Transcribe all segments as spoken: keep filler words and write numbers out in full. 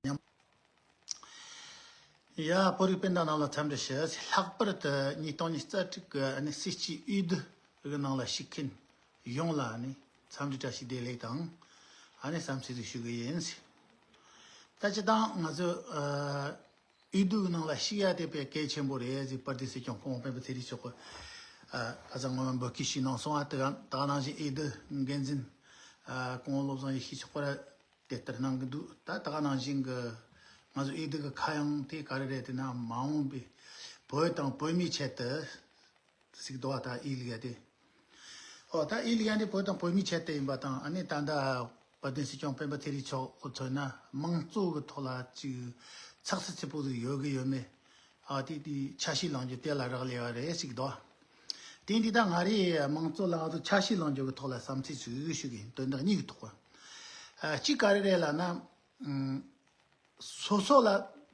ཉམས། ཡ། བོད་རིགས་སྤུན་ཟླ་རྣམས་ལ་འཚམས་འདྲི་ཞུ། ལྷག་པར་དུ་ཉིས་སྟོང་ཉི་ཤུ་རྩ་དྲུག་གི་ཨ་ནི་སྲིད་སྤྱིའི་འོས་བསྡུ་གི་ནང་ལ་ཞུགས་མཁན་ཡོངས་ལ་ཨ་ནི་འཚམས་འདྲི་བཀྲ་ཤིས་བདེ་ལེགས་དང་། ཨ་ནི་བསམ་ཚུལ་ཞུ་གི་ཡིན། ད་སྤྱིར་བཏང་ང་ཚོ་ཨ་འོས་བསྡུ་གི་ནང་ལ་ཞུགས་ཡ་དེ་དཔེ་གལ་ཆེན་པོ་རེད་ཟེར། དཔལ་ལྡན་སྲིད་སྐྱོང་སྐུ་ངོ་སྤེན་པ་ཚེ་རིང་མཆོག་གིས་ཨ་ཁ་སང་སྔོན་མ་འབོད་སྐུལ་ཞུས་གནང་སོང་། ཨ་དེ་ག་དེ་ག་ནང་བཞིན་འོས་བསྡུ་འགན་འཛིན་ཨ་སྐུ་ངོ་བློ་བཟང་ཡེ་ཤེས་མཆོག་གིས་ར་དེ་ལྟར་གནང་གི་འདུག། ད་དེ་ག་ནང་བཞིན་གི་ང་ཚོ་འོས་བསྡུ་གི་ཁ་གཡང་དེ་ག་རེ་རེད་དེ་ན། མ་འོངས་པའི་བོད་དང་བོད་མིའི་ཆེད་དུ་ཟིག་འདུག་བ། ད་ཨི་ལི་ཡ་དེ། ཨོ། ད་ཨི་ལི་ཡ་འདི་བོད་དང་བོད་མིའི་ཆེད་དུ་ཡིན་པ་དང་། ཨ་ནི་ད་ལྟ་དཔལ་ལྡན་སྲིད་སྐྱོང་སྤེན་པ་ཚེ་རིང་མཆོག་གིས་མཚོན་ན་དམངས་གཙོ་གི་ཐོག་ལ་ཅིག་ཚགས་ཚུད་ཚུད་པོ་ཟིག་ཡོད་གི་ཡོད་མེད། ཨ་དེ་དེ་ཆ་ཤས་ལེན་རྒྱུ་དེ་ལ་རག་ལས་པ་རེད་ཟིག་འདུག། དེ་འདི་ད་ང་རེ་དམངས་གཙོ་ལ་ང་ཚོ་ཆ་ཤས་ལེན་རྒྱུ་གི་ཐོག་ལ་བསམ་ཚུལ་ཞིག་ཞུ་གི་ཡིན། དོན་དག་གཉིས་ཀྱི་ཐོག་ག་ཨ་གཅིག་ག་རེ་རེད་ལབ་ན། ཨུམ། སོ་སོ་ལ་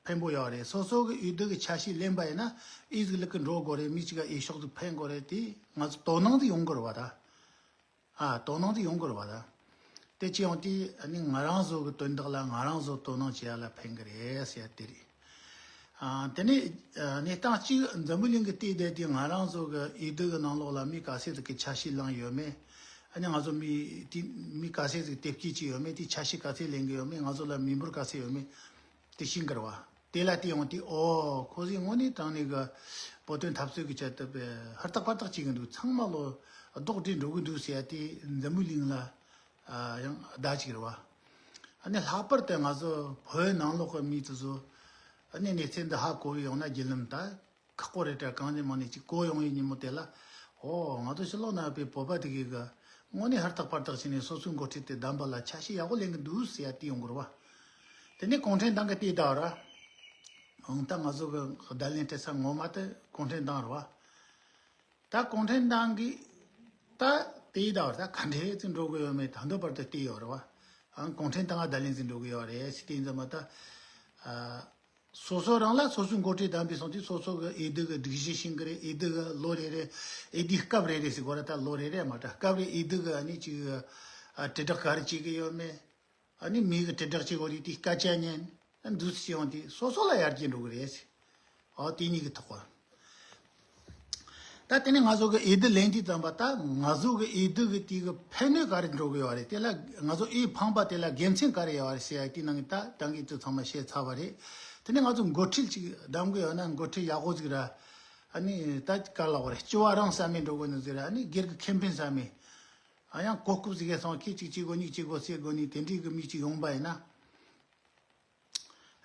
ཕན་པོ་ཡོད་རེད། སོ་སོ་གི་འོས་བསྡུ་གི་ཆ་ཤས་ལེན་པ་ཡིན་ན་ཨི་ཟིག་ལུག་གི་འགྲོ་དགོས་རེད། མི་གཅིག་ག་འོས་ཤོག་ཟིག་ཕན་དགོས་རེད། དེ་ང་ཚོ་དོ་སྣང་ཟིག་ཡོང་དགོས་རེད་བ་ད། ཨ་དོ་སྣང་ཟིག་ཡོང་དགོས་རེད་བ་ད། དེ་ཅི་ཡོང་དུས་ཨ་ནི་ང་རང་ཚོ་གི་དོན་དག་ལ་ང་རང་ཚོ་དོ་སྣང་བྱེད་ཡ་ལ་ཕན་གི་རེད་ཟེར་ཡ་དེ་རེད། ཨ་དེ་ནས་ཨ་གནས་སྟངས་གཅིག་འཛམ་བུ་གླིང་གི་ལྟེ་བསྡད་དུས་ང་རང་ཚོ་གི་འོས་བསྡུ་གི་ནང་ལོགས་ལ་མི་ག་ཚད་ཟིག་གི་ཆ་ཤས་ལེན་ཡོད་མེད། ཨ་ནི་ང་ཚོ་མི་དེ་མི་ག་ཚད་ཟིག་དེབ་སྐྱེལ་གྱི་ཡོད་མེད། དེ་ཆ་ཤས་ག་ཚད་ལེན་གི་ཡོད་མེད། ང་ཚོ་ལ་མི་འབོར་ག་ཚད་ཡོད་མེད་དེ་ཤེས་གི་རེད་བ། དེ་ལ་བལྟས་ཡོང་དུས་ཨོ་ཁོ་ཚོས་དངོས་གནས་དྲང་གནས་གི་བོད་དོན་འཐབ་རྩོད་ཀྱི་ཆེད་དུ་དཔེ་ཧུར་ཐག་པར་ཐག་བྱེད་གི་འདུག། ཚང་མ་ལོ་རྡོག་སྒྲིལ་འགྲོ་གི་འདུག་ཟེར་ཡ་དེ་འཛམ་བུ་གླིང་ལ་ཨ་ཡང་བརྡ་གཅིག་རེད་བ། ཨ་ནི་ལྷག་པར་དུ་ང་ཚོ་བོད་ནང་ལོགས་ཀྱི་མི་དེ་ཚོ་ཨ་ནི་གནས་ཚུལ་འདི་ཧ་གོ་བའི་ཡོང་ན་བརྒྱུད་ལམ་ད་ཁག་པོ་རེད་དྲ། གང་ནས་མང་ནས་ཅིག་གོ་ཡོང་བའི་ཉིན་མོ་དེ་ལ། ཨོ་ང་ཚོ་ཕྱི་ལོགས་ན་ཡོད་པའི་བོད་པ་དེ་གས་གི་དངོས་གནས་ཧུར་ཐག་པར་ཐག་བྱས་ནས་སོ་སོའི་འགོ་ཁྲིད་དེ་བདམས་པ་ལ་ཆ་ཤས་ཡག་པོ་ལེན་གི་འདུག་ཟེར་ཡ་དེ་ཡོང་གི་རེད་བ། དེ་ནས་གུང་ཁྲན་ཏང་གི་དེ་ད་ར། འོང་ད་ང་ཚོ་གི་བརྡ་ལན་སྤྲད་ས་ངོ་མ་དེ་གུང་ཁྲན་ཏང་རེད་བ། ད་གུང་ཁྲན་ཏང་གི་ད་དེ་ད་ར་ད་ག་འདྲས་ཅིག་འགྲོ་གི་ཡོད་མེད་ད་འདོད་པར་དུ་བལྟས་ཡོད་རེད་བ། ཨང་གུང་ཁྲན་ཏང་ག་བརྡ་ལན་ཅིག་འགྲོ་གི་ཡོད་རེད་ཟེར་དེ་ཡིན་ཙང་མ་ད། ཨ། སོ་སོ་རང་ལ་སོ་སོའི་འགོ་ཁྲིད་བདམས་པའི་སོང་དུས་སོ་སོ་གི་འོས་བསྡུ་གི་སྒྲིག་གཞི་ཤེས་གི་རེད། འོས་བསྡུ་གི་ལོ་རེ་རེ། འོས་བསྡུའི་སྐབས་རེ་རེ་ཟེར་དགོས་རེད། ད་ལོ་རེ་རེ་མ་ད་སྐབས་རེ་འོས་བསྡུ་གི་ཨ་ནི་ཅིག་ཨ་དྲིལ་བསྒྲགས་ག་རེ་བྱེད་གི་ཡོད་མེད། ཨ་ནི་མི་གི་དྲིལ་བསྒྲགས་བྱེད་དགོས་རེད། དེའི་སྐད་ཆ་ཉན། ཨ་འདུག་སེ་ཡོང་དུས་སོ་སོ་ལ་ཡར་རྒྱས་འགྲོ་གི་རེད་ཟེར། ཨོ་དེ་གཉིས་ཀྱི་ཐོག་ག་ད་དེ་ནས་ང་ཚོ་གི་འོས་བསྡུ་ལེན་དུས་ཙམ་པ་ད་ང་ཚོ་གི་འོས་བསྡུ་གི་དེ་གི་ཕན་ནུས་ག་རེ་འགྲོ་གི་ཡོད་རེད། དེ་ལ་ང་ཚོ་འོས་འཕངས་པ་དེ་ལ་དགེ་མཚན་ག་རེ་ཡོད་རེད་ཟེར་ཡ་དེ་ནང་གི་ད་ད་གིན་ཚོ་ཚང་མ་བཤད་ཚར་བ་རེད། དེ་ནས་ང་ཚོ་འགོ་ཁྲིད་ཅིག་བདམས་གི་ཡོད་ན་འགོ་ཁྲིད་ཡག་པོ་ཟིག་ར། ཨ་ནི་ད་ག་ལ་བ་རེད། སྤྱི་བ་རང་བསམ་མེད་འགྲོ་གི་ནི་ཟིག་ར། ཨ་ནི་སྒེར་གི་ཁེ་ཕན་བསམ་མེད། ཨ་ཡང་གོ་སྐབས་ཟིག་གེ་སོང་ཁྱེད་ཅིག་བྱེད་དགོས་གཉིས་བྱེད་དགོས་ཟེར་དགོས་ནི་དེ་འདྲའི་གི་མི་ཅིག་ཡོང་པ་ཡིན་ན།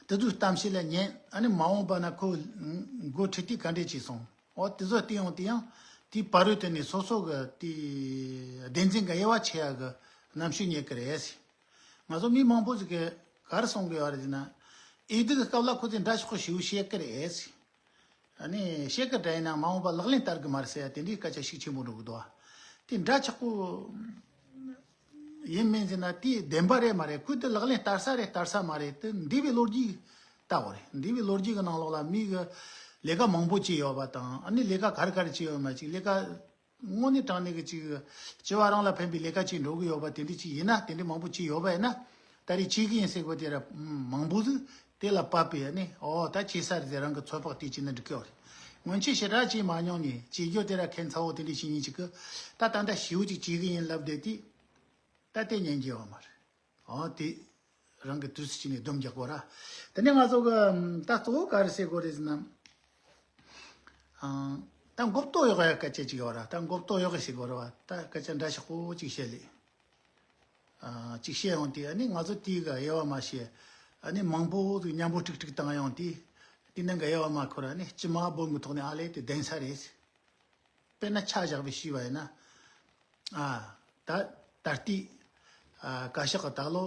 དེ་ཚོའི་གཏམ་བཤད་ལ་ཉན། ཨ་ནི་མ་འོངས་པ་ན་ཁོ་འགོ་ཁྲིད་དེ་ག་འདྲས་བྱས་སོང་། འོ་དེ་ཚོ་བལྟས་ཡོང་དེ་ཡང་དེའི་བར་རོལ་དུ་ནས་སོ་སོ་གི་དེ་བདེན་འཛིན་གི་དབྱེ་བ་ཕྱེ་ཡ་གི་རྣམ་དཔྱོད་རྙེད་གི་རེད། ང་ཚོ་མི་མང་པོ་ཟིག་གིས་ག་རེ་གསུང་གི་ཡོད་རེད་ཟེར་ན། འོས་བསྡུ་གི་སྐབས་ལ་ཁོ་ཚོས་འདྲ་ཆགས་པོ་ཞེ་པོ་བཤད་གི་རེད། ཨ་ནི་བཤད་གི་འདྲ་ཡིན་ན་མ་འོངས་པ་ལག་ལེན་བསྟར་གི་མ་རེད་ཟེར་ཡ་དེ་འདྲའི་སྐད་ཆ་ཤུགས་ཆེན་པོ་འགྲོ་གི་འདུག་ཨ། དེ་འདྲ་ཆགས་པོ་ཡིན་མིན་ཟེར་ན་དེ་བདེན་པ་རེད་མ་རེད། ཁོས་དེ་ལག་ལེན་བསྟར་ས་རེད་བསྟར་ས་མ་རེད། དེ་འདས་པའི་ལོ་རྒྱུས་ལྟ་བུ་རེད། འདས་པའི་ལོ་རྒྱུས་ཀྱི་ནང་ལོགས་ལ་མི་གི་ལས་ཀ་མང་པོ་བྱས་ཡོད་པ་དང་། ཨ་ནི་ལས་ཀ་ག་རེ་ག་རེ་བྱས་ཡོད་མ་ཅིག་ལས་ཀ་དངོས་གནས་དྲང་གནས་ཀྱི་ཅིག་སྤྱི་བ་རང་ལ་ཕན་པའི་ལས་ཀ་ཅིག་འགྲོ་གི་ཡོད་པ་དེ་འདྲ་ཅིག་ཡིན་ན། དེ་འདྲ་མང་པོ་བྱས་ཡོད་པ་ཡིན་ན། ད་རེས་བྱེད་ཀྱི་ཡིན་ཟེར་གོ་དེ་ར་མང་པོ་ཟིག་དེ་ལ་བབས་པས་ནི་ཨོ་ད་བྱེད་ས་རེད་ཟེར་རང་གི་ཚོད་དཔག་དེ་བྱས་ན་འགྲིག་གི་རེད། སྔོན་ཆད་ཞེ་དྲག་བྱས་མ་མྱོང་ནས་བྱེད་རྒྱུ་དེ་ར་ཁྱད་མཚར་བོ་དེ་འདྲ་ཞིག་ཡིན་ཅིག་གི། ད་ད་ལྟ་ཞེ་པོ་ཅིག་བྱེད་ཀྱི་ཡིན་ལབ་བསྡད་དེ། ད་དེ་ཉན་གྱི་ཡོད་མ་རེད། ཨོ་དེ་རང་གི་དུས་སུ་བྱས་ནས་སྡོམ་རྒྱག་དགོས་ར། དེ་ནས་ང་ཚོ་གི་ད་གཙོ་བོ་ག་རེ་ཟེར་དགོས་རེད་ཟེར་ན། ཨང་། ད་མགོ་བཏོག་གཡོག་ཡ་སྐད་ཆ་ཅིག་ཡོད་ར། ད་མགོ་བཏོག་གཡོག་གི་ཟེར་དགོས་ར་བ། ད་སྐད་ཆ་འདྲ་ཆགས་པོ་ཅིག་བཤད་ལེ། ཨ། ཅིག་བཤད་ཡོང་དུས་ཨ་ནི་ང་ཚོ་དེའི་གི་དབྱེ་བ་མ་ཤེས། ཨ་ནི་མང་པོ་ཟིག་མཉམ་པོ་ཀྲིག་ཀྲིག་བཏང་ཡོང་དུས། དེ་ནང་གི་དབྱེ་བ་མ་འཁོར། ཨ་ནི་སྤྱི་དམངས་སྦོམ་གི་ཐོག་ནས་ཨ་ལས་དེ་བདེན་ས་རེད། དཔེར་ན་ཆ་བཞག་པའི་ཤེས་པ་ཡིན་ན། ཨ། ད་ད་ལྟའི་ཨ་བཀའ་ཤག་གི་ད་ལོ།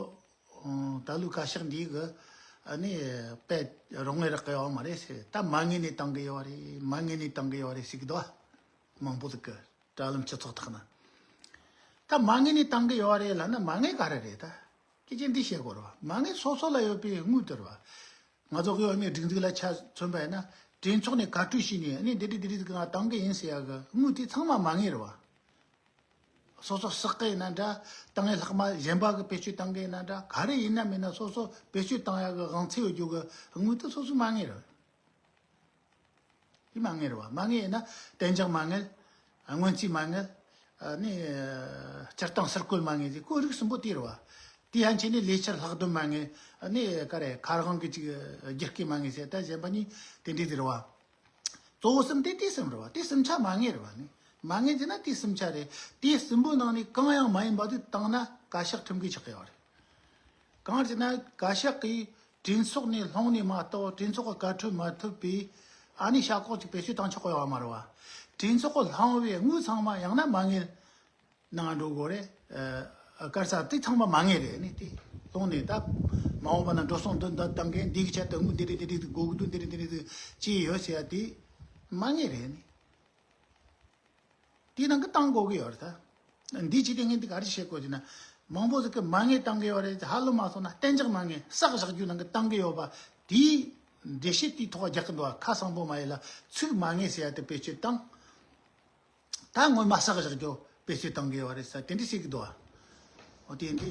ཨང་། ད་ལོའི་བཀའ་ཤག་འདིའི་གི་ཨ་ནི་དཔེ་རང་ངེས་རག་གི་ཡོད་མ་རེད་ཟེར། ད་མ་ངེས་ནས་བཏང་གི་ཡོད་རེད། མ་ངེས་ནས་བཏང་གི་ཡོད་རེད་ཟེར་གི་འདུག། མང་པོ་ཟིག་གི། དྲ་ལམ་སྤྱི་ཚོགས་ཐོག་ན། ད་མ་ངེས་ནས་བཏང་གི་ཡོད་རེད་ལབ་ན་མ་ངེས་ག་རེ་རེད་ད། སྐད་ཆ་འདི་བཤད་དགོས་རེད་བ། མ་ངེས་སོ་སོ་ལ་ཡོད་པའི་དངུལ་དེ་རེད་བ། ང་ཚོ་གི་ཨ་ནི་སྒྲིག་འཛུགས་ལ་ཆ་མཚོན་པ་ཡིན་ན་གྲོས་ཚོགས་ནས་བཀའ་འཁྲོལ་བྱས་ནས་ཨ་ནི་འདི་འདྲ་འདི་འདྲ་ཟིག་ང་བཏང་གི་ཡིན་ཟེར་ཡ་གི་དངུལ་དེ་ཚང་མ་མ་ངེས་རེད་བ། སོ་སོ་བསགས་གི་ཡིན་ན་འདྲ། བཏང་ཡས་ལྷག་མ་གཞན་པ་གི་བེད་སྤྱོད་བཏང་གི་ཡིན་ན་འདྲ། ག་རེ་ཡིན་ན་མིན་ན་སོ་སོ་བེད་སྤྱོད་བཏང་ཡ་གི་དབང་ཚད་ཡོད་རྒྱུ་གི་དངུལ་དེ་སོ་སོའི་མ་དངུལ་རེད། དེ་མ་དངུལ་རེད་བ། མ་དངུལ་ཡིན་ན་གཏན་འཇགས་མ་དངུལ། སྔོན་རྩིས་མ་དངུལ། ཨ་ནི་སྤྱིར་བཏང་ཟུར་བཀོལ་མ་དངུལ་དེ་ཀོ་རིགས་གསུམ་པོ་དེ་རེད་བ། དེ་ཡན་ཆད་ནས་ལས་འཆར་ལྷག་བསྡོམས་མ་དངུལ། ཨ་ནི་ག་རེ་ཁ་རང་གི་ཅིག་སྒྱུར་སྐྱེལ་མ་དངུལ་ཟེར། ད་གཞན་པ་གཉིས་དེ་འདྲས་དེ་རེད་བ། གཙོ་བོ་གསུམ་དེ་དེ་གསུམ་རེད་བ། དེ་གསུམ་ཆ་མ་དངུལ་རེད་བ། ནི་མ་དངུལ་ཟེར་ན་དེ་གསུམ་ཆ་རེད། དེ་གསུམ་པོའི་ནང་ནས་གང་ཡང་མ་ཡིན་པ་དེ་བཏང་ན་བཀའ་ཤག་ཁྲིམས་འགལ་ཆགས་ཀྱི་ཡོད་རེད། གང་ཟེར་ན་བཀའ་ཤག་གིས་གྲོས་ཚོགས་ནས་ལྷུང་ནས་མ་གཏོགས་གྲོས་ཚོགས་ཀྱི་བཀའ་འཁྲོལ་མ་ཐོབ་པའི་ཨ་ནི་བྱ་སྒོ་ཅིག་བེད་སྤྱོད་བཏང་ཆོག་གི་ཡོད་མ་རེད་བ། གྲོས་ཚོགས་ཀྱི་ལྷུང་བའི་དངུལ་ཚང་མ་ཡང་ན་མ་དངུལ་ནང་འགྲོ་དགོས་རེད། ཨ་ག་རེ་ཟེར། དེ་ཚང་མ་མ་དངུལ་རེད། ནི་དེ་ལྷུང་ནས་ད་མ་འོངས་པ་ན་འགྲོ་སོང་འདི་འདི་བཏང་མཁན་འདི་གི་ཆེད་དུ་དངུལ་འདི་རེད་འདི་རེད་དགོས་ཀྱི་འདུག་འདི་རེད་འདི་རེད་ཅི་ཡོད་ཟེར་ཡ་དེ་མ་དངུལ་རེད། ནི་དེའི་ནང་གི་བཏང་དགོས་ཀྱི་ཡོད་རེད་ད། འདིའི་ཆེད་དུ་ངས་འདི་ག་རེ་བཤད་དགོས་ཟེར་ན། མང་པོ་ཟིག་གིས་མ་དངུལ་བཏང་གི་ཡོད་རེད། ཧ་ལམ་མ་སོང་ན་གཏན་འཇགས་མ་དངུལ་བསགས་བཞག་རྒྱུ་ནང་གི་བཏང་གི་ཡོད་པ་དེའི་འགྲེལ་བཤད་དེའི་ཐོག་རྒྱག་གི་འདུག་བ། ཁ་གསང་པོ་མ་ཡིན་ལ་ཚིག་མ་དངུལ་ཟེར་ཡ་དེ་བེད་སྤྱོད་བཏང་། ད་སྔོན་མ་བསགས་བཞག་རྒྱུ་བེད་སྤྱོད་བཏང་གི་ཡོད་རེད་ཟེར་དེ་འདྲ་བཤད་ཀྱི་འདུག་བ། འོ་དེ་འདི་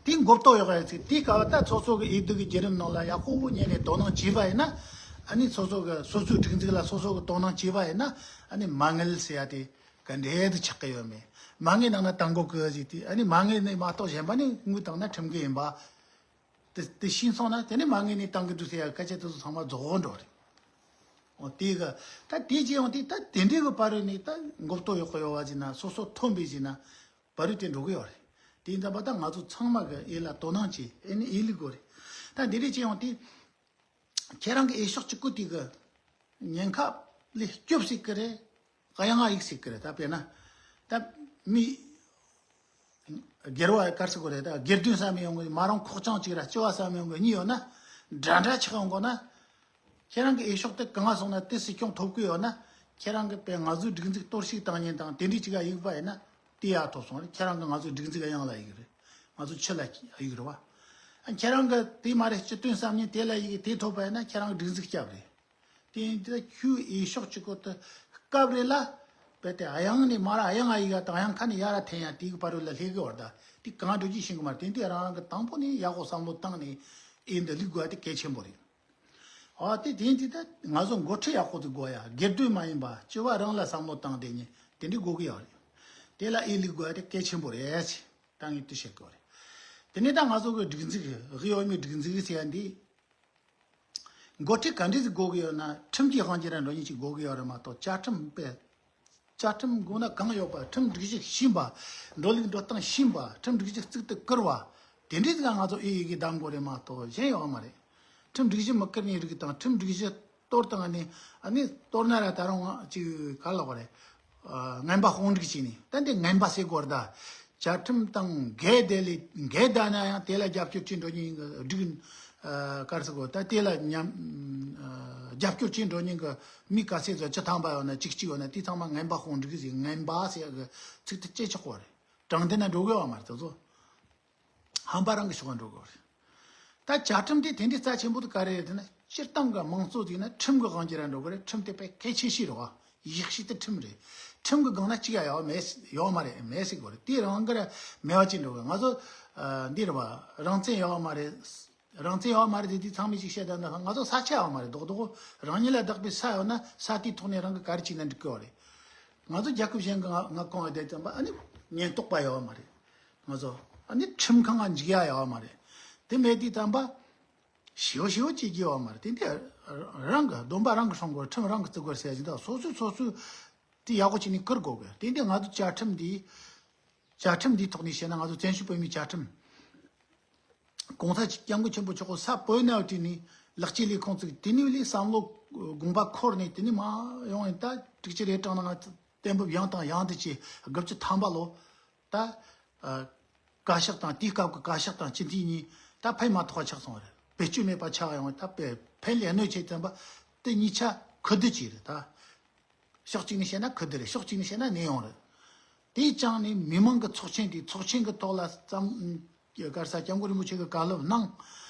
དེ་མགོ་བཏོག་ཡོད་རེད་ཟེར། དེའི་སྐབས་ད་སོ་སོ་གི་འོས་བསྡུ་གི་བརྒྱུད་རིམ་ནང་ལ་ཡག་པོ་ཉན་ནས་དོ་སྣང་བྱས་པ་ཡིན་ན། ཨ་ནི་སོ་སོ་གི་སོ་སོའི་སྒྲིག་འཛུགས་ལ་སོ་སོ་གི་དོ་སྣང་བྱས་པ་ཡིན་ན། ཨ་ནི་མ་དངུལ་ཟེར་ཡ་དེ་ག་འདྲས་དུ་ཆགས་ཀྱི་ཡོད་མེད། མ་དངུལ་ནང་ན་བཏང་དགོས་ཀྱི་ཟེར་དུས། ཨ་ནི་མ་དངུལ་ནས་མ་གཏོགས་གཞན་པ་ནས་དངུལ་བཏང་ན་ཁྲིམས་འགལ་ཡིན་པ། དེ་དེ་ཤེས་སོང་ན་དེ་ནས་མ་དངུལ་ནས་བཏང་གི་འདུག་ཟེར་ཡ་སྐད་ཆ་དེ་ཚོ་ཚང་མ་རྫོགས་འགྲོ་རེད། འོ་དེ་གི་ད་དེ་བྱས་ཡོང་དུས་ད་དེ་འདྲའི་གི་བར་རུ་ནས་ད་མགོ་བཏོག་ཡོད་གི་ཡོད་བ་ཟེར་ན། སོ་སོ་ཐོན་པའི་ཟེར་ན་བར་རུ་དེ་འགྲོ་གི་ཡོད་རེད། དེ་ཡིན་ཙང་པ་ད་ང་ཚོ་ཚང་མ་གི་ཨེ་ལ་དོ་སྣང་བྱེད། ཨེ་ནི་ཨེ་ལི་དགོས་རེད། ད་འདི་འདྲས་བྱས་ཡོང་དུས། ཁྱེད་རང་གི་འོས་ཤོག་གཅིག་པུ་དེ་གི་ཉེན་ཁ་ལས་སྐྱོབ་སྲིད་ཀྱི་རེད། གཡང་ང་ཡིག་སྲིད་ཀྱི་རེད། ད་དཔེར་ན་ད་མི་སྒེར་བ་གར་སྲིད་གོ་རེད། ད་སྒེར་དོན་བསམ་ཡོང་གི་མ་རུང་། ཁོག་ཅང་གཅིག་ར་སྤྱི་བ་བསམ་ཡོང་གི་གཉིས་ཡོད་ན། འདྲ་འདྲ་ཆགས་ཡོང་གོ་ན། ཁྱེད་རང་གི་འོས་ཤོག་དེ་གང་ང་སོང་ན་དེ་སྲིད་སྐྱོང་ཐོབ་གི་ཡོད་ན། ཁྱེད་རང་གི་དཔེ་ང་ཚོའི་སྒྲིག་འཛུགས་གཏོར་བཤིག་བཏང་མཁན་དང་དེ་འདྲའི་ཅིག་ཡིག་པ་ཡིན་ན་དེ་ཡག་ཐོབ་སོང་རེད། ཁྱེད་རང་གི་ང་ཚོའི་སྒྲིག་འཛུགས་གཡང་ལ་ཡིག་རེད། ང་ཚོ་ཕྱི་ལ་ཡིག་རེད་བ། ཁྱེད་རང་གི་དེ་མ་རེད་སྤྱི་དོན་བསམ་མཁན་དེ་ལ་ཡིག་དེ་ཐོབ་པ་ཡིན་ན་ཁྱེད་རང་གི་སྒྲིག་འཛུགས་སྐྱབས་རེད། དེ་ཡིན་དུས་ཁྱོའི་འོས་ཤོག་གཅིག་པོ་དེ་སྐབས་རེ་ལ་རྦད་དེ་གཡང་ནས་མར་གཡང་ང་ཡིག་དང་གཡང་ཁ་ནས་ཡར་འཐེན་ཡ་དེ་གི་བར་རུ་ལ་སླེབས་གི་བར། ད་དེ་གང་འགྲོ་རྒྱུ་ཤེས་གི་མ་རེད། དེ་དུས་རང་རང་གི་དང་པོ་ནས་ཡག་པོ་བསམ་བློ་བཏང་ནས་འོས་འདི་བླུག་དགོས་ཡ་དེ་གལ་ཆེན་པོ་རེད། ཨ་དེ་དེ་ཡིན་དུས་ད་ང་ཚོ་འགོ་ཁྲིད་ཡག་པོ་དེ་དགོས་ཡ། སྒེར་དོན་མ་ཡིན་པ་སྤྱི་བ་རང་ལ་བསམ་བློ་བཏང་དེ་ཉིད་དེ་འདྲ་དགོས་གི་ཡོད་རེད། དེ་ལ་འོས་བླུག་དགོས་ཡ་དེ་གལ་ཆེན་པོ་རེད་ཟེར། ད་ངས་དེ་བཤད་དགོས་རེད། དེ་ནས་ད་ང་ཚོ་གི་སྒྲིག་འཛུགས་དབུས་བོད་མིའི་སྒྲིག་འཛུགས་ཟེར་ཡ་འདི། འགོ་ཁྲིད་ག་འདྲས་ཟིག་དགོས་གི་ཡོད་ན། ཁྲིམས་ཀྱི་དབང་སྒྱུར་ར་འགྲོ་མཁན་ཅིག་དགོས་གི་ཡོད་རེད་མ་གཏོགས། བཅའ་ཁྲིམས་དཔེ། བཅའ་ཁྲིམས་དགོས་ན་གང་ཡོད་པ། ཁྲིམས་སྒྲིག་གཞི་ཤེས་པ། འགྲོ་ལུགས་འགྲོ་སྟངས་ཤེས་པ། ཁྲིམས་སྒྲིག་གཞི་གཙུག་ཏུ་བཀུར་བ། དེ་འདྲས་ཟིག་ང་ཚོ་འོས་ཡི་གེ་གདམ་དགོས་རེད་མ་གཏོགས་གཞན་ཡོད་མ་རེད། ཁྲིམས་སྒྲིག་གཞི་མི་བཀུར་མཁན་རིགས་དང་། ཁྲིམས་སྒྲིག་གཞི་གཏོར་བཏང་ནས་ཨ་ནི་གཏོར་ན་ར་ད་རུང་ཅིག་ག་ལབ་དགོས་རེད། ཨ། ངན་པ་དཔུང་སྒྲིག་བྱས་ནས། ད་འདི་ངན་པ་ཟེར་དགོས་རེད་ད། བཅའ་ཁྲིམས་དང་འགལ་བསྡད་ལས། འགལ་བསྡད་ན་ཡང་དེ་ལ་རྒྱབ་སྐྱོར་བྱེད་འགྲོ་མཁན་གྱི་སྒྲིག། ཨ། ག་རེ་ཟེར་དགོས། ད་དེ་ལ་མཉམ། ཨ། རྒྱབ་སྐྱོར་བྱེད་འགྲོ་མཁན་གྱི་མི་ག་ཚད་ཚོད་བཅུ་ཐམ་པ་ཡོད་ན་བཅུ་གཅིག་ཡོད་ན་དེ་ཚང་མ་ངན་པ་དཔུང་སྒྲིག་ཟེར། ངན་པ་ཟེར་གི་ཚིག་དེ་སྐྱེ་ཆོག་གོ་རེད། དྲང་བདེན་ན་འགྲོ་དགོས་པ་མ་རེད་དེ་ཚོ། ཧམ་པ་རང་གི་ཕྱོགས་ལ་འགྲོ་དགོས་རེད། ད་བཅའ་ཁྲིམས་དེ་དེ་འདྲའི་རྩ་ཆེན་པོ་དེ་ག་རེ་རེད་ཟེར་ན། སྤྱིར་བཏང་གི་དམངས་གཙོ་ཟེར་ན་ཁྲིམས་ཀྱི་དབང་སྒྱུར་ར་འགྲོ་གི་རེད། ཁྲིམས་དེ་དཔེ་གལ་ཆེ་ཤོས་རེད་བ། གཞི་གཅིག་དེ་ཁྲིམས་རེད། ཁྲིམས་ཀྱི་སྒང་ན་གཅིག་ཡང་ཡོད་མེད། ཡོད་མ་རེད། མེད་ཟེར་དགོས་རེད། དེ་རང་གི་ར་མེད་པ་ཅིག་འགྲོ་གི། ང་ཚོ། ཨ། འདི་རེད་བ། རང་བཙན་ཡོད་མ་རེད། རང་བཙན་ཡོད་མ་རེད་དེ་དེ་ཚང་མས་ཅིག་བཤད་ད། ང་ཚོ་ས་ཆ་ཡོད་མ་རེད། རྡོག་རྡོག་རང་ཉིད་ལ་བདག་པའི་ས་ཡོད་ན་ས་དེའི་ཐོག་ནས་རང་གི་ག་རེ་བྱས་ན་འགྲིག་གི་རེད། ང་ཚོ་རྒྱལ་ཁབ་གཞན་གྱི་མངའ་ཁོངས་ལ་བསྡད་ཙམ་པ་ཨ་ནི་ཉེན་རྟོག་པ་ཡོད་མ་རེད། ང་ཚོ་ཨ་ནི་ཁྲིམས་ཁང་ང་འཇུག་ཡ་ཡོད་མ་རེད། དེ་མེད་དུས་ཙམ་པ་ཞེ་པོ་ཞེ་པོ་བྱེད་རྒྱུ་ཡོད་མ་རེད། དེ་འདི་རང་གི་སྡོམ་པ་རང་གིས་སྲུང་དགོས། ཁྲིམས་རང་གིས་བརྩི་དགོས་ཟེར་གྱི་འདུག་སོ་སོས་སོ་སོས་དེ་ཡག་པོ་བྱས་ནས་བཀུར་དགོས་གི། དེ་འདི་ང་ཚོ་བཅའ་ཁྲིམས་འདི། བཅའ་ཁྲིམས་འདིའི་ཐོག་ནས་བཤད་ན་ང་ཚོ་བཙན་བྱོལ་བོད་མིའི་བཅའ་ཁྲིམས། གོང་ས་སྐྱབས་མགོན་ཆེན་པོ་མཆོག་གིས་ས་བོད་ནས་བྲིས་ནས་ལེགས་སྐྱེས་ལས་ཁུངས་བཙུགས། དེ་ནས་ལས་བསམ་བློ་དགོངས་པ་འཁོར་ནས། དེ་ནས་མ་ཡོང་ཡིན་ད་དྲུག་ཅུ་རེ་གྲངས་ནང་གཏན་འབེབས་ཡང་དང་ཡང་དུ་བྱས། དགུ་བཅུ་ཐམ་པ་ལོ་ད། ཨ། བཀའ་ཤག་དང་། དེའི་སྐབས་ཀྱི་བཀའ་ཤག་དང་སྤྱི་འཐུས་གཉིས་ད་ཕན་མ་ཐོགས་པ་ཆགས་སོང་བ་རེད། བེད་སྤྱོད་མེད་པ་ཆགས་ཡོང་བ། ད་ཕན་ལས་གནོད་བྱེད་ཙམ་པ་དེ་གཉིས་ཆ་ཁུ་བསྡུ་བྱས་རེད་ད། ཕྱོགས་གཅིག་ནས་བཤད་ན་ཁུ་བསྡུ་རེད། ཕྱོགས་གཅིག་ནས་བཤད་ན་གནས་དབྱུང་རེད། དེ་བཅངས་ནས་མི་མང་གི་ཚོགས་ཆེན་དེ། ཚོགས་ཆེན་གྱི་ཐོག་ལ་བརྩམས། ག་རེ་ཟེར། སྐྱབས་མགོན་རིན་པོ་ཆེ་གིས་བཀའ་སློབ་གནང་།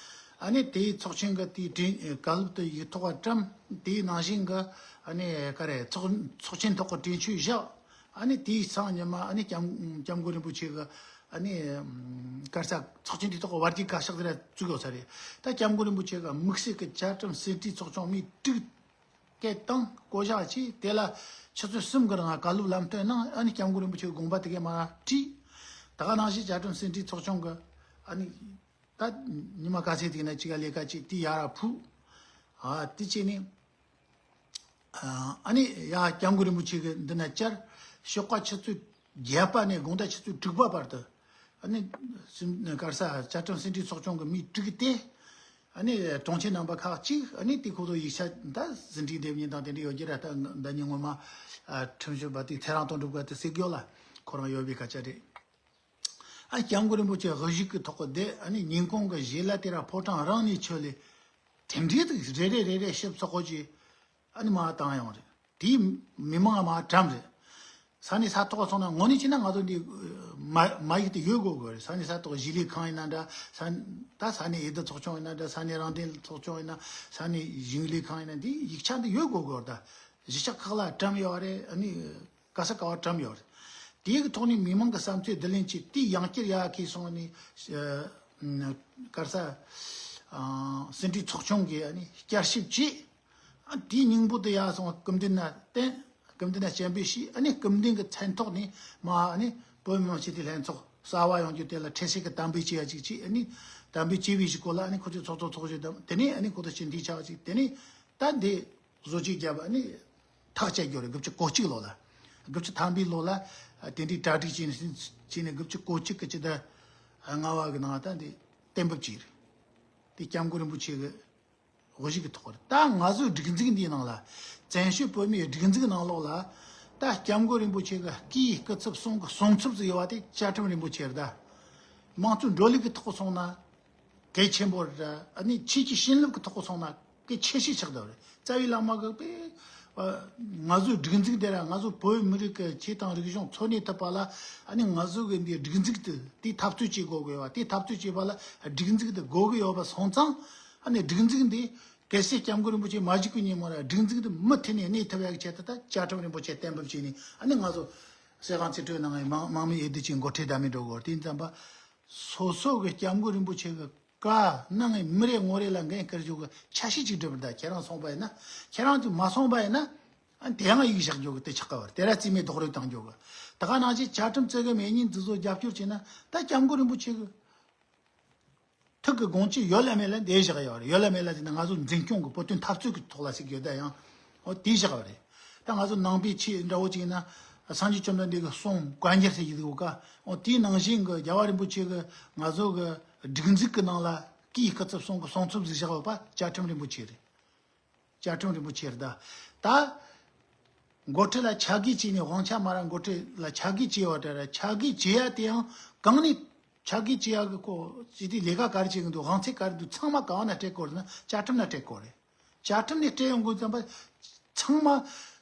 ཨ་ནི་དེའི་ཚོགས་ཆེན་གྱི་དེའི་གྲོས། བཀའ་སློབ་དེ་ཡིག་ཐོག་བཀྲམ། དེའི་ནང་བཞིན་གྱི་ཨ་ནི་ག་རེ། ཚོགས་ཚོགས་ཆེན་ཐོག་གི་གྲོས་ཆོད་བཞག། ཨ་ནི་དེའི་སང་ཉི་མ་ཨ་ནི་སྐྱབས་སྐྱབས་མགོན་རིན་པོ་ཆེ་གི་ཨ་ནི་གར་ས་ཚོགས་ཆེན་དེ་ཐོག་གི་བར་གྱི་བཀའ་ཤག་དེ་ར་བཙུགས་ཡོད་ས་རེད། ད་སྐྱབས་མགོན་རིན་པོ་ཆེ་གི་དམིགས་བསལ་གི་བཅའ་ཁྲིམས་ཟིན་བྲིས་ཚོགས་ཆུང་མི་དྲུག་སྐད་བཏང་བསྐོ་བཞག་བྱས། དེ་ལ་ཆུ་ཚོད་གསུམ་གི་རིང་བཀའ་སློབ་ལམ་སྟོན་གནང་། ཨ་ནི་སྐྱབས་མགོན་རིན་པོ་ཆེ་གི་དགོངས་པ་དེ་གས་མར་བྲིས། ད་ག་ནང་བཞིན་བཅའ་ཁྲིམས་ཟིན་བྲིས་ཚོགས་ཆུང་གི་ཨ་ནི་ད་ཉི་མ་ག་ཚོད་དེ་ན་ཅི་ག་ལས་ཀ་ཅིག་དེ་ཡར་ཕུལ། ཨ་དེ་བྱས་ནས་ཨ་ནི་ཡ་སྐྱབས་མགོན་རིན་པོ་ཆེ་གི་འདི་ན་བཅར། ཞོགས་ཀ་ཆུ་ཚོད་བརྒྱད་པ་ནས་དགོང་དག་ཆུ་ཚོད་དྲུག་པ་བར་དུ་ཨ་ནི་སེམས་གར་ས་བཅའ་ཁྲིམས་ཟིན་བྲིས་ཚོགས་ཆུང་གི་མི་དྲུག་དེ་ཨ་ནི་དྲུང་ཆེ་རྣམ་པ་ཁག་ཅིག་ཨ་ནི་དེ་ཁོ་ཚོ་ཡིག་ཆ་ད་ཟིན་བྲིས་འདེབས་མཁན་དང་དེ་འདྲ་ཡོད་རྒྱུ་ར། ད་ཟླ་ཉིན་སྔོན་མ་ཁྲིམས་ཞིབ་པ་དེ་ཚེ་རིང་དོན་གྲུབ་ག་དེ་ཟེར་གི་ཡོད་ལ། ཁོ་རང་ཡོད་པའི་སྐད་ཆ་རེད། ཨ་སྐྱབས་མགོན་རིན་པོ་ཆེ་དབུ་བཞུགས་ཀྱི་ཐོག་གི་དེ་ཨ་ནི་ཉིན་གུང་གི་ཞལ་ལག་དེ་ར་ཕོ་བྲང་རང་ནས་མཆོད་ལེ། དེ་འདྲའི་དུས་རེ་རེ་རེ་རེ་ཞིབ་ཚགས་པོ་ཅིག་ཨ་ནི་མར་བཏང་ཡོང་རེད། དེའི་མི་མང་མར་གྲམ་རེད། ས་གནས་ས་ཐོག་སོང་ན་དངོས་གནས་བྱས་ན་ང་ཚོ་འདི་མ་མ་ཡིག་དེ་ཡོད་དགོས་དགོས་རེད། ས་གནས་ས་ཐོག་གཞིས་ལས་ཁང་ཡིན་ན་འདྲ། ས་ད་ས་གནས་འོས་བསྡུ་ཚོགས་ཆུང་ཡིན་ན་འདྲ། ས་གནས་རང་བདེན་ཚོགས་ཆུང་ཡིན་ན། ས་གནས་གཞུང་ལས་ཁང་ཡིན་ན་འདི་ཡིག་ཆ་འདི་ཡོད་དགོས་དགོས་རེད། ད་གཞིས་ཆགས་ཁག་ལ་གྲམ་ཡོད་རེད། ཨ་ནི། ག་ས་ག་བ་གྲམ་ཡོད་རེད། དེའི་གི་ཐོག་ནས་མི་མང་གི་བསམ་ཚུལ་བསྡུ་ལེན་བྱས། དེ་ཡང་བསྐྱར་ཡར་ཁྱེར་སོང་ནས་ཨ་གར་ས་ཨ་ཟིན་བྲིས་ཚོགས་ཆུང་གིས་ཨ་ནི་བསྐྱར་ཞིབ་བྱས། ཨ་དེའི་སྙིང་པོ་དེ་ཡར་སོང་སྐུ་མདུན་ན་བསྟན། སྐུ་མདུན་ན་སྤྱན་འབུལ་ཞུས། ཨ་ནི་སྐུ་མདུན་གྱི་མཚན་ཐོག་ནས་མར་ཨ་ནི་བོད་མི་མང་སྤྱི་འཐུས་ལྷན་ཚོགས་གསར་པ་ཡོང་རྒྱུ་དེ་ལ་འཕྲལ་སེལ་གྱི་དམ་འབུལ་བྱེད་ཡ་ཅིག་བྱས། ཨ་ནི་དམ་འབུལ་བྱས་པའི་གཞུག་གུ་ལ་ཨ་ནི་ཁོ་ཚོས་ཚོགས་གཙོ་ཚོགས་གཞོན་དང་དེ་ནས་ཨ་ནི་ཁོ་ཚོ་སྤྱི་འཐུས་ཆགས་ཅིག། དེ་ནས་ད་འདི་བཟོ་བཅོས་བརྒྱབ། ཨ་ནི་ཐག་བཅད་རྒྱུ་རེད། དགུ་བཅུ་གོ་གཅིག་ལོ་ལ། དགུ་བཅུ་ཐམ་པའི་ལོ་ལ་དེ་འདྲའི་གྲ་སྒྲིག་བྱས་ནས་བྱས་ནས་དགུ་བཅུ་གོ་གཅིག་གི་སྤྱི་ཟླ་ལྔ་པ་གི་ནང་ད་འདི་གཏན་འབེབས་བྱས་རེད། དེ་སྐྱབས་མགོན་རིན་པོ་ཆེ་གི་དབུ་བཞུགས་ཀྱི་ཐོག་རེད། ད་ང་ཚོའི་སྒྲིག་འཛུགས་འདིའི་ནང་ལ། བཙན་བྱོལ་བོད་མིའི་སྒྲིག་འཛུགས་ནང་ལོགས་ལ་ད་སྐྱབས་མགོན་རིན་པོ་ཆེ་གི་སྐུའི་སྐུ་ཚབ་གསུང་གི་གསུང་ཚབ་ཟིག་ཡོད་པ་དེ་བཅའ་ཁྲིམས་རིན་པོ་ཆེ་རེད། ད་དམངས་གཙོའི་འགྲོ་ལུགས་ཀྱི་ཐོག་སོང་ན་གལ་ཆེན་པོ་རེད། ཨ་ནི་ཆོས་ཀྱི་བྱིན་རླབས་ཀྱི་ཐོག་སོང་ན་གལ་ཆེ་ཤོས་ཆགས་བསྡད་པ་རེད། རྩ་བའི་བླ་མ་གིས་པས་ང་ཚོའི་སྒྲིག་འཛུགས་དེ་ར་ང་ཚོ་བོད་མི་རིགས་ཀྱི་ཆོས་དང་རིག་གཞུང་འཚོ་གནས་ཐུབ་པ་ལ། ཨ་ནི་ང་ཚོ་གི་འདི་སྒྲིག་འཛུགས་དེ་དེ་འཐབ་རྩོད་བྱེད་དགོས་གི་ཡོད་པ། དེ་འཐབ་རྩོད་བྱེད་པ་ལ་སྒྲིག་འཛུགས་དེ་དགོས་གི་ཡོད་པ་སོང་ཙང་། ཨ་ནི་སྒྲིག་འཛུགས་འདི་གལ་སྲིད་སྐྱབས་མགོན་རིན་པོ་ཆེ་མ་བཞུགས་གི་ཉིན་མོ་ར་སྒྲིག་འཛུགས་འདི་མུ་མཐུད་ནས་གནས་ཐུབ་ཡག་གི་ཆེད་དུ་ད་བཅའ་ཁྲིམས་རིན་པོ་ཆེ་གཏན་འབེབས་བྱས་ནས། ཨ་ནི་ང་ཚོ་སྲིད་དབང་རྩིས་སྤྲོད་གནང་བའི་དམངས་དམངས་མི་འོས་བསྡུ་ཆེད་འགོ་ཁྲིད་བདམས་མི་འགྲོ་དགོས། དེ་ཙམ་པ། སོ་སོ་གི་སྐྱབས་མགོན་རིན་པོ་ཆེ་གི་བཀའ་གནང་བའི་མི་རེ་ངོ་རེ་ལ་འགན་འཁུར་རྒྱུ་གི་ཆ་ཤས་ཅིག་སྒྲུབ་པར་གདའ། ཁྱེད་རང་སོང་པ་ཡིན་ན། ཁྱེད་རང་ཚོས་མ་སོང་པ་ཡིན་ན། ཨ་དེ་ཡང་ཡིག་བཞག་རྒྱུ་གི་དེ་ཆགས་ཀ་བར་དེ་ར་རྩིས་མེད་རྡོག་རོལ་བཏང་རྒྱུ་གི། ད་ག་ནང་བཞིན་བཅའ་ཁྲིམས་བརྩི་གི་མེད་ཉིན་འཛིན་བཟོ་རྒྱབ་སྐྱོར་བྱས་ན། ད་སྐྱབས་མགོན་རིན་པོ་ཆེ་གི་ཐུགས་ཀྱི་དགོངས་གཅིག་ཡོད་ལ་མེད་ལ་འདི་བཞག་ཡོད་རེད། ཡོད་ལ་མེད་ལ་ཟེར་ན་ང་ཚོ་འཛིན་སྐྱོང་གི་བོད་དོན་འཐབ་རྩོད་ཀྱི་ཐོག་ལ་ཟེར་གི་ཡོད། ད་ཡང་འོ་དེ་བཞག་པ་རེད། ད་ང་ཚོ་ནང་པའི་ཆོས་འདྲ་བོ་ཅིག་ཡིན་ན། སངས་རྒྱས་བཅོམ་ལྡན་འདས་ཀྱི་གསུང་བཀའ་འགྱུར་ཟེར་གྱི་འདུག་ག་འོ་དེའི་ནང་བཞིན་གྱི་རྒྱལ་བ་རིན་པོ་ཆེ་གི་ང་ཚོ་གི་སྒྲིག་འཛུགས་ཀྱི་ནང་ལ་སྐུའི་སྐུ་ཚབ་གསུང་གི་གསུང་ཚབ་ཟིག་བཞག་ཡོད་པ་བཅའ་ཁྲིམས་རིན་པོ་ཆེ་རེད། བཅའ་ཁྲིམས་རིན་པོ་ཆེ་རེད། ད་ད་འགོ་ཁྲིད་ལ་ཆ་བགོས་བྱས་ནས། དབང་ཆ་མ་རག་འགོ་ཁྲིད་ལ་ཆ་བགོས་བྱས་པ་འདྲ་ར། ཆ་བགོས་བྱེད་ཡ་དེ་ཡང་གང་ནས་ཆ་བགོས་བྱེད་ཡ་གི་ཁོ་ཅི་དེ་ལས་ཀ་ག་རེ་བྱེད་གི་འདུག་དབང་ཚད་ག་རེ་འདུག་ཚང་མ་གང་ན་སྤྲད་དགོས་རེད་ན་བཅའ་ཁྲིམས་ན་སྤྲད་དགོས་རེད། བཅའ་ཁྲིམས་ནས་སྤྲད་ཡོང་དགོས་ཙམ་པ། ཚང་མ་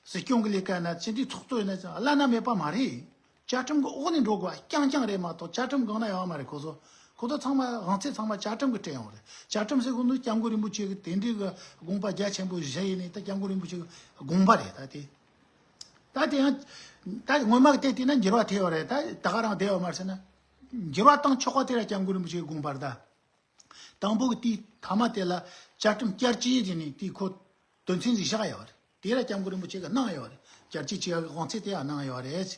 སྲིད་སྐྱོང་གི་ལས་ཀ་ན་སྤྱི་འཐུས་ཚོགས་གཙོ་ཡིན་ན་ཅང་བླ་ན་མེད་པ་མ་རེད། བཅའ་ཁྲིམས་ཀྱི་འོག་ནས་འགྲོ་དགོས་རྐྱང་རྐྱང་རེད་མ་གཏོགས་བཅའ་ཁྲིམས་སྒང་ན་ཡོད་མ་རེད། ཁོ་ཚོ་ཁོ་ཚོ་ཚང་མ་དབང་ཚད་ཚང་མ་བཅའ་ཁྲིམས་ཀྱིས་སྤྲད་ཡོང་རེད། བཅའ་ཁྲིམས་ཟེར་གོ་ནོ་སྐྱབས་མགོན་རིན་པོ་ཆེ་གི་དེ་འདྲའི་གི་དགོངས་པ་རྒྱ་ཆེན་པོ་བཞེས་ཡིན་ནི་ད་སྐྱབས་མགོན་རིན་པོ་ཆེ་གི་དགོངས་པ་རེད། ད་དེ་ད་དེ་ཡང་ད་སྔོན་མ་གི་དེ་བལྟས་ན་འགྱུར་བ་ཐེབས་ཡོད་རེད། ད་ད་ག་རང་བསྡད་ཡོད་མ་རེད་ཟེར་ན། འགྱུར་བ་བཏང་ཆོག་པ་དེ་ར་སྐྱབས་མགོན་རིན་པོ་ཆེ་གི་དགོངས་པ་རེད་ད། དང་པོ་གི་དེའི་མཐའ་མ་དེ་ལ་བཅའ་ཁྲིམས་བསྐྱར་བཅོས་བྱས་ནས་དེའི་ཁོ་དོན་ཚན་ཞིག་བཞག་ཡོད་རེད། དེ་ལ་སྐྱབས་མགོན་རིན་པོ་ཆེ་གིས་གནང་ཡོད་རེད། བསྐྱར་བཅོས་བྱེད་ཡག་གི་དབང་ཚད་དེ་ཡང་གནང་ཡོད་རེད།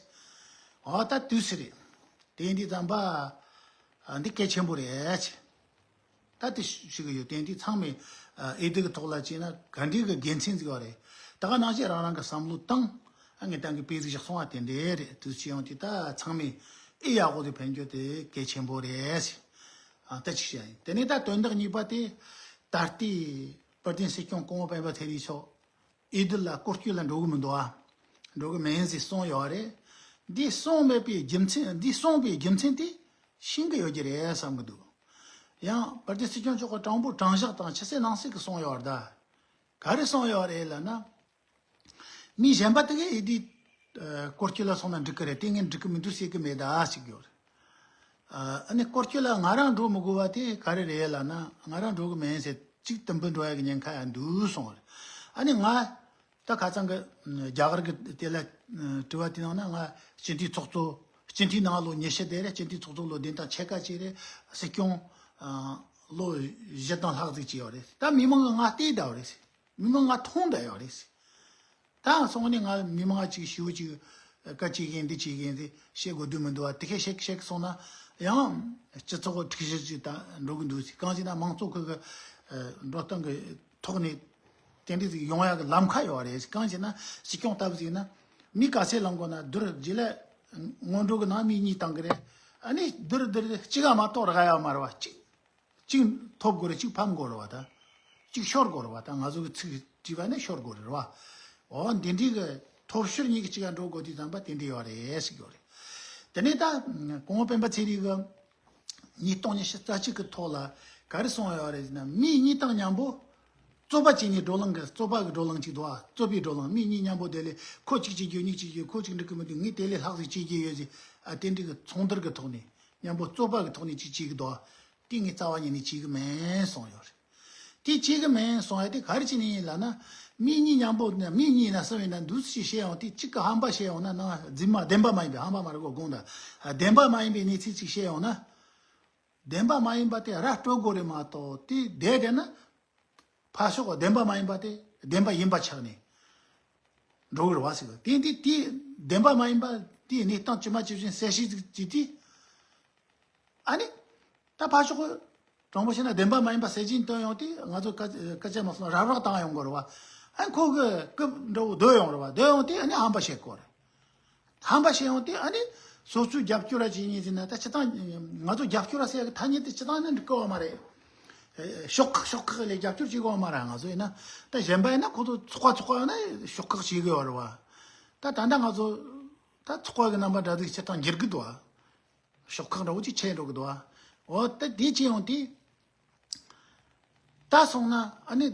འོ་ད་དུས་སུ་རེད། དེ་འདི་ཙམ་པ་འདི་གལ་ཆེན་པོ་རེད། ད་དེ་ཞུ་གི་ཡོད། དེ་འདི་ཚང་མས་འོས་བསྡུ་གི་ཐོག་ལ་བྱས་ན་ག་འདྲའི་གི་དགེ་མཚན་ཟིག་ཡོད་རེད། ད་ག་ནང་བཞིན་རང་རང་གི་བསམ་བློ་བཏང་། ཨ་ངས་ཏང་གི་དཔེ་ཟིག་བཞག་སོང་བ་དེ་འདྲས་རེད། དུས་ཚོད་ཡོང་དུས་ད་ཚང་མས་ཨེ་ཡག་པོ་དེ་ཕན་རྒྱུ་དེ་གལ་ཆེན་པོ་རེད། ཨ་ད་ཅིག་བཤད་ཡིན། དེ་ནས་ད་དོན་དག་གཉིས་པ་དེ། ད་ལྟའི་དཔལ་ལྡན་སྲིད་སྐྱོང་སྐུ་ངོ་སྤེན་པ་ཚེ་རིང་མཆོག་འོས་བསྡུ་ལ་སྐོར་སྐྱོད་ལ་འགྲོ་གི་མི་འདུག་ཨ། འགྲོ་གི་མིན་ཟེར་གསུངས་ཡོད་རེད། འདི་གསུངས་མེད་པའི་རྒྱུ་མཚན། འདི་གསུངས་པའི་རྒྱུ་མཚན་དེ་ཤེས་ཀྱི་ཡོད་ཀྱི་རེད་བསམ་གྱི་འདུག་ཡང་དཔལ་ལྡན་སྲིད་སྐྱོང་མཆོག་གི་དྲང་པོ་དྲང་བཞག་དང་ཕྱི་གསལ་ནང་གསལ་གྱི་གསུངས་ཡོད་རེད་ད། ག་རེ་གསུངས་ཡོད་རེད་ལབ་ན། མི་གཞན་པ་དེ་གས་འོས་བསྡུའི་སྐོར་སྐྱོད་ལ་སོང་ན་འགྲིག་གི་རེད། དེ་ངས་འགྲིག་གི་མི་འདུག་ཟེར་གི་མེད་ད་ཟེར་གི་ཡོད་རེད། ཨ་ནི་སྐོར་སྐྱོད་ལ་ང་རང་འགྲོ་མི་དགོས་པ་དེ་ག་རེ་རེད་ལབ་ན། ང་རང་འགྲོ་གི་མིན་ཟེར། གཅིག་དུམ་བུ་འགྲོ་ཡ་གི་ཉེན་ཁ་ཡང་འདུག་གསུངས་པ་རེད། ཨ་ནི་ང་ ད་ཁ་སང་གི་རྒྱ་གར་གི་དེ་ལ་དྲི་བ་དེ་ནང་ན། ང་སྤྱི་འཐུས་ཚོགས་གཙོ། སྤྱི་འཐུས་ནང་ལོ་ཉི་ཤུ་དེ་རེད། སྤྱི་འཐུས་ཚོགས་གཙོ་ལོ་བདུན་དང་ཕྱེད་ཀ་ཅིག་རེད། སྲིད་སྐྱོང་ལོ་བཞི་དང་ལྷག་ཟིག་བྱས་ཡོད་རེད། ད་མི་མང་གིས་ང་བལྟས་བསྡད་ཡོད་རེད། མི་མང་ང་མཐོང་བསྡད་ཡོད་རེད། ད་སོང་ནས་ང་མི་མང་ཅིག་ཞུ་ཅིག་བཀའ་ཅིག་ཡིན་འདི་ཅིག་ཡིན་ཟེར་བཤད་དགོས་དུས་མི་འདུག་བ། དེ་ཁས་བཤད་བཤད་སོང་ན་ཡང་སྤྱི་ཚོགས་འཁྲུག་གཞི་ཅིག་ད་འགྲོ་གི་འདུག་ཟེར། གང་ཟེར་ན་མང་གཙོ་ཁུལ་གི་འགྲོ་སྟངས་གི་ཐོག་ནས་དེ་འདྲ་ཟིག་ཡོང་ཡག་གི་ལམ་ཁ་ཡོད་རེད། གང་ཟེར་ན་སྲིད་སྐྱོང་ལྟ་བུ་ཟིག་ན་མི་ག་ཚད་ལངས་དགོས་ན་བསྡུར་རྗེས་ལ་སྔོན་འགྲོ་གི་ནང་མི་གཉིས་བཏང་གི་རེད། ཨ་ནི་བསྡུར་བསྡུར་གཅིག་ག་མ་གཏོགས་རག་ཡ་མ་རེད་བ། གཅིག་གཅིག་ཐོབ་དགོས་རེད། གཅིག་ཕམ་དགོས་རེད་བ། ད་གཅིག་ཤོར་དགོས་རེད་བ། ད་ང་ཚོ་གི་ཚིག་བྲིས་པ་ནི་ཤོར་དགོས་རེད་བ། འོ་འདི་འདྲའི་གི་ཐོབ་ཤོར་གཉིས་ཀྱི་གཅིག་ག་འགྲོ་དགོས་དུས་ཙམ་པ་དེ་འདྲ་ཡོད་རེད་ཟེར་གི་ཡོད་རེད། དེ་ནས་ད་གོང་འོག་སྤེན་པ་ཚེ་རིང་གི་ཉིས་སྟོང་ཉི་ཤུ་རྩ་གཅིག་གི་ཐོག་ལ་ག་རེ་གསུངས་ཡོད་རེད་ཟེར་ན། མི་གཉིས་དང་མཉམ་པོ་རྩོད་པ་བྱས་ནས་བགྲོ་གླེང་གི། རྩོད་པ་གི་བགྲོ་གླེང་གཅིག་འདུག་ཨ། རྩོད་པའི་བགྲོ་གླེང་། མི་གཉིས་མཉམ་པོ་དེ་ལས་ཁོ་གཅིག་བྱེད་རྒྱུ་གཉིས་གཅིག་བྱེད། ཁོ་གཅིག་འགྲིག་གི་མི་འདུག་ངས་དེ་ལས་ལྷག་ཟིག་བྱེད་རྒྱུ་ཡོད་ཟེར། ཨ། དེ་འདྲའི་གི་ཚོགས་འདུར་གི་ཐོག་ནས་མཉམ་པོ་རྩོད་པ་གི་ཐོག་ནས་གཅིག་བྱེད་གི་འདུག་ཨ། དེ་ངས་རྩ་བ་ཉིད་ནས་བྱེད་གི་མིན་གསུངས་ཡོད་རེད། དེ་བྱེད་གི་མིན་གསུངས་ཡ་དེ་ག་རེ་བྱས་ནས་ཡིན་ལབ་ན། མི་གཉིས་མཉམ་པོ་ནས། མི་གཉིས་ན་གསུམ་ཡིན་ན་འདུག་སེ་བཤད་ཡོང་དུས། གཅིག་གིས་ཧམ་པ་བཤད་ཡོང་ན། ནང་རྫུན་མ་བདེན་པ་མ་ཡིན་པའི། ཧམ་པ་མ་རེད་གོ། དགོངས་དག་བདེན་པ་མ་ཡིན་པའི་གནས་ཚུལ་ཅིག་བཤད་ཡོང་ན། བདེན་པ་མ་ཡིན་པ་དེ་ར་སྤྲོད་དགོས་རེད་མ་གཏོགས། དེ་བསྡད་བསྡད་ན་ཕར་ཕྱོགས་བདེན་པ་མ་ཡིན་པ་དེ་བདེན་པ་ཡིན་པ་ཆགས་ནས་འགྲོ་གི་རེད་བ་ཟེར་གི། དེ་དེ་དེ་བདེན་པ་མ་ཡིན་པ་དེའི་གནས་སྟངས་ཇི་མ་ཇི་བཞིན་གསལ་བཤད་ཅིག་བྱས་དུས། ཨ་ནི། ད་ཕར་ཕྱོགས་ཀྱིས་དྲང་པོ་བཤད་ན་བདེན་པ་མ་ཡིན་པ་གསལ་བྱེད་བཏོན་ཡོང་དུས། ང་ཚོ་སྐད་སྐད་ཆ་མ་གསུངས་རབ་རོབ་བཏང་ཡོང་དགོས་རེད་བ། ཨ་ནི་ཁོ་གི་རྐུབ་འདྲ་བོ་རྡོལ་ཡོང་རེད་བ། རྡོལ་ཡོང་དུས་ཨ་ནི་ཧམ་པ་བཤད་དགོས་རེད། ཧམ་པ་བཤད་ཡོང་དུས་ཨ་ནི་སོ་སོའི་རྒྱབ་སྐྱོར་ར་བྱེད་ཉེན་ཟེར་ན། ད་སྤྱིར་བཏང་ང་ཚོ་རྒྱབ་སྐྱོར་ར་ཟེར་ཡག་གི་ཐ་སྙད་དེ་སྤྱིར་བཏང་ནི་འགྲིག་གི་ཡོད་མ་རེད། ཤོག་ཁག་ཤོག་ཁག་ལས་རྒྱབ་སྐྱོར་བྱེད་དགོས་མ་རེད། ང་ཚོ་ཡིན་ན་ད་གཞན་པ་ཡིན་ན་ཁོ་ཚོ་ཚོགས་པ་ཚོགས་པ་ཡོད་ན་ཤོག་ཁག་བྱེད་གི་ཡོད་རེད་བ། ད་ད་ལྟ་ང་ཚོ་ད་ཚོགས་པ་གི་རྣམ་པ་འདྲ་ཟིག་སྤྱིར་བཏང་འགྱུར་གི་འདུག་བ། ཤོག་ཁག་འདྲ་བོ་ཅིག་ཆགས་འགྲོ་གི་འདུག་བ། འོ་ད་དེ་བྱས་ཡོང་དུས། ད་སོང་ན་ཨ་ནི་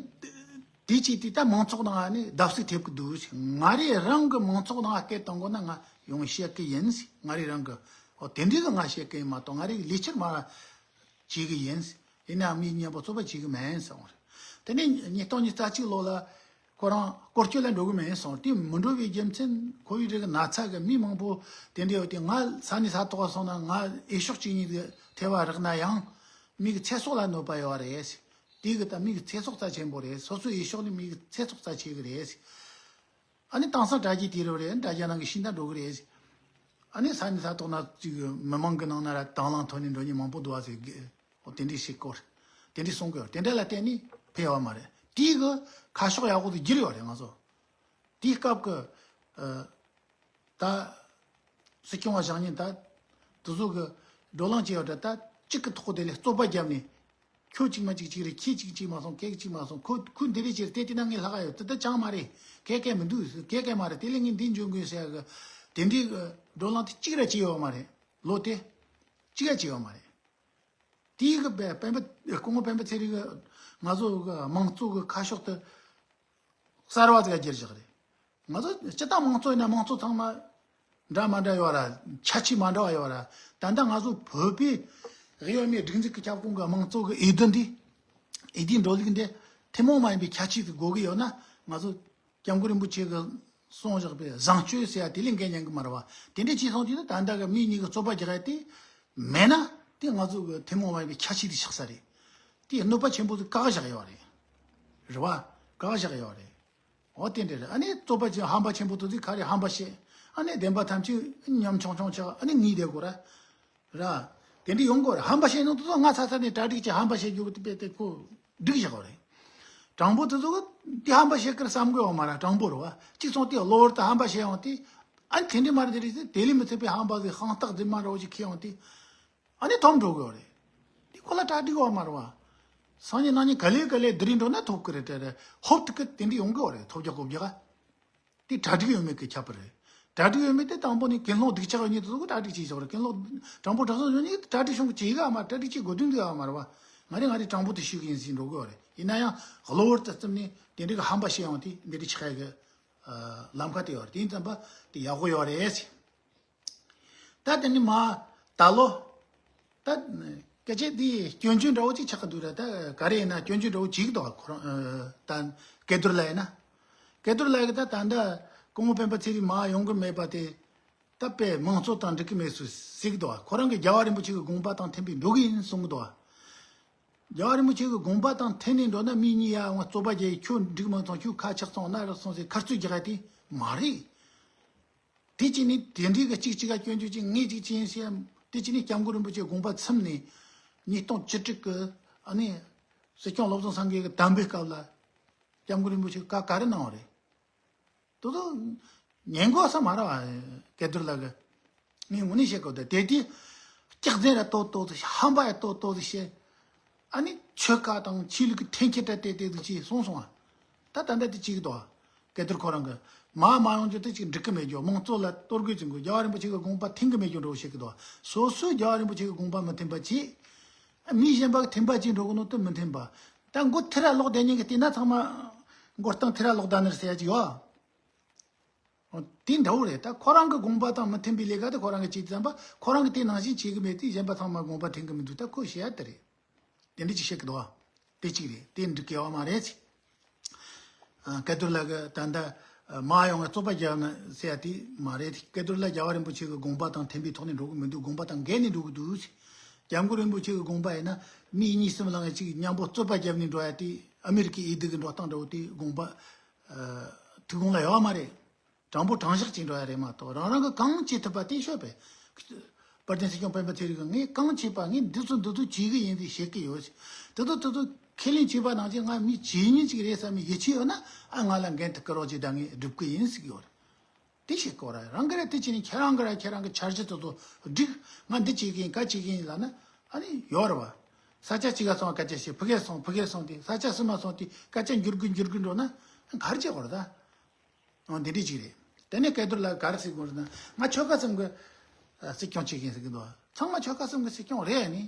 དེ་བྱས་དུས་ད་མང་ཚོགས་ནང་ཨ་ནི་བརྡབ་གསིག་ཐེབས་ཀྱི་འདུག་ཟེར། ང་རང་རང་གི་མང་ཚོགས་ནང་སྐད་གཏོང་དགོས་ན་ང་ཡོང་བཤད་ཀྱི་ཡིན་ཟེར། ང་རང་རང་གི། འོ་དེ་འདྲའི་གི་ང་བཤད་ཀྱི་ཡིན་མ་གཏོགས། ང་རང་གི་ལས་འཆར་མ་བྱེད་ཀྱི་ཡིན་ཟེར། ཡིན་ནའང་མི་མཉམ་པོ་རྩོད་པ་བྱེད་ཀྱི་མིན་ཟེར་བ་རེད། དེ་ནས་ཉིས་སྟོང་ཉི་ཤུ་རྩ་གཅིག་ལོ་ལ་ཁོ་རང་སྐོར་སྐྱོད་ལ་འགྲོ་གི་མིན་གསུངས། དེ་མི་འགྲོ་བའི་རྒྱུ་མཚན་ཁོ་བོའི་རིགས་ན་ཚ་གི་མི་མང་པོ་དེ་འདྲ་ཡོད་དེ། ང་ས་ནས་ས་ཐོག་སོང་ན་ང་འོས་ཤོག་གཅིག་གཉིས་དེ་ཐེ་བ་རག་ན་ཡང་མི་གི་ཚེ་སྲོག་ལ་གནོད་པ་ཡོད་རེད། དེ་གི་ད་མི་གི་ཚེ་སྲོག་རྩ་ཆེན་པོ་རེད། སོ་སོའི་འོས་ཤོག་ནི་མི་གི་ཚེ་སྲོག་རྩ་ཆེ་གི་རེད། ཨ་ནི་དེང་སང་དྲ་རྒྱའི་དུས་རབས་རེད། དྲ་རྒྱ་ནང་གི་ཤིང་རྟ་འགྲོ་གི་རེད། ཨ་ནི་ས་ནས་ས་ཐོག་ན་ཅིག་མི་མང་གི་ནང་ན་ར་དང་བླངས་ཐོག་ནས་འགྲོ་མཁན་མང་པོ་འདུག་བ་ཟེར་གི། འོ་དེ་འདྲའི་ཞིག་སྐོར། དེ་འདྲའི་གསུང་གི་ཡོད། དེ་འདྲ་ལ་བརྟེན་ནས་ཕེབས་པ་མ་རེད། དེའི་གི་ཁ་ཕྱོགས་ཡག་པོ་དེ་བསྒྱུར་ཡོད་རེད་ང་ཚོ། དེའི་སྐབས་ཀྱི་ཨ་ད་སྲིད་སྐྱོང་བ་བཞེངས་ཉིན་ད་དེ་ཚོ་གི་བགྲོ་གླེང་བྱས་ཡོད་རེད། ད་གཅིག་གི་ཐོག་དེ་ལས་རྩོད་པ་བརྒྱབ་ནས། ཁྱོད་གཅིག་མ་གཅིག་གཅིག་རེད། ཁྱེད་གཅིག་གཅིག་མ་སོང་། ཁྱེད་གཅིག་མ་སོང་། ཁོ་ཁོ་འདི་རེད་ཅེས་དེ་དེ་ན་ངས་ལྷག་ཡོད། དེ་ད་ཅང་མ་རེད། གལ་གལ་མི་འདུག་གལ་གལ་མ་རེད། དེ་ལས་ངས་འདི་འཇོན་དགོས་ཟེར་གི། དེ་འདྲའི་གི་བགྲོ་གླེང་དེ་གཅིག་ར་བྱས་ཡོད་མ་རེད། ལོ་དེ་གཅིག་ར་བྱས་ཡོད་མ་རེད། དེའི་གི་སྤེ་སྤེན་པ་སྐུ་ངོ་སྤེན་པ་ཚེ་རིང་གི་ང་ཚོ་གི་དམངས་གཙོ་གི་ཁ་ཕྱོགས་དེ་གསར་བ་ཟིག་བསྒྱུར་བཞག་རེད། ང་ཚོ་སྤྱི་བཏང་དམངས་གཙོ་ཡིན་ན་དམངས་གཙོ་ཚང་མ་འདྲ་མ་འདྲ་ཡོད་ར། ཁྱད་ཆོས་མ་འདྲ་བ་ཡོད་ར། ད་ལྟ་ང་ཚོ་བོད་པའི་གཡོན་མའི་སྒྲིག་འཛུགས་ཀྱི་ཁྱབ་ཁོངས་ཀྱི་དམངས་གཙོ་གི་འོས་བསྡུ་འདི། འོས་བསྡུའི་འགྲོ་ལུགས་འདི་ཐུན་མོང་མ་ཡིན་པའི་ཁྱད་ཆོས་ཤིག་དགོས་ཀྱི་ཡོད་ན། ང་ཚོ་སྐྱབས་མགོན་རིན་པོ་ཆེ་གིས་གསུངས་བཞག་པའི་བཟང་སྤྱོད་ཟེར་ཡ་དེ་ལས་འགལ་ཉན་གི་མ་རེད་བ། དེ་འདྲ་བྱས་སོང་དུས་ད་ལྟ་གི་མི་གཉིས་ཀྱི་རྩོད་པ་རྒྱག་ཡ་དེ་མེད་ན། དེ་ང་ཚོ་གི་ཐུན་མོང་མ་ཡིན་པའི་ཁྱད་ཆོས་དེ་ཆགས་ས་རེད། དེ་གནོད་པ་ཆེན་པོ་ཟིག་བཀག་བཞག་ཡོད་རེད། རེད་བ། བཀག་བཞག་ཡོད་རེད། འོ་དེ་འདྲ་རེད། ཨ་ནི་རྩོད་པ་ཆེ་ཧམ་པ་ཆེན་པོ་དེ་ཚོས་ག་རེ་ཧམ་པ་བཤད། ཨ་ནི་བདེན་པ་ཐམས་ཅད་ཉམ་ཆུང་ཆུང་ཆགས། ཨ་ནི་ངུས་བསྡད་དགོས་ར། ར། དེ་འདྲ་ཡོང་དགོས་ར། ཧམ་པ་བཤད་ནོ་དེ་ཚོ་སྔ་ཚ་ཚ་ནས་གྲ་སྒྲིག་བྱས་ཧམ་པ་བཤད་རྒྱུ་དེ་དཔེ་དེ་ཁོ་སྒྲིག་བཞག་པ་རེད། དྲང་པོ་དེ་ཚོ་གི་དེ་ཧམ་པ་བཤད་ཀར་བསམ་དགོས་ཡོད་མ་ར། དྲང་པོ་རེད་བ། གཅིག་སོང་དེ་གློ་བུར་དུ་ཧམ་པ་བཤད་ཡོང་དེ། ཨ་ནི་དེ་འདྲ་མ་རེད། དེ་རེད་ཟེར། དེ་ལས་མི་ཚད་པའི་ཧམ་པ་ཟིག་ཤིང་རྟ་རྫུན་མ་འདྲ་བོ་ཞིག་ཁྱེར་ཡོང་དེ། ཨ་ནི་ཐོབ་འགྲོ་གི་ཡོད་རེད། དེ་ཁོ་ལ་གྲ་སྒྲིག་ཡོད་མ་རེད་བ། སང་ཉིན་གནངས་ཉིན་ག་ལེ་ག་ལེ་དེ་རིང་འགྲོ་ན་ཐོབ་གི་རེད། དེ་རེད། ཧོབ་ཏེ་གི་དེ་འདྲ་ཡོང་གི་ཡོད་རེད། ཐོབ་རྒྱག་གོ་རྒྱག་ག་དེ་གྲ་སྒྲིག་ཡོད་མེད་ཀྱི་ཁྱད་པར་རེད། གྲ་སྒྲིག་ཡོད་མེད་དེ་དང་པོ་ནས་གྱེན་ལོག་སྡུག་ཅག་ཡོད་མཁན་དེ་ཚོ་གིས་གྲ་སྒྲིག་བྱས་ཆོག་རེད། གྱེན་ལོག་དྲང་པོ་དྲང་སྲོང་ཡོད་མཁན་གྱིས་གྲ་སྒྲིག་བྱུང་གི་བྱེད་གི་ཡོད་མ་རེད། གྲ་སྒྲིག་བྱེད་དགོས་དོན་འདུག་ཡོད་མ་རེད་བ། ང་རེ་ང་རེ་དྲང་པོ་དེ་ཞུ་གི་ཡིན་ཟེར་འགྲོ་གི་ཡོད་རེད། ཡིན་ན་ཡང་གློ་བུར་དུ་བརྩིས་ནས་དེ་འདྲ་གི་ཧམ་པ་བཤད་ཡོང་དུས་འདི་འདྲ་ཆགས་ཡ་གི་ལམ་ཁ་དེ་ཡོད་རེད། དེ་ཡིན་ཙམ་པ་དེ་ཡག་པོ་ཡོད་རེད་ཟེར། ད་དེ་ནི་མ་ད་ལོ། ད་སྐད་ཆ་འདི་སྐྱོན་བརྗོད་འདྲ་བོ་ཅིག་ཆགས་ཀྱི་འདུག་ར། ད་ག་རེ་ཡིན་ན་སྐྱོན་བརྗོད་འདྲ་བོ་བྱེད་ཀྱི་འདུག་ཁོ་རང་ད་སྐལ་རྡོར་ལ་ཡིན་ན། སྐལ་རྡོར་ལགས་ཀྱིས་ད་ད་ལྟ་སྐུ་ངོ་སྤེན་པ་ཚེ་རིང་མར་ཡོང་གི་མེད་པ་དེ། ད་དཔེ་མང་གཙོ་དང་འགྲིག་གི་མེད་ཟེར་ཟེར་གི་འདུག་ཁོ་རང་གིས་རྒྱལ་བ་རིན་པོ་ཆེ་གི་དགོངས་པ་དང་མཐུན་པའི་འགྲོ་གི་ཡིན་གསུང་གི་འདུག་རྒྱལ་བ་རིན་པོ་ཆེ་གི་དགོངས་པ་དང་མཐུན་ནས་འགྲོ་ན་མི་གཉིས་ཡར་འོང་རྩོད་པ་རྒྱག་ཡས། ཁྱོད་འགྲིག་མ་སོང་། ཁྱོད་ཁ་ཆག་སོང་། ན་རག་སོང་ཟེར་ཁ་རྩོད་རྒྱག་ཡ་དེ་མ་རེད། དེ་བྱས་ནས་དེ་འདྲའི་གི་གཅིག་གཅིག་ག་སྐྱོན་བརྗོད་ཅིག་ངས་གཅིག་བྱས་ཡིན་ཟེར་ཡ། དེ་བྱས་ནས་སྐྱབས་མགོན་རིན་པོ་ཆེ་དགོངས་པ་ཚིམ་ནས་ཉིས་སྟོང་བཅུ་དྲུག་གི་ཨ་ནི་སྲིད་སྐྱོང་བློ་བཟང་སེང་གེ་གི་དམ་པའི་སྐབས་ལ་སྐྱབས་མགོན་རིན་པོ་ཆེ་བཀའ་ག་རེ་གནང་བ་རེད། དེ་ཚོ་ཉན་དགོས་ས་མ་རེད་བ། སྐལ་རྡོར་ལགས་ཀྱིས། ངས་དངོས་གནས་བཤད་དགོས། ད་དེ་དུས་སྐྱག་རྫུན་ར་ཏོག་ཏོག་ཙི་བཤད། ཧམ་པ་ཡ་ཏོག་ཏོག་ཙི་བཤད། ཨ་ནི་ཆོལ་ཁ་དང་ཆོས་ལུགས་ཀྱི་འཐེན་འཁྱེར་ར་དེ་དེ་ཚོ་ཅིག་སོང་སོང་ཨ། ད་ད་ལྟ་དེ་གཅིག་འདུག་ཨ། སྐལ་རྡོར་ཁོ་རང་གིས་མར་མ་ཡོང་རྒྱུ་དེ་ཅིག་འགྲིག་གི་མེད་རྒྱུ། མང་གཙོ་ལ་གཏོར་རྒོལ་བྱེད་དགོས། རྒྱལ་བ་རིན་པོ་ཆེ་གི་དགོངས་པ་མཐུན་གི་མེད་རྒྱུ་འདྲ་བོ་བཤད་གི་འདུག་ཨ། སོ་སོས་རྒྱལ་བ་རིན་པོ་ཆེ་གི་དགོངས་པ་མི་མཐུན་པ་བྱས། མི་གཞན་པ་གི་མཐུན་པ་བྱས་འགྲོ་གི་ནོ་དེ་མི་མཐུན་པ། ད་མགོ་ཐེ་ར་ལོག་བསྡད་མཁན་གི་བལྟས་ན་ཚང་མ་མགོ་རྟིང་ཐེ་ར་ལོག་བསྡད་ནི་རེད་ཟེར་ཡ་ཅིག་ཡོད། དེ་འདྲ་བོ་རེད། ད་ཁོ་རང་གི་དགོངས་པ་དང་མི་མཐུན་པའི་ལས་ཀ་དེ་ཁོ་རང་གིས་བྱས་ཙམ་པ། ཁོ་རང་གིས་དེ་ནང་བཞིན་བྱེད་གི་མེད་དུས་གཞན་པ་ཚང་མ་དགོངས་པ་མཐུན་གི་མི་འདུག་ད་ཁོས་བཤད་ཡ་དེ་རེད། དེ་འདྲ་ཅིག་བཤད་གི་འདུག་བ། དེ་གཅིག་རེད། དེ་འགྲིག་གི་ཡོད་མ་རེད་ཅིག་ཨ། སྐལ་རྡོར་ལགས་ཀྱིས་ད་ལྟ་མར་ཡོང་བའི་རྩོད་པ་རྒྱག་ན་ཟེར་ཡ་དེ་མ་རེད། སྐལ་རྡོར་ལགས་རྒྱལ་བ་རིན་པོ་ཆེ་གི་དགོངས་པ་དང་མཐུན་པའི་ཐོག་ནས་འགྲོ་གི་མི་འདུག་དགོངས་པ་དང་འགལ་ནས་འགྲོ་གི་འདུག་སྐྱབས་མགོན་རིན་པོ་ཆེ་གི་དགོངས་པ་ཡིན་ན་མི་གཉིས་གསུམ་ལངས་ཅིག་མཉམ་པོ་རྩོད་པ་བརྒྱབ་ནས་འགྲོ་ཡ་དེ། ཨ་མི་རི་ཀའི་འོས་བསྡུ་གི་འགྲོ་སྟངས་འདྲ་བོ་དེ་དགོངས་པ་ཐུགས་དགོངས་ལ་ཡོད་མ་རེད། དྲང་པོ་དྲང་བཞག་ཅིག་འགྲོ་ཡ་རེད་མ་གཏོགས། རང་རང་གི་གང་བྱེད་ཐུབ་པ་དེ་ཤོད་པས། དཔལ་ལྡན་སྲིད་སྐྱོང་སྤེན་པ་ཚེ་རིང་གིས་ངས་གང་བྱེད་པ་ངས་འདི་ཚོ་འདི་ཚོ་བྱེད་གི་ཡིན་ཟེར་བཤད་གི་ཡོད། དེ་ཚོ་དེ་ཚོ་ཁས་ལེན་བྱས་པ་ནང་བཞིན་ང་མི་བྱེད་མཁན་ཅིག་རེད་བསམ་པའི་ཡིད་ཆེས་ཡོད་ན། ཨ། ང་ལ་འགན་དེ་བསྐུར་རོགས་བྱེད། ད་ངས་སྒྲུབ་གི་ཡིན་ཟེར་གི་ཡོད་རེད། དེ་བཤད་དགོས་ར། རང་གི་ར་དེ་བྱས་ནས་ཁྱེད་རང་གི་ར་ཁྱེད་རང་གི་འཆར་གཞི་དེ་ཚོ་སྒྲིག་ང་འདི་བྱེད་གི་ཡིན། ག་བྱེད་གི་ཡིན་ལབ་ན་ཨ་ནི་ཡོད་རེད་བ། ས་ཆ་གཅིག་ག་སོང་བ་སྐད་ཆ་བཤད། ཕ་གིར་སོང་། ཕ་གིར་སོང་སྟེ་ས་ཆ་གསུམ་མ་སོང་སྟེ་སྐད་ཆ་འགྱུར་གི་འགྱུར་གི་འགྲོ་ན་ག་རེ་བྱེད་དགོས་རེད་ད། འོ་འདི་འདྲ་ཅིག་རེད། དེ་ནས་སྐལ་རྡོར་ལགས་ག་རེ་ཟེར་གི་ཡོད་རེད་ན། ང་ཆོལ་ཁ་གསུམ་གི་ཨ་སྲིད་སྐྱོང་བྱེད་ཀྱི་ཡིན་ཟེར་གི་འདུག་ཚང་མ་ཆོལ་ཁ་གསུམ་གི་སྲིད་སྐྱོང་རེད་ཨ་ནི།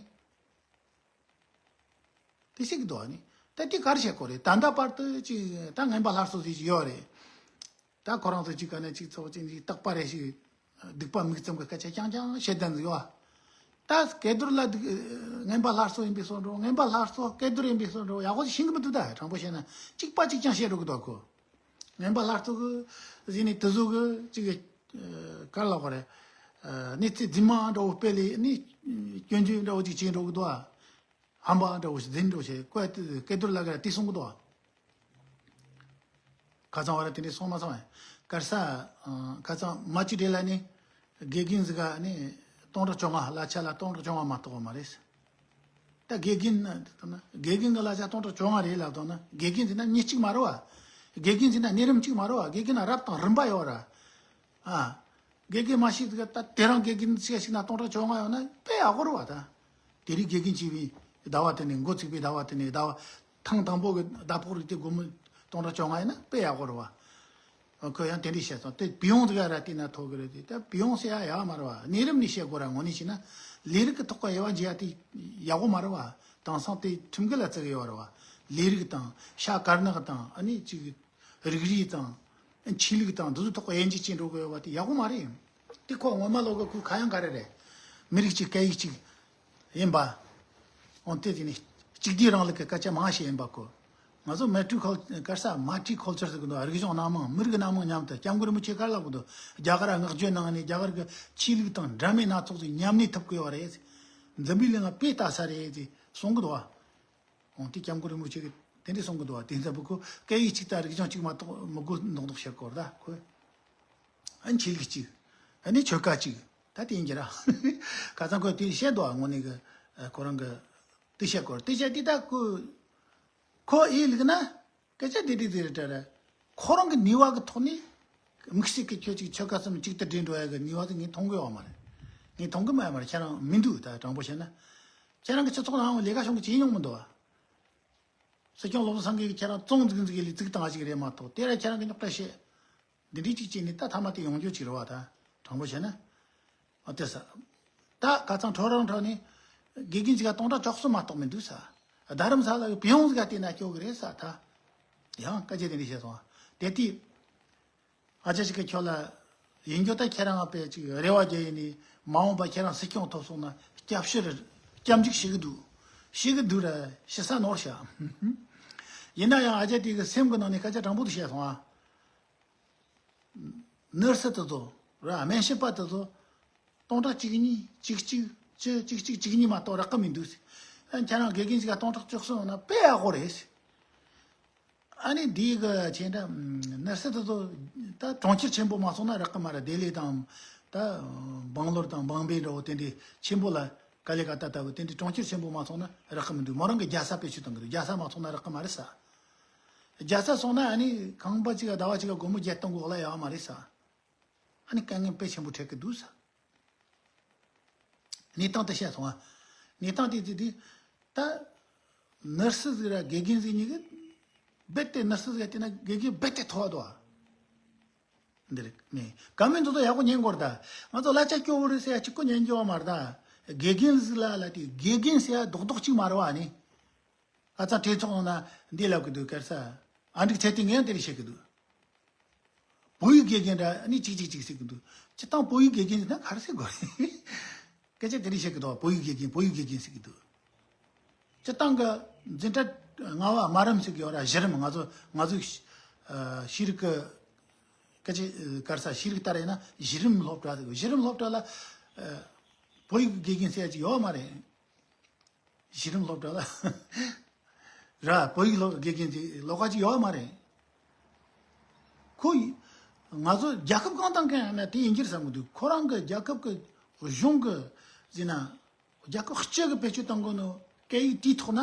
དེ་ཟེར་གི་འདུག་ཨ་ནི། ད་དེ་ག་རེ་བྱེད་དགོས་རེད། ད་ལྟ་བར་དུ་ཅིག་ད་ངན་པ་སླར་གསོ་ཟེར་གྱི་ཡོད་རེད། ད་ཁོ་རང་ཚོ་ཅིག་ག་ནས་ཅིག་ཚོགས་ཅིག་ཅིག་རྟག་པ་རེ་ཞིག་སྡིག་པ་མིག་ཙམ་གི་སྐད་ཆ་རྐྱང་རྐྱང་བཤད་བསྡད་འདུག་ཡོད། ད་སྐལ་རྡོར་ལ་སྡིག་ངན་པ་སླར་གསོ་ཡིན་པའི་བཟོ་འདྲ། ངན་པ་སླར་གསོ་སྐལ་རྡོར་ཡིན་པའི་བཟོ་འདྲ། ཡག་པོ་ཞིག་ཤེས་གི་མི་འདུག་ད་དྲང་པོ་བཤད་ན་གཅིག་པ་གཅིག་རྐྱང་བཤད་འགྲོ་གི་འདུག་ཁོ། ངན་པ་སླར་གསོ་གི་ཟེར་ནས་དེ་ཚོ་གི་ཅིག་ག་རེ་ལབ་དགོས་རེད། གནས་ཚུལ་རྫུན་མ་འདྲ་བོ་སྤེལ་ནས་ནི་སྐྱོན་བརྗོད་འདྲ་བོ་ཅིག་བྱེད་འགྲོ་གི་འདུག་ཨ། ཧམ་པ་འདྲ་བོ་ཞིག་རྫུན་འདྲ་བོ་བྱས། ཀོ་ཡ་སྐལ་རྡོར་ལགས་ཀྱིས་དེ་གསུང་གི་འདུག་ཨ། ཁ་སང་བ་ར་དེ་འདྲས་སོང་མ་སོང་ཨེ། གར་ས། ཨ། ཁ་སང་མ་ཅི་དྲེ་ལ་ནི། དགེ་རྒན་ཟིག་ག་ནི་སྟོང་ཕྲག་བཅོ་ལྔ། གླ་ཆ་ལ་སྟོང་ཕྲག་བཅོ་ལྔ་མ་གཏོགས་མ་རེད། ད་དགེ་རྒན་ན་དགེ་རྒན་གི་གླ་ཆ་སྟོང་ཕྲག་བཅོ་ལྔ་རེད་ལབ་དང་ན། དགེ་རྒན་ཟེར་ན་མི་གཅིག་མ་རེད་བ། དགེ་རྒན་ཟེར་ན་གནས་རིམ་གཅིག་མ་རེད་བ། དགེ་རྒན་ན་རབ་དང་རིམ་པ་ཡོད་ར། ཨ། དགེ་རྒན་མ་ཞིག་ཟིག་ག་ད་དེ་རང་དགེ་རྒན་ཟིག་ཞིག་ན་སྟོང་ཕྲག་བཅོ་ལྔ་ཡོད་ན་དཔེ་ཡག་པོ་རེད་བ། ད་དེ་རིང་དགེ་རྒན་བྱས་པའི་ཟླ་བ་དེ་ནས། འགོ་ཚུགས་པའི་ཟླ་བ་དེ་ནས། ཟླ་བ་ཐེངས་དང་པོ་གི་ཟླ་ཕོགས་རིགས་དེ་སྒོར་མོ་སྟོང་ཕྲག་བཅོ་ལྔ་ཡིན་ན་དཔེ་ཡག་པོ་རེད་བ། ཁོས་ཡང་དེ་འདྲས་བཤད་སོང་། དེ་བི་ཡོང་ཟིག་ག་ར་བལྟས་ན་ཐོབ་གི་རེད་དེ། ད་བི་ཡོང་ཟེར་ཡ་ཡག་མ་རེད་བ། གནས་རིམ་ནས་བཤད་དགོས་ར། དངོས་གནས་བྱས་ན་ལས་རིགས་ཀྱི་ཐོག་གི་དབྱེ་བ་འབྱེད་ཡ་དེ་ཡག་པོ་མ་རེད་བ། དེང་སང་དེ་ཁྲིམས་འགལ་ལ་བརྩི་གི་ཡོད་རེད་བ། ལས་རིགས་དང་ཤ་དཀར་ནག་དང་། ཨ་ནི་ཅིག་རིག་རིས་དང་ཆོས་ལུགས་དང་འདི་ཚོའི་ཐོག་གི་དབྱེ་འབྱེད་བྱེད་འགྲོ་གི་ཡོད་བ། དེ་ཡག་པོ་མ་རེད། དེ་ཁོ་ངོ་མ་ལོག་གི་ཁོའི་ཁ་གཡང་ག་རེ་རེད། མི་རིགས་གཅིག་སྐད་ཡིག་གཅིག་ཡིན་པ། འོན་ཏེ་དེ་ནི་གཅིག་སྡུད་རིང་ལུགས་ཀྱི་སྐད་ཆ་མང་བཤད་ཡིན་པ་ཁོ། ང་ཚོ་མལ་ཊི་ཁལ་གར་ས་མལ་ཊི་ཁལ་ཅར་ཟེར་གི་འདུག་རིག་གཞུང་སྣ་མང་། མི་རིགས་སྣ་མང་མཉམ་དུ། སྐྱབས་མགོན་རིན་པོ་ཆེ་ག་རེ་ལབ་གི་འདུག་རྒྱ་གར་བསྔགས་བརྗོད་གནང་ནས་རྒྱ་གར་གྱི་ཆོས་ལུགས་དང་འདྲ་མིན་སྣ་ཚོགས་ཀྱི་མཉམ་གནས་ཐུབ་དགོས་པ་རེད། འཛམ་བུའི་གླིང་ང་དཔེ་ལྟ་ས་རེད་ཅེས་གསུང་གི་འདུག་འོན་ཏེ་སྐྱབས་མགོན་རིན་པོ་ཆེ་གིས་དེ་འདྲ་གསུང་གི་འདུག་བ། དེ་ཚོ་བུ་ཁོ་སྐད་ཡིག་གཅིག་དང་རིག་གཞུང་གཅིག་མ་གཏོགས་མི་དགོས་མདོག་མདོག་བཤད་སྐོར་ད་ཁོས། ཨ་ནི་ཆོས་ལུགས་གཅིག་ཨ་ནི་ཆོལ་ཁ་གཅིག་ད་དེ་ཡིན་གྱི་ར། ཁ་སང་ཁོས་དེ་བཤད་འདུག་བ། དངོས་གནས་གི་ཁོ་རང་གི་དེ་བཤད་སྐོར། དེ་བཤད་དེ་ད་ཁོ་ཁོ་ཨེ་ལུག་ན། སྐད་ཆ་དེ་དེ་དེ་རེད་དྲ་ར། ཁོ་རང་གི་ནུས་པ་གི་ཐོག་ནས་དམིགས་བསལ་གྱི་ཁྱོད་ཅིག་ཆོལ་ཁ་གསུམ་གཅིག་ཏུ་སྒྲིལ་འགྲོ་ཡ་གི་ནུས་པ་དེ་ངས་མཐོང་གི་ཡོད་མ་རེད། ངས་མཐོང་གི་མ་ཡོད་མ་རེད། ཁྱེད་རང་མི་འདུག་ད་དྲང་པོ་བཤད་ན། ཁྱེད་རང་གི་སྤྱི་ཚོགས་ནང་ལས་ཀ་བྱུང་གི་བྱེད་མྱོང་མི་འདུག་བ། སྲིད་སྐྱོང་བློ་བཟང་སེང་གེ་གིས་ཁྱེད་རང་བཙོང་འཛུགས་འཛུགས་ལས་བཙུགས་བཏང་བ་ཞིག་རེད་མ་གཏོགས། དེ་ར་ཁྱེད་རང་གི་རྙོག་དྲ་བཤད། འདི་འདྲའི་ཅིག་བྱས་ནས་ད་ཐ་མ་དེ་ཡོང་རྒྱུ་ཅིག་རེད་བ། ད་དྲང་པོ་བཤད་ན། ཨ་དེ་ས། ད་ཁ་སང་ཁྲོ་རང་ཁྲོ་ནས། དགེ་རྒན་ཅིག་ག་སྟོང་ཕྲག་བཅུ་གསུམ་མ་གཏོགས་མི་འདུག་ས། རྡ་རམ་ས་ལ་གི་བུ་ཡོང་ཟིག་ག་བལྟས་ན་སྐྱོ་གི་རེད་ས། ད་ཡང་སྐད་ཆ་དེ་འདྲ་བཤད་སོང་བ། དེ་དུས་ཨ་ཅག་ཅིག་གིས་ཁྱོད་ལ། ཡིན་རྒྱུ་ད་ཁྱེད་རང་ང་དཔེ་ཅིག་རེ་བ་རྒྱག་ཡིན་ནི། མ་འོངས་པ་ཁྱེད་རང་སྲིད་སྐྱོང་ཐོབ་སོང་ན་སྐྱབས་ཕྱིར་སྐྱབས་འཇུག་ཞུ་གི་འདུག་ཞུ་གི་འདུག་ར། ཞུ་ས་ནོར་ཤག་ཡིན་ན་ཡང་ཨ་ཅག་དེ་གི་སེམས་གི་ནང་ནས་སྐད་ཆ་དྲང་པོ་དེ་བཤད་སོང་ཨ། ནར་སི་དེ་ཚོ་ར་སྨན་ཞབས་པ་དེ་ཚོ་སྟོང་ཕྲག་གཅིག་གཉིས་གཅིག་གཅིག་བཅུ་གཅིག་གཅིག་གཅིག་གཉིས་མ་གཏོགས་རག་གི་མི་འདུག་ཟེར། ཨ་ཁྱེད་རང་དགེ་རྒན་ཞིག་ག་སྟོང་ཕྲག་བཅུ་གསུམ་ཡོང་ན་དཔེ་ཡག་པོ་རེད་ཟེར། ཨ་ནི་འདི་གི་ཁྱེད་འདྲ་ནར་སི་དེ་ཚོ་ད་གྲོང་ཁྱེར་ཆེན་པོ་མ་སོང་ན་རག་གི་མ་རེད། ལྡི་ལི་དང་ད་སྦང་ལོར་དང་བང་བེ་འདྲ་བོ་དེ་འདྲའི་ཆེན་པོ་ལ་ཀ་ལི་ཀ་ཏ་ལྟ་བུ་དེ་འདྲའི་གྲོང་ཁྱེར་ཆེན་པོ་མ་སོང་ན་རག་གི་མི་འདུག་མོ་རང་གི་རྒྱལ་ས་བེད་སྤྱོད་གཏོང་གི་འདུག་རྒྱལ་ས་མ་སོང་ན་རག་གི་མ་རེད་ས། རྒྱལ་ས་སོང་ན་ཨ་ནི་ཁང་པ་གཅིག་ག་ཟླ་བ་གཅིག་ག་སྒོར་མོ་བརྒྱད་སྟོང་གི་འོག་ལ་ཡོད་མ་རེད་ས། ཨ་ནི་དཀའ་ངལ་དཔེ་ཆེན་པོ་འཕྲད་ཀྱི་འདུག་ས། གནས་སྟངས་དེ་བཤད་སོང་ཨ། གནས་སྟངས་དེ་དེ་དེ་ད་ནར་སི་ཟིག་ར་དགེ་རྒན་ཟིག་གཉིས་ཀྱི་རྦད་དེ་ནར་སི་ཟིག་ཡ་དེ་ན་དགེ་རྒན་རྦད་དེ་མཐོ་བ་འདུག་ཨ། འདི་རེད་ནས་ག་མེད་འདུག་ད་ཡག་པོ་ཉན་དགོས་རེད་ད། ང་ཚོ་གླ་ཆ་སྐྱོ་བོ་རེད་ཟེར་ཡ་གཅིག་པོ་ཉན་རྒྱུ་བ་མ་རེད་ད། དགེ་རྒན་ཟིག་ལ་ལ་དེ་དགེ་རྒན་ཟེར་ཡ་རྡོག་རྡོག་གཅིག་མ་རེད་བ་ནི། ཁ་ཚ་གྲོས་ཚོགས་ནང་ན་འདི་ལབ་གི་འདུག་གར་ས། ཨ་འགྲིག་ཚེ་ཏིང་ངས་དེ་རེ་བཤད་གི་འདུག་བོད་ཡིག་དགེ་རྒན་འདྲ་ནི་གཅིག་གཅིག་གཅིག་ཟེར་གི་འདུག་སྤྱི་བཏང་བོད་ཡིག་དགེ་རྒན་ཟེར་ན་ག་རེ་ཟེར་དགོས་རེད། སྐད་ཆ་དེ་རེ་བཤད་གི་འདུག་བོད་ཡིག་དགེ་རྒན་བོད་ཡིག་དགེ་རྒན་ཟེར་གི་འདུག་སྤྱི་བཏང་གི་འཛིན་གྲྭ་ལྔ་པ་དམའ་རིམ་ཟེར་གི་ཡོད་ར། གཞི་རིམ་ང་ཚོ་ང་ཚོའི་ཤེས་རིག་གི་སྐད་ཆ་གར་ས་ཤེས་རིག་ལྟར་ཡིན་ན་གཞི་རིམ་སློབ་གྲྭ་ཟེར་གི་གཞི་རིམ་སློབ་གྲྭ་ལ་བོད་ཡིག་དགེ་རྒན་ཟེར་ཡ་ཅིག་ཡོད་མ་རེད། གཞི་རིམ་སློབ་གྲྭ་ལ་ར་བོད་ཡིག་སློབ་དགེ་རྒན་དེ་ལོགས་ཀ་ཅིག་ཡོད་མ་རེད། ཁོ་ཡི་ང་ཚོ་རྒྱལ་ཁབ་གང་བཏང་མཁན་ཡང་ན་དེ་ཡིན་གྱི་རེད་བསམ་གི་འདུག་ཁོ་རང་གི་རྒྱལ་ཁབ་ཀྱི་གཞུང་གི་ཟེར་ན་རྒྱལ་ཁབ་སྤྱི་གི་བེད་སྤྱོད་གཏོང་གི་ནོ་སྐད་ཡིག་དེའི་ཐོག་ན་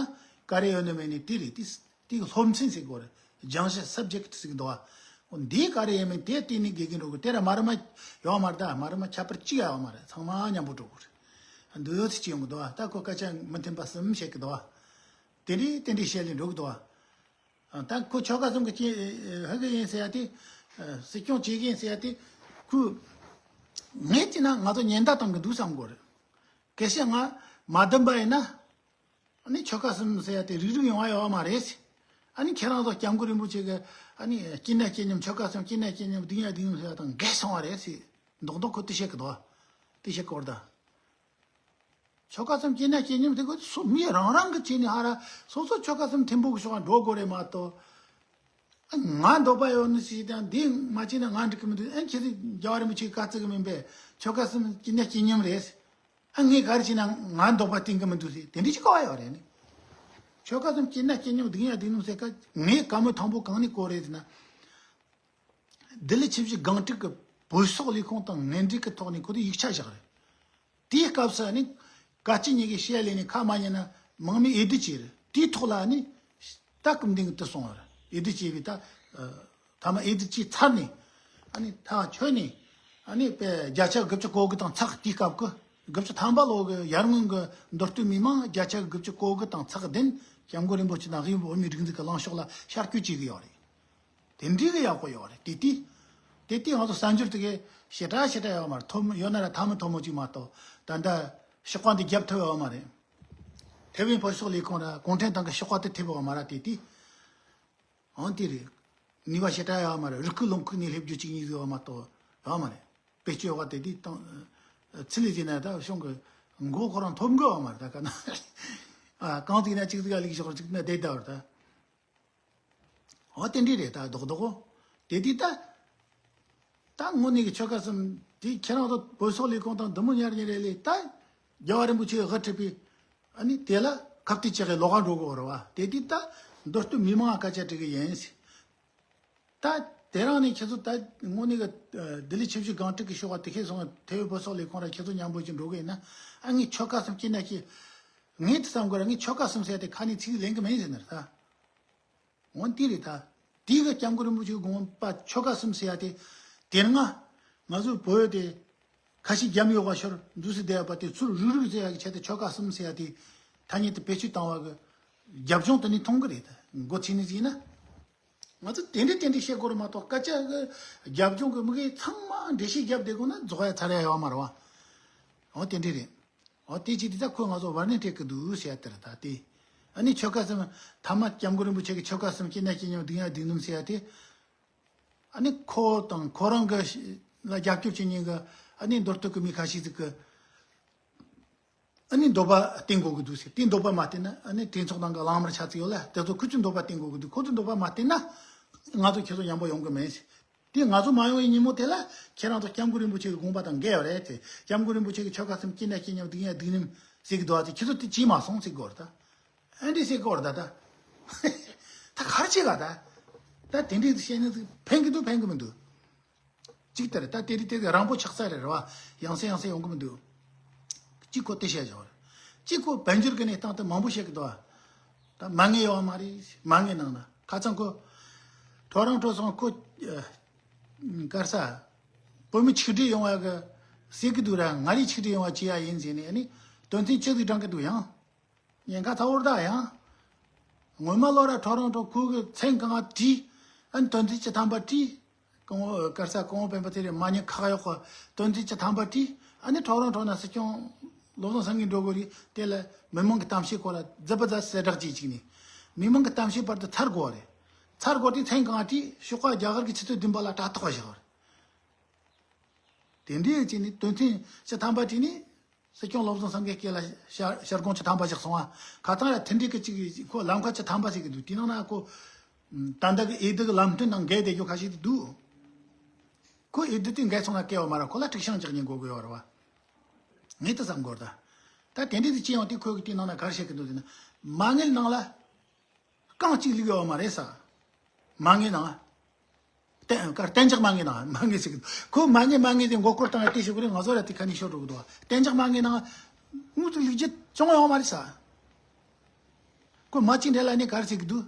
ག་རེ་ཡོད་ནི་མེད་ནི་དེ་རེད། དེ་དེ་སློབ་ཚན་ཟེར་དགོས་རེད། སྦྱང་བྱ་སབ་ཇེག་ཊི་ཟེར་གི་འདུག་བ། འོ་འདི་ག་རེ་ཡིན་མིན་དེ་བལྟས་ནས་དགེ་རྒན་འགྲོ་དགོས། དེ་ར་མ་རེད་མ་ཡོད་མ་རེད་ད། མ་རེད་མ་ཁྱད་པར་ཅི་ཡང་ཡོད་མ་རེད། ཚང་མ་མཉམ་པོ་འགྲོ་དགོས་རེད། འདི་ཚོ་ཅི་ཡོང་གི་འདུག་བ། ད་ཁོ་སྐད་ཆ་མི་མཐུན་པ་གསུམ་བཤད་གི་འདུག་བ། དེ་འདྲའི་དེ་འདྲའི་བཤད་ལས་འགྲོ་གི་འདུག་བ། ད་ཁོ་ཆོལ་ཁ་གསུམ་གི་སྐྱེ་ཧ་གི་ཡིན་ཟེར་ཡ་དེ། སྲིད་སྐྱོང་བྱེད་གི་ཡིན་ཟེར་ཡ་དེ། ཁོས་ངས་བྱས་ན་ང་ཚོ་ཉེན་བརྡ་བཏང་གི་འདུག་བསམ་གི་རེད། གལ་སྲིད་ང་མ་བདམས་པ་ཡིན་ན། ཨ་ནི་ཆོལ་ཁ་གསུམ་ཟེར་ཡ་དེ་རིགས་རིགས་ཡོང་བ་ཡོད་མ་རེད། ཨ་ནི་ཁྱེད་རང་ཚོ་སྐྱབས་མགོན་རིན་པོ་ཆེ་གི་ཨ་ནི་སྐྱིད་ན་སྐྱིད་མཉམ་ཆོལ་ཁ་གསུམ་སྐྱིད་ན་སྐྱིད་མཉམ་སྡུག་ན་སྡུག་མཉམ་ཟེར་ཡ་དང་འགལ་སོང་བ་རེད་ཟེར། མདོག་མདོག་ཁོ་དེ་བཤད་གི་འདུག་དེ་བཤད་གི་འདུག་ད། ཆོལ་ཁ་གསུམ་སྐྱིད་ན་སྐྱིད་མཉམ་དེ་གོ་སོ་མི་རང་རང་གི་བྱས་ནས་ཧ་ར་སོ་སོ་ཆོལ་ཁ་གསུམ་མཐུན་པོ་གི་ཕྱོགས་འགྲོ་དགོས་རེད་མ་གཏོགས། ང་འདོད་པ་ཡོད་ནི་ཞིག་དང་འདི་མ་བྱས་ན་ང་འགྲིག་གི་མི་འདུག་ཨ་ཁྱེད་ཚོས་རྒྱལ་བ་རིན་པོ་ཆེ་བཀའ་བརྩི་གི་མིན་པས་ཆོལ་ཁ་གསུམ་སྐྱིད་ན་སྐྱིད་མཉམ་རེད། ཨ་ངས་ག་རེ་བྱས་ན་ང་འདོད་པ་བསྟན་གི་མི་འདུག་ཟེར་དེ་འདྲ་ཞིག་གོ་བ་ཡོད་རེད་ནི། ཆོལ་ཁ་གསུམ་སྐྱིད་ན་སྐྱིད་མཉམ་སྡུག་ན་སྡུག་མཉམ་ཟེར་ཀ་ངས་བཀའ་མོལ་དང་པོ་གང་ནས་གོ་རེད་ཟེར་ན། ལྡི་ལི་ཆུ་བཞི་སྒང་དྲུག་གི་བོད་སོག་ལས་ཁུངས་དང་ངན་འབྲེལ་གྱི་ཐོག་ནས་ཁོ་ཚོས་ཡིག་ཆ་བཞག་རེད། དེའི་སྐབས་སུ་ནི་བཀའ་སྤྱི་གཉིས་ཀྱིས་བཤད་ལས་ནས་ཁ་མ་ཉན་ན་དམག་མིས་འོས་བསྡུ་བྱས་རེད། དེའི་ཐོག་ལ་ནི་ད་སྐུ་མདུན་གྱིས་དེ་གསུངས་པ་རེད། འོས་བསྡུ་བྱས་པའི་ད་ཐ་མ་འོས་བསྡུ་བྱས་ཚར་ནས་ཨ་ནི་ཐག་ཆོད་ནས་ཨ་ནི་དཔེ་བརྒྱ་ཆ་དགུ་བཅུ་གོ་དགུ་དང་ཚེག་དེའི་སྐབས་ཀྱི་དགུ་བཅུ་ཐམ་པ་ལོ་གི་ཡར་སྔོན་གྱི་མདོ་སྟོད་མི་མང་བརྒྱ་ཆ་དགུ་བཅུ་གོ་དགུ་དང་ཚེག་བདུན་སྐྱབས་མགོན་རིན་པོ་ཆེ་དང་དབུས་བོད་མིའི་སྒྲིག་འཛུགས་ཀྱི་ལངས་ཕྱོགས་ལ་ཤར་སྐྱོད་བྱེད་ཀྱི་ཡོད་རེད། དེ་འདྲའི་གི་ཡག་པོ་ཡོད་རེད། དེ་དུས་དེ་དུས་ང་ཚོ་གསར་འབྱོར་དེ་གའི་ཞེ་དྲག་ཞེ་དྲག་ཡོད་མ་རེད། ཐོན་ཡོད་ན་ར་ཐ་མི་ཐོན་མོ་ཅིག་མ་གཏོགས། ད་ལྟ་ཤོག་ཁག་འདི་རྒྱབ་ཐུབ་ཡོད་མ་རེད། ཐེ་ཝན་བོད་སོག་ལས་ཁུངས་ར་གུང་ཁྲན་ཏང་གི་ཤོག་ཁག་དེ་ཐེབས་ཡོད་མ་རེད། དེ་དུས་འོང་དེ་རེད། ནུས་པ་ཞེ་དྲག་ཡོད་མ་རེད། རུ་ཁུག་ལུང་ཁུག་ནས་སླེབས་རྒྱུ་ཅིག་གཉིས་ཟིག་ཡོད་མ་གཏོགས་ཡོད་མ་རེད། བེད་སྤྱོད་ཡོད་པ་དེ་དུས་དང་ཚི་ལི་ཟིན་ན་ད་གཞུང་གི་མགོ་ཁོ་རང་ཐོབ་མགོ་ཡོད་མ་རེད། ད་ག་ན་ཨ་གང་ཟིག་ན་གཅིག་ཟིག་ག་ལིག་ཞོག་ཅིག་ན་བསྡད་ད་བར་ད། འོ་དེ་འདྲ་རེད་ད་རྡོག་རྡོག་གོ། དེ་དུས་ད། ད་དངོས་གནས་ཀྱི་ཆོལ་ཁ་གསུམ་དེ་ཁྱེད་རང་ཚོ་བོད་སོག་ལས་ཁུངས་དང་འདི་མོ་ཉར་ཉེ་རེད་ལས་ད། རྒྱལ་བ་རིན་པོ་ཆེས་དབུ་ཁྲིད་པའི་ཨ་ནི་དེ་ལ་ཁ་གཏད་བཅག་གི་ལོག་ག་འགྲོ་དགོས་རེད་བ། དེ་དུས་ད་མདོ་སྟོད་མི་མང་ང་སྐད་ཆ་དྲི་གི་ཡིན། ད་དེ་རང་ནས་ཁྱེད་ཚོ་ད་དངོས་གནས་ཀྱི་ལྡི་ལི་ཆུ་བཞི་སྒང་དྲུག་གི་ཤོག་ཁག་དེ་ཁེ་སོང་ཐེ་བའི་བོད་སོག་ལས་ཁུངས་ར་ཁྱེད་ཚོ་མཉམ་པོ་ཅིག་འགྲོ་གི་ཡིན་ན་ཨ་ངས་ཆོལ་ཁ་གསུམ་སྐྱིད་ན་སྐྱིད། ངས་དེ་བསམ་དགོས་ར་ངས་ཆོལ་ཁ་གསུམ་ཟེར་ཏེ་ཁ་ནས་ཚིག་ལེན་གི་མིན་ཟེར་ནི་རེད་ད། འོན་ཏེ་རེད་ད། དེའི་གི་སྐྱབས་མགོན་རིན་པོ་ཆེའི་དགོངས་པ་ཆོལ་ཁ་གསུམ་ཟེར་ཡ་དེ། དེ་སྔ་ང་ཚོའི་བོད་དེ་ཁ་ཤས་རྒྱབ་ཡོད་པ་ཤོར་འདུག་སེ་བསྡད་ཡ་པ་དེ་ཚུར་རུག་རུག་ཟེར་ཡ་གི་ཆེད་དུ་ཆོལ་ཁ་གསུམ་ཟེར་ཡ་དེ་ཐ་སྙད་དེ་བེད་སྤྱོད་བཏང་བ་གི་རྒྱབ་ལྗོངས་དེ་ནས་མཐོང་གི་རེད་ད། མགོ་ཚོས་ནས་ཟིན་ན། ང་ཚོ་དེ་འདྲས་དེ་འདྲས་བཤད་དགོས་རེད་མ་གཏོགས་སྐད་ཆ་གི་རྒྱབ་ལྗོངས་གི་མི་གེ་ཚང་མ་འགྲེལ་བཤད་རྒྱབ་བསྡད་དགོས་ན་རྫོགས་ཡ་ཚར་ཡ་ཡོད་མ་རེད་བ། འོ་དེ་འདྲས་རེད། འོ་དེ་ཅི་དེ་ད་ཁོས་ང་ཚོ་བར་ནས་སྤྲད་གི་འདུག་ཟེར་ཡ་དེ་རེད་ད་དེ། ཨ་ནི་ཆོལ་ཁ་གསུམ་ཐ་མ་སྐྱབས་མགོན་རིན་པོ་ཆེ་གི་ཆོལ་ཁ་གསུམ་སྐྱིད་ན་སྐྱིད་མཉམ་སྡུག་ན་སྡུག་མཉམ་ཟེར་ཡ་དེ། ཨ་ནི་ཁོ་དང་ཁོ་རང་གི་ལ་རྒྱབ་སྐྱོར་བྱེད་མཁན་གི་ཨ་ནི་མདོ་སྟོད་གི་མི་ཁ་ཤས་ཟིག་གི་ཨ་ནི་འདོད་པ་བསྟན་དགོས་གི་འདུག་ཟེར། དེ་འདོད་པ་མ་བསྟན་ན་ཨ་ནི་གྲོས་ཚོགས་ནང་གི་གླང་དམར་ཆ་ཚིག་ཡོད་ལ་དེ་ཚོ་ཁོ་ཚོའི་འདོད་པ་བསྟན་དགོས་གི་འདུག་ཁོ་ཚོའི་འདོད་པ་མ་བསྟན་ན་ང་ཚོ་ཁྱེད་ཚོ་མཉམ་པོ་ཡོང་གི་མེད་ཟེར། དེ་ང་ཚོ་མ་ཡོང་བའི་ཉིན་མོ་དེ་ལ་ཁྱེད་རང་ཚོ་སྐྱབས་མགོན་རིན་པོ་ཆེ་གི་དགོངས་པ་དང་འགལ་བ་རེད་དེ། སྐྱབས་མགོན་རིན་པོ་ཆེ་གི་ཆོལ་ཁ་གསུམ་སྐྱིད་ན་སྐྱིད་མཉམ་སྡུག་ན་སྡུག་མཉམ་ཟེར་གི་འདུག་བ་དེ་ཁྱེད་ཚོ་དེ་བྱས་མ་སོང་ཟེར་གི་བར་ད། ཨ་འདྲས་ཟེར་གི་བར་ད་ད། ད་ག་རེ་བྱེད་ག་ད། ད་དེ་འདྲས་བཤད་ན་ཕན་གི་འདུག་ཕན་གི་མི་འདུག་གཅིག་དེར་ད་དེ་རིགས་དེ་རིགས་རང་པོ་ཆགས་ས་རེད་རེད་བ། ཡང་སེ་ཡང་སེ་ཡོང་གི་མི་འདུག་གཅིག་ཁོ་དེ་བཤད་བཞག་རེད། གཅིག་ཁོ་བོད་འགྱུར་གི་གནས་སྟངས་དེ་མང་པོ་བཤད་གི་འདུག་བ། ད་མ་ངེས་ཡོད་མ་རེད། མ་ངེས་ནང་ན་ཁ་ཚང་ཁོ། ཁྲོ་རང་ཁྲོ་སོང་ཁོ། ཨ། གར་ས། བོད་མི་ཆིག་སྒྲིལ་ཡོང་བ་གི་ཟེར་གི་འདུག་ར། ང་རེ་ཆིག་སྒྲིལ་ཡོང་བ་བྱེད་ཡ་ཡིན་ཟེར་ནས་ཨ་ནི་དོན་ཚན་ཅི་ཟིག་དྲངས་གི་འདུག་ཡང་། ཉེན་ཁ་ཚ་བོར་ད་ཡང་། ངོ་མ་ལོ་ར་ཁྲོ་རང་ཁྲོ་ཁུ་གི་མཚན་གང་བྲིས། ཨ་ནི་དོན་ཚན་བཅུ་ཐམ་པ་བྲིས། གོང་བོ་གར་ས་གོང་བོ་སྤེན་པ་ཚེ་རིང་མ་ཉེས་ཁག་གཡོག་གི་དོན་ཚན་བཅུ་ཐམ་པ་བྲིས། ཨ་ནི་ཁྲོ་རང་ཁྲོ་ན་སྲིད་སྐྱོང་བློ་བཟང་སེང་གེ་འགྲོ་དགོས་རེད། དེ་ལ་མི་མང་གི་གཏམ་བཤད་སྐོར་ལ་རྫི་པ་རྫ་གསལ་བསྒྲགས་བྱེད་ཅིག་ནས། མི་མང་གི་གཏམ་བཤད་བར་དུ་ཚར་དགོས་རེད། ཚར་དགོས་དེ་མཚན་གང་བྲིས་ཤོག་ཁ་རྒྱ་གར་གྱི་ཆུ་ཚོད་བདུན་པ་ལ་དྲ་ཐོག་བཞག་རེད། དེ་འདྲའི་ཅིག་ནི་དོན་ཚན་བཅུ་ཐམ་པ་བྲིས་ནས། སྲིད་སྐྱོང་བློ་བཟང་སེང་གེ་སྐེ་ལ་ཞལ་ཞལ་སྒོང་བཅུ་ཐམ་པ་བཞག་སོང་བ། ཁ་ཐང་ལ་མཐུན་སྒྲིལ་གི་ཅིག་ཁོ་ལམ་ཁ་བཅུ་ཐམ་པ་ཟེར་གི་འདུག་དེ་ནང་ན་ཁོ། ད་ལྟ་གི་འོས་བསྡུ་གི་ལམ་སྟོན་དང་འགལ་བསྡད་རྒྱུ་ཁ་ཤས་དེ་འདུག་ཁོ་འོས་བསྡུ་དེ་འགལ་སོང་ན་སྐལ་བ་མ་ར་ཁོ་ལ་དཀྲུག་ཤིང་རྒྱག་ཉེན་དགོས་དགོས་བ་རེད་བ། ངས་དེ་བསམ་དགོས་ད། ད་དེ་འདྲའི་དེ་ཅི་ཡང་དེ་ཁོ་གི་དེ་ནང་ན་གར་བཤད་གི་འདུག་དེ་ན། མ་དངུལ་ནང་ལ། རྐང་གཅིག་ལུག་ཡོད་མ་རེད་ས། མ་དངུལ་ནང་། གཏན་གཏན་འཇགས་མ་དངུལ་ནང་མ་དངུལ་ཟེར་གི་འདུག་ཁོ་མ་དངུལ་མ་དངུལ་དེ་མགོ་སྐོར་བཏང་ཡ་དེ་ཞུ་གི་རེད། ང་ཚོ་ར་དེ་ཁ་ནས་ཤོར་འགྲོ་གི་འདུག་གཏན་འཇགས་མ་དངུལ་ནང་དངུལ་དེ་ལུག་རྒྱུ་ཅང་ཡོད་མ་རེད་ས། ཁོ་མ་གཅིག་འདྲ་ལ་ནི་ག་རེ་ཟེར་གི་འདུག་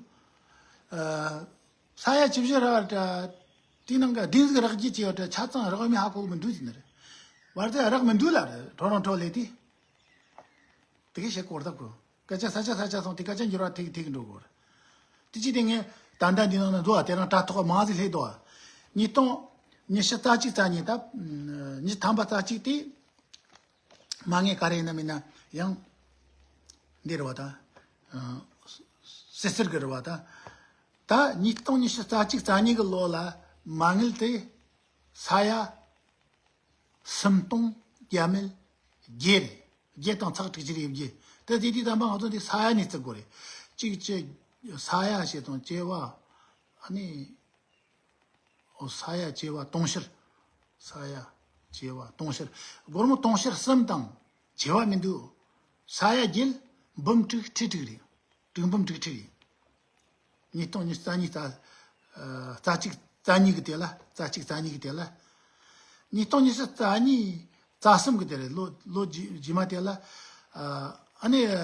ཨ། ས་ཡ་བཅུ་བཞི་རག་འདྲ། དེའི་ནང་གི་གདན་ཟིག་རག་རྒྱུ་ཅི་ཡོད་འདྲ་ཆ་ཚང་རག་མི་ཧ་གོ་གི་མི་འདུག་ཟེར་ནི་རེད། བར་དེ་རག་མི་འདུག་ལ་རེད། ཁྲོ་རང་ཁྲོ་ལས་དེ། དེ་གས་བཤད་གོ་ར་ད་གོ། སྐད་ཆ་ས་ཆ་ས་ཆ་སོང་དེ་སྐད་ཆ་འགྱུར་བ་ཐེག་ཐེག་འགྲོ་གོ་ར། དེ་ཅི་དེ་ངས་ད་ལྟ་འདི་ནང་ན་འགྲོ་བ་དེ་རང་དྲ་ཐོག་མང་ཟིག་སླེབས་འདུག་བ། ཉིས་སྟོང་ཉི་ཤུ་རྩ་གཅིག་རྩ་གཉིས་ད། ཉི་ཤུ་ཐམ་པ་རྩ་གཅིག་དེ། མ་ངས་ག་རེ་ཡིན་ན་མིན་ན་ཡང་། འདི་རེད་བ་ད། སི་སིར་གི་རེད་བ་ད། ད་ཉིས་སྟོང་ཉི་ཤུ་རྩ་གཅིག་རྩ་གཉིས་གི་ལོ་ལ་མ་དངུལ་དེ་ས་ཡ་སུམ་སྟོང་བརྒྱ་མེད་བརྒྱད་རེད། བརྒྱད་དང་ཚེག་དྲུག་ཅུ་རེ་བརྒྱད། དེ་དེ་དུས་ཙམ་པ་ང་ཚོ་འདི་ས་ཡ་ནས་བརྩི་དགོས་རེད། གཅིག་བཅུ། ས་ཡ་བྱས་དང་བཅུ་བ། ཨ་ནི། ཨོ་ས་ཡ་བཅུ་བ་དུང་ཕྱུར། ས་ཡ་བཅུ་བ་དུང་ཕྱུར། སྒོར་མོ་དུང་ཕྱུར་གསུམ་དང་བཅུ་བ་མི་འདུག་ས་ཡ་བརྒྱད་འབུམ་དྲུག་ཁྲི་དྲུག་རེད། དྲུག་འབུམ་དྲུག་ཁྲི་རེད། ཉིས་སྟོང་ཉི་ཤུ་རྩ་གཉིས་རྩ། ཨ། རྩ་གཅིག་རྩ་གཉིས་གི་དེ་ལ་རྩ་གཅིག་རྩ་གཉིས་གི་དེ་ལ། ཉིས་སྟོང་ཉི་ཤུ་རྩ་གཉིས་རྩ་གསུམ་གི་དེ་རེད། ལོ་ལོ་རྗེས་རྗེས་མ་དེ་ལ། ཨ། ཨ་ནི། ཨ།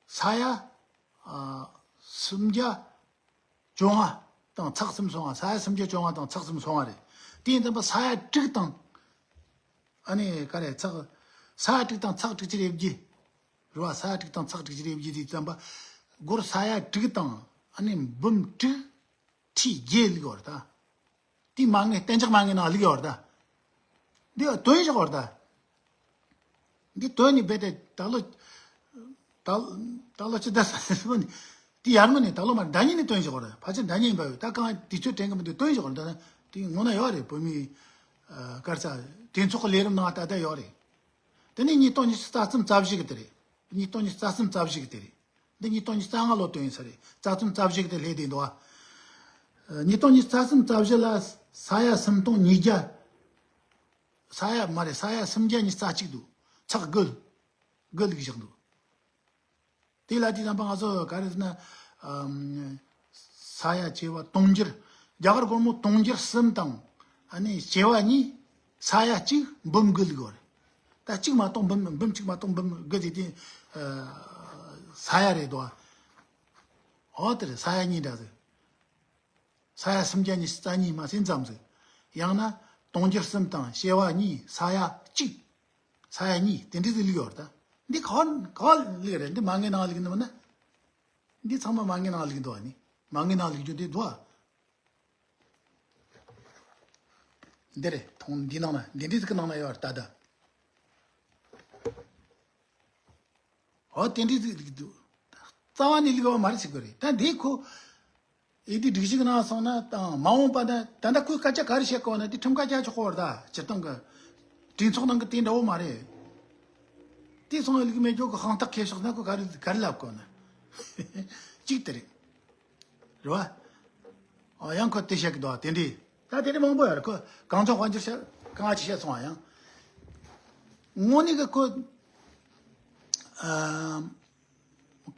ས་ཡ། ཨ། སུམ་བརྒྱ་བཅོ་ལྔ་དང་ཚེག་གསུམ་སོང་བ། ས་ཡ་སུམ་བརྒྱ་བཅོ་ལྔ་དང་ཚེག་གསུམ་སོང་བ་རེད། དེ་ཡིན་ཙམ་པ་ས་ཡ་དྲུག་དང་། ཨ་ནི་ག་རེ་ཚེག་ས་ཡ་དྲུག་དང་ཚེག་དྲུག་ཅུ་རེ་བརྒྱད། རེད་བ། ས་ཡ་དྲུག་དང་ཚེག་དྲུག་ཅུ་རེ་བརྒྱད་དེ་ཙམ་པ། སྒོར་ས་ཡ་དྲུག་དང་ཨ་ནི་འབུམ་དྲུག་ཁྲི་བརྒྱད་ལུག་བར་ད། དེ་མ་དངུལ་གཏན་འཇགས་མ་དངུལ་ནང་ལུག་བར་ད། འདི་དོན་ཞིག་བར་ད། འདི་དོན་ནི་རྦད་དེ་ད་ལོ། ད་ད་ལོ་ཅི་ད་ས་ནི། དེ་ཡར་མོ་ནི་ད་ལོ་མ་ཟླ་ཉིན་ནི་དོན་ཞིག་བར་ད། ཕལ་ཆེར་ཟླ་ཉིན་ཡིན་པ་ཡོད། ད་གང་དུས་ཚོད་དྲན་གི་མི་འདུག་དོན་ཞིག་བར་ད་ན་དེ་ངོ་ན་ཡོད་རེད། བོད་མི། ཨ། གར་ས་གྲོས་ཚོགས་ཀྱི་ལས་རིམ་ནང་ད་ལྟ་ཡོད་རེད། དེ་ནས་ཉིས་སྟོང་ཉི་ཤུ་རྩ་གསུམ་རྩ་བཞི་གི་དེ་རེད། ཉིས་སྟོང་ཉི་ཤུ་རྩ་གསུམ་རྩ་བཞི་གི་དེ་རེད། འདི་ཉིས་སྟོང་ཉི་ཤུ་རྩ་ལྔ་ལོ་དོན་ཡིན་ས་རེད། རྩ་གསུམ་རྩ་བཞི་གི་དེ་སླེབས་བསྡད་འདུག་ཨ། ཉིས་སྟོང་ཉི་ཤུ་རྩ་གསུམ་རྩ་བཞི་ལ་ས་ཡ་སུམ་སྟོང་ཉིས་བརྒྱ། ས་ཡ་མ་རེད། ས་ཡ་སུམ་བརྒྱ་ཉི་ཤུ་རྩ་གཅིག་འདུག་ཚེག་དགུ། དགུ་ལུག་བཞག་འདུག་དེ་ལ་དེ་རྣམ་པ་ང་ཚོ་ག་རེ་ཟེར་ན། ཨམ། ས་ཡ་བྱེ་བ་དུང་ཕྱུར། རྒྱ་གར་སྒོར་མོ་དུང་ཕྱུར་གསུམ་དང་། ཨ་ནི་བྱེ་བ་གཉིས། ས་ཡ་གཅིག་འབུམ་དགུ་ལུག་བར། ད་གཅིག་མ་གཏོགས་འབུམ། འབུམ་གཅིག་མ་གཏོགས་འབུམ་དགུ་དེ་དེ། ཨ། ས་ཡ་རེད་དོ། ཨོ་དེ་རེད། ས་ཡ་གཉིས་འདྲ་ཟེར། ས་ཡ་སུམ་བརྒྱ་ཉི་ཤུ་རྩ་གཉིས་མ་ཟིན་ཙམ་ཟིག་ཡང་ན་དུང་ཕྱུར་གསུམ་དང་བྱེ་བ་གཉིས། ས་ཡ་གཅིག་ས་ཡ་གཉིས་དེ་འདྲ་ཟིག་ལུག་ཡོད་རེད་ད། འདི་ག་བ་ག་བ་ལུག་རེད། འདི་མ་དངུལ་ནང་ལུག་ནི་མིན་ན། འདི་ཚང་མ་མ་དངུལ་ནང་ལུག་འདུག་ཨ་ནི། མ་དངུལ་ནང་ལུག་རྒྱུ་དེ་འདུག་ཨ། འདི་རེད། ཐོང་འདི་ནང་ན་འདི་འདྲ་ཟིག་གི་ནང་ན་ཡོད་རེད་ད་ད། ཨོ་དེ་འདྲ་ཟིག་ལུག་འདུག་རྩ་བ་ནས་ལུག་པ་མ་རེད་ཟེར་གི་རེད། ད་འདི་ཁོ་ཨེ་འདི་སྒྲིག་གཞི་གི་ནང་སོང་ན་དང་མ་འོངས་པ་ན་ད་ལྟ་ཁོས་སྐད་ཆ་ག་རེ་བཤད་གོ་ན་དེ་ཁྲིམས་ཁ་ཆ་ཆོག་གོ་བར་ད་སྤྱིར་བཏང་གི་གྲོས་ཚོགས་ནང་གི་དེ་འདྲ་བོ་མ་རེད། དེ་སོང་བའི་ལུག་མེད་རྒྱུ་གི་དཔང་རྟགས་ཁེལ་ཤོག་ན་ཁོ་ག་རེ་ག་རེ་ལབ་གོ་ན་གཅིག་དེ་རེད། རེད་བ། ཨ་ཡང་ཁོ་དེ་བཤད་གི་འདུག་བ། དེ་འདྲའི་ ད་དེ་འདྲ་མང་པོ་ཡོད་རེད། ཁོ་གངས་ལྗོངས་དཔལ་འབྱོར་ཤ་གང་ཅི་བཤད་སོང་བ་ཡང་། དངོས་གནས་གི་ཁོ་ཨ་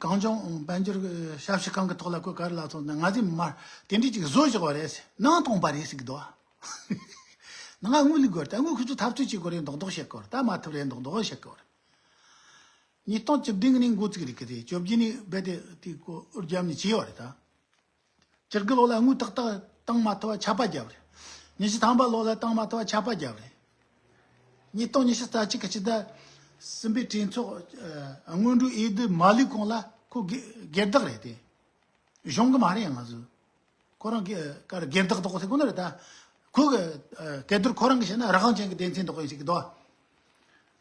གངས་ལྗོངས་དཔལ་འབྱོར་གྱི་ཞབས་ཞུ་ཁང་གི་ཐོག་ལ་ཁོ་ག་རེ་ལབ་སོང་ན། ང་ཚོས་མ་དེ་འདྲའི་ཅིག་བཟོ་བཞག་པ་རེད་ཟེར། ནང་སྟོང་པ་རེད་ཟེར་གི་འདུག་ནང་དངུལ་ལས་དགོས་རེད། ད་དངུལ་ཁོ་ཚོས་འཐབ་རྩོད་བྱེད་དགོས་རེད། མདོག་མདོག་བཤད་དགོས་རེད། ད་མ་ཐུབ་རེད། མདོག་མདོག་བཤད་དགོས་རེད། ཉིས་སྟོང་བཅུ་བདུན་ནས་འགོ་བཙུགས་རེད་གི་རེད། བཅོ་བརྒྱད་ནས་རྦད་དེ་དེ་ཀོ་ཨུར་རྒྱབ་ནས་བྱས་ཡོད་རེད་ད། བཅུ་དགུ་ལོ་ལ་དངུལ་ཏག་ཏག་བཏང་མ་ཐུབ་པ་ཆད་པ་བརྒྱབ་རེད། ཉི་ཤུ་ཐམ་པ་ལོ་ལ་བཏང་མ་ཐུབ་པ་ཆད་པ་བརྒྱབ་རེད། ཉིས་སྟོང་ཉི་ཤུ་རྩ་གཅིག་གི་ཕྱི་ཟླ་གསུམ་པའི་གྲོས་ཚོགས་ཨ་སྔོན་འགྲོའི་འོས་བསྡུ་མ་ལུས་གོང་ལ་ཁོ་སྒེར་སྒེར་བདག་རེད་དེ། གཞུང་གི་མ་རེད། ང་ཚོ་ཁོ་རང་གི་ག་རེ་སྒེར་བདག་དག་ཟེར་གོ་ནི་རེད་ད། ཁོ་གི་ཨ་སྐལ་རྡོར་ཁོ་རང་གི་བཤད་ན་རང་དབང་ཅན་གྱི་སྡེ་ཚན་དག་ཡིན་ཟེར་གི་འདུག་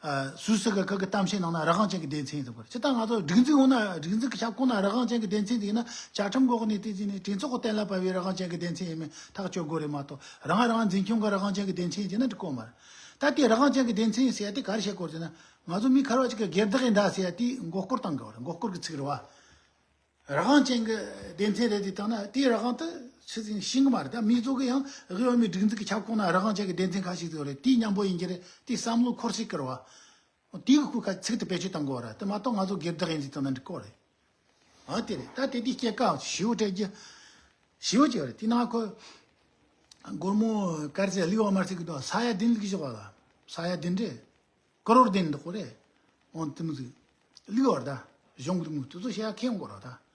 ཨ་སུད་སི་གི་ཁ་གི་གཏམ་བཤད་ནང་ན་རང་དབང་ཅན་གྱི་སྡེ་ཚན་ཟེར་གི་རེད། སྤྱིར་བཏང་ང་ཚོ་སྒྲིག་འཛུགས་ཡོང་ན། སྒྲིག་འཛུགས་ཀྱི་ཁྱབ་ཁོངས་ན་རང་དབང་ཅན་གྱི་སྡེ་ཚན་ཟེར་ན་བཅའ་ཁྲིམས་འགོག་ནས་དེ་ཟེར་ནས་གྲོས་ཚོགས་ཀྱི་གཏན་ལ་ཕབ་པའི་རང་དབང་ཅན་གྱི་སྡེ་ཚན་ཡིན་མིན་ཐག་གཅོད་དགོས་རེད་མ་གཏོགས། རང་རང་འཛིན་སྐྱོང་གི་རང་དབང་ཅན་གྱི་སྡེ་ཚན་ཟེར་ན་འགྲིག་གོ་མ་རེད། ད་དེ་རང་དབང་ཅན་གྱི་སྡེ་ཚན་ཟེར་ཡ་དེ་ག་རེ་བཤད་དགོས་ཟེར་ན། ང་ཚོ་མི་ག་རེ་བ་ཅིག་གི་སྒེར་བདག་ཡིན་ད་ཟེར་ཡ་དེ་མགོ་སྐོར་བཏང་དགོས་རེད། མགོ་སྐོར་གྱི་ཚིག་རེད་བ། རང་དབང་ཅན་གྱི་སྡེ་ཚན་རེད་དེ་བཏང་ན་དེའི་རང་དབང་དེ་ཆི་ཟིག་ཤེས་གི་མ་རེད། ད་མི་ཚོ་གི་ཡང་དབུས་བོད་མིའི་སྒྲིག་འཛུགས་ཀྱི་ཁྱབ་ཁོངས་ན་རང་དབང་ཅན་གྱི་སྡེ་ཚན་ཁ་ཤས་ཟིག་ཡོད་རེད། དེའི་མཉམ་པོ་ཡིན་གྱི་རེད། དེའི་བསམ་བློ་འཁོར་སྲིད་ཀྱི་རེད་བ། དེའི་ཁུ་ཁ་ཚིག་དེ་བེད་སྤྱོད་གཏང་དགོས་རེད། དེ་མ་གཏོགས་ང་ཚོ་སྒེར་བདག་ཡིན་ཟིག་བཏང་ན་འགྲིག་གོ་རེད། ཨ་དེ་རེད། ད་དེ་དེའི་སྐྱེད་ཀ་ཞིའུ་སྤྲད་རྒྱུ་ཞིའུ་ཅིག་ཡོད་རེད། དེ་ནང་ཁོ་སྒོར་མོ་དཀར་ཟས་ལུག་བ་མར་ཚིག་གི་དོ་ས་ཡ་བདུན་ལུག་བཞག་བ་ལ། ས་ཡ་བདུན་རེད། ཀོ་རོར་བདུན་འདུག་གོ་རེད། འོན་ཏེ་མི་ཟིག་ལུག་བར་ད་གཞུང་གི་དངུལ་དེ་ཚོ་བཤད་ཡ་ཁེ་ཡོང་གོ་ར་ད།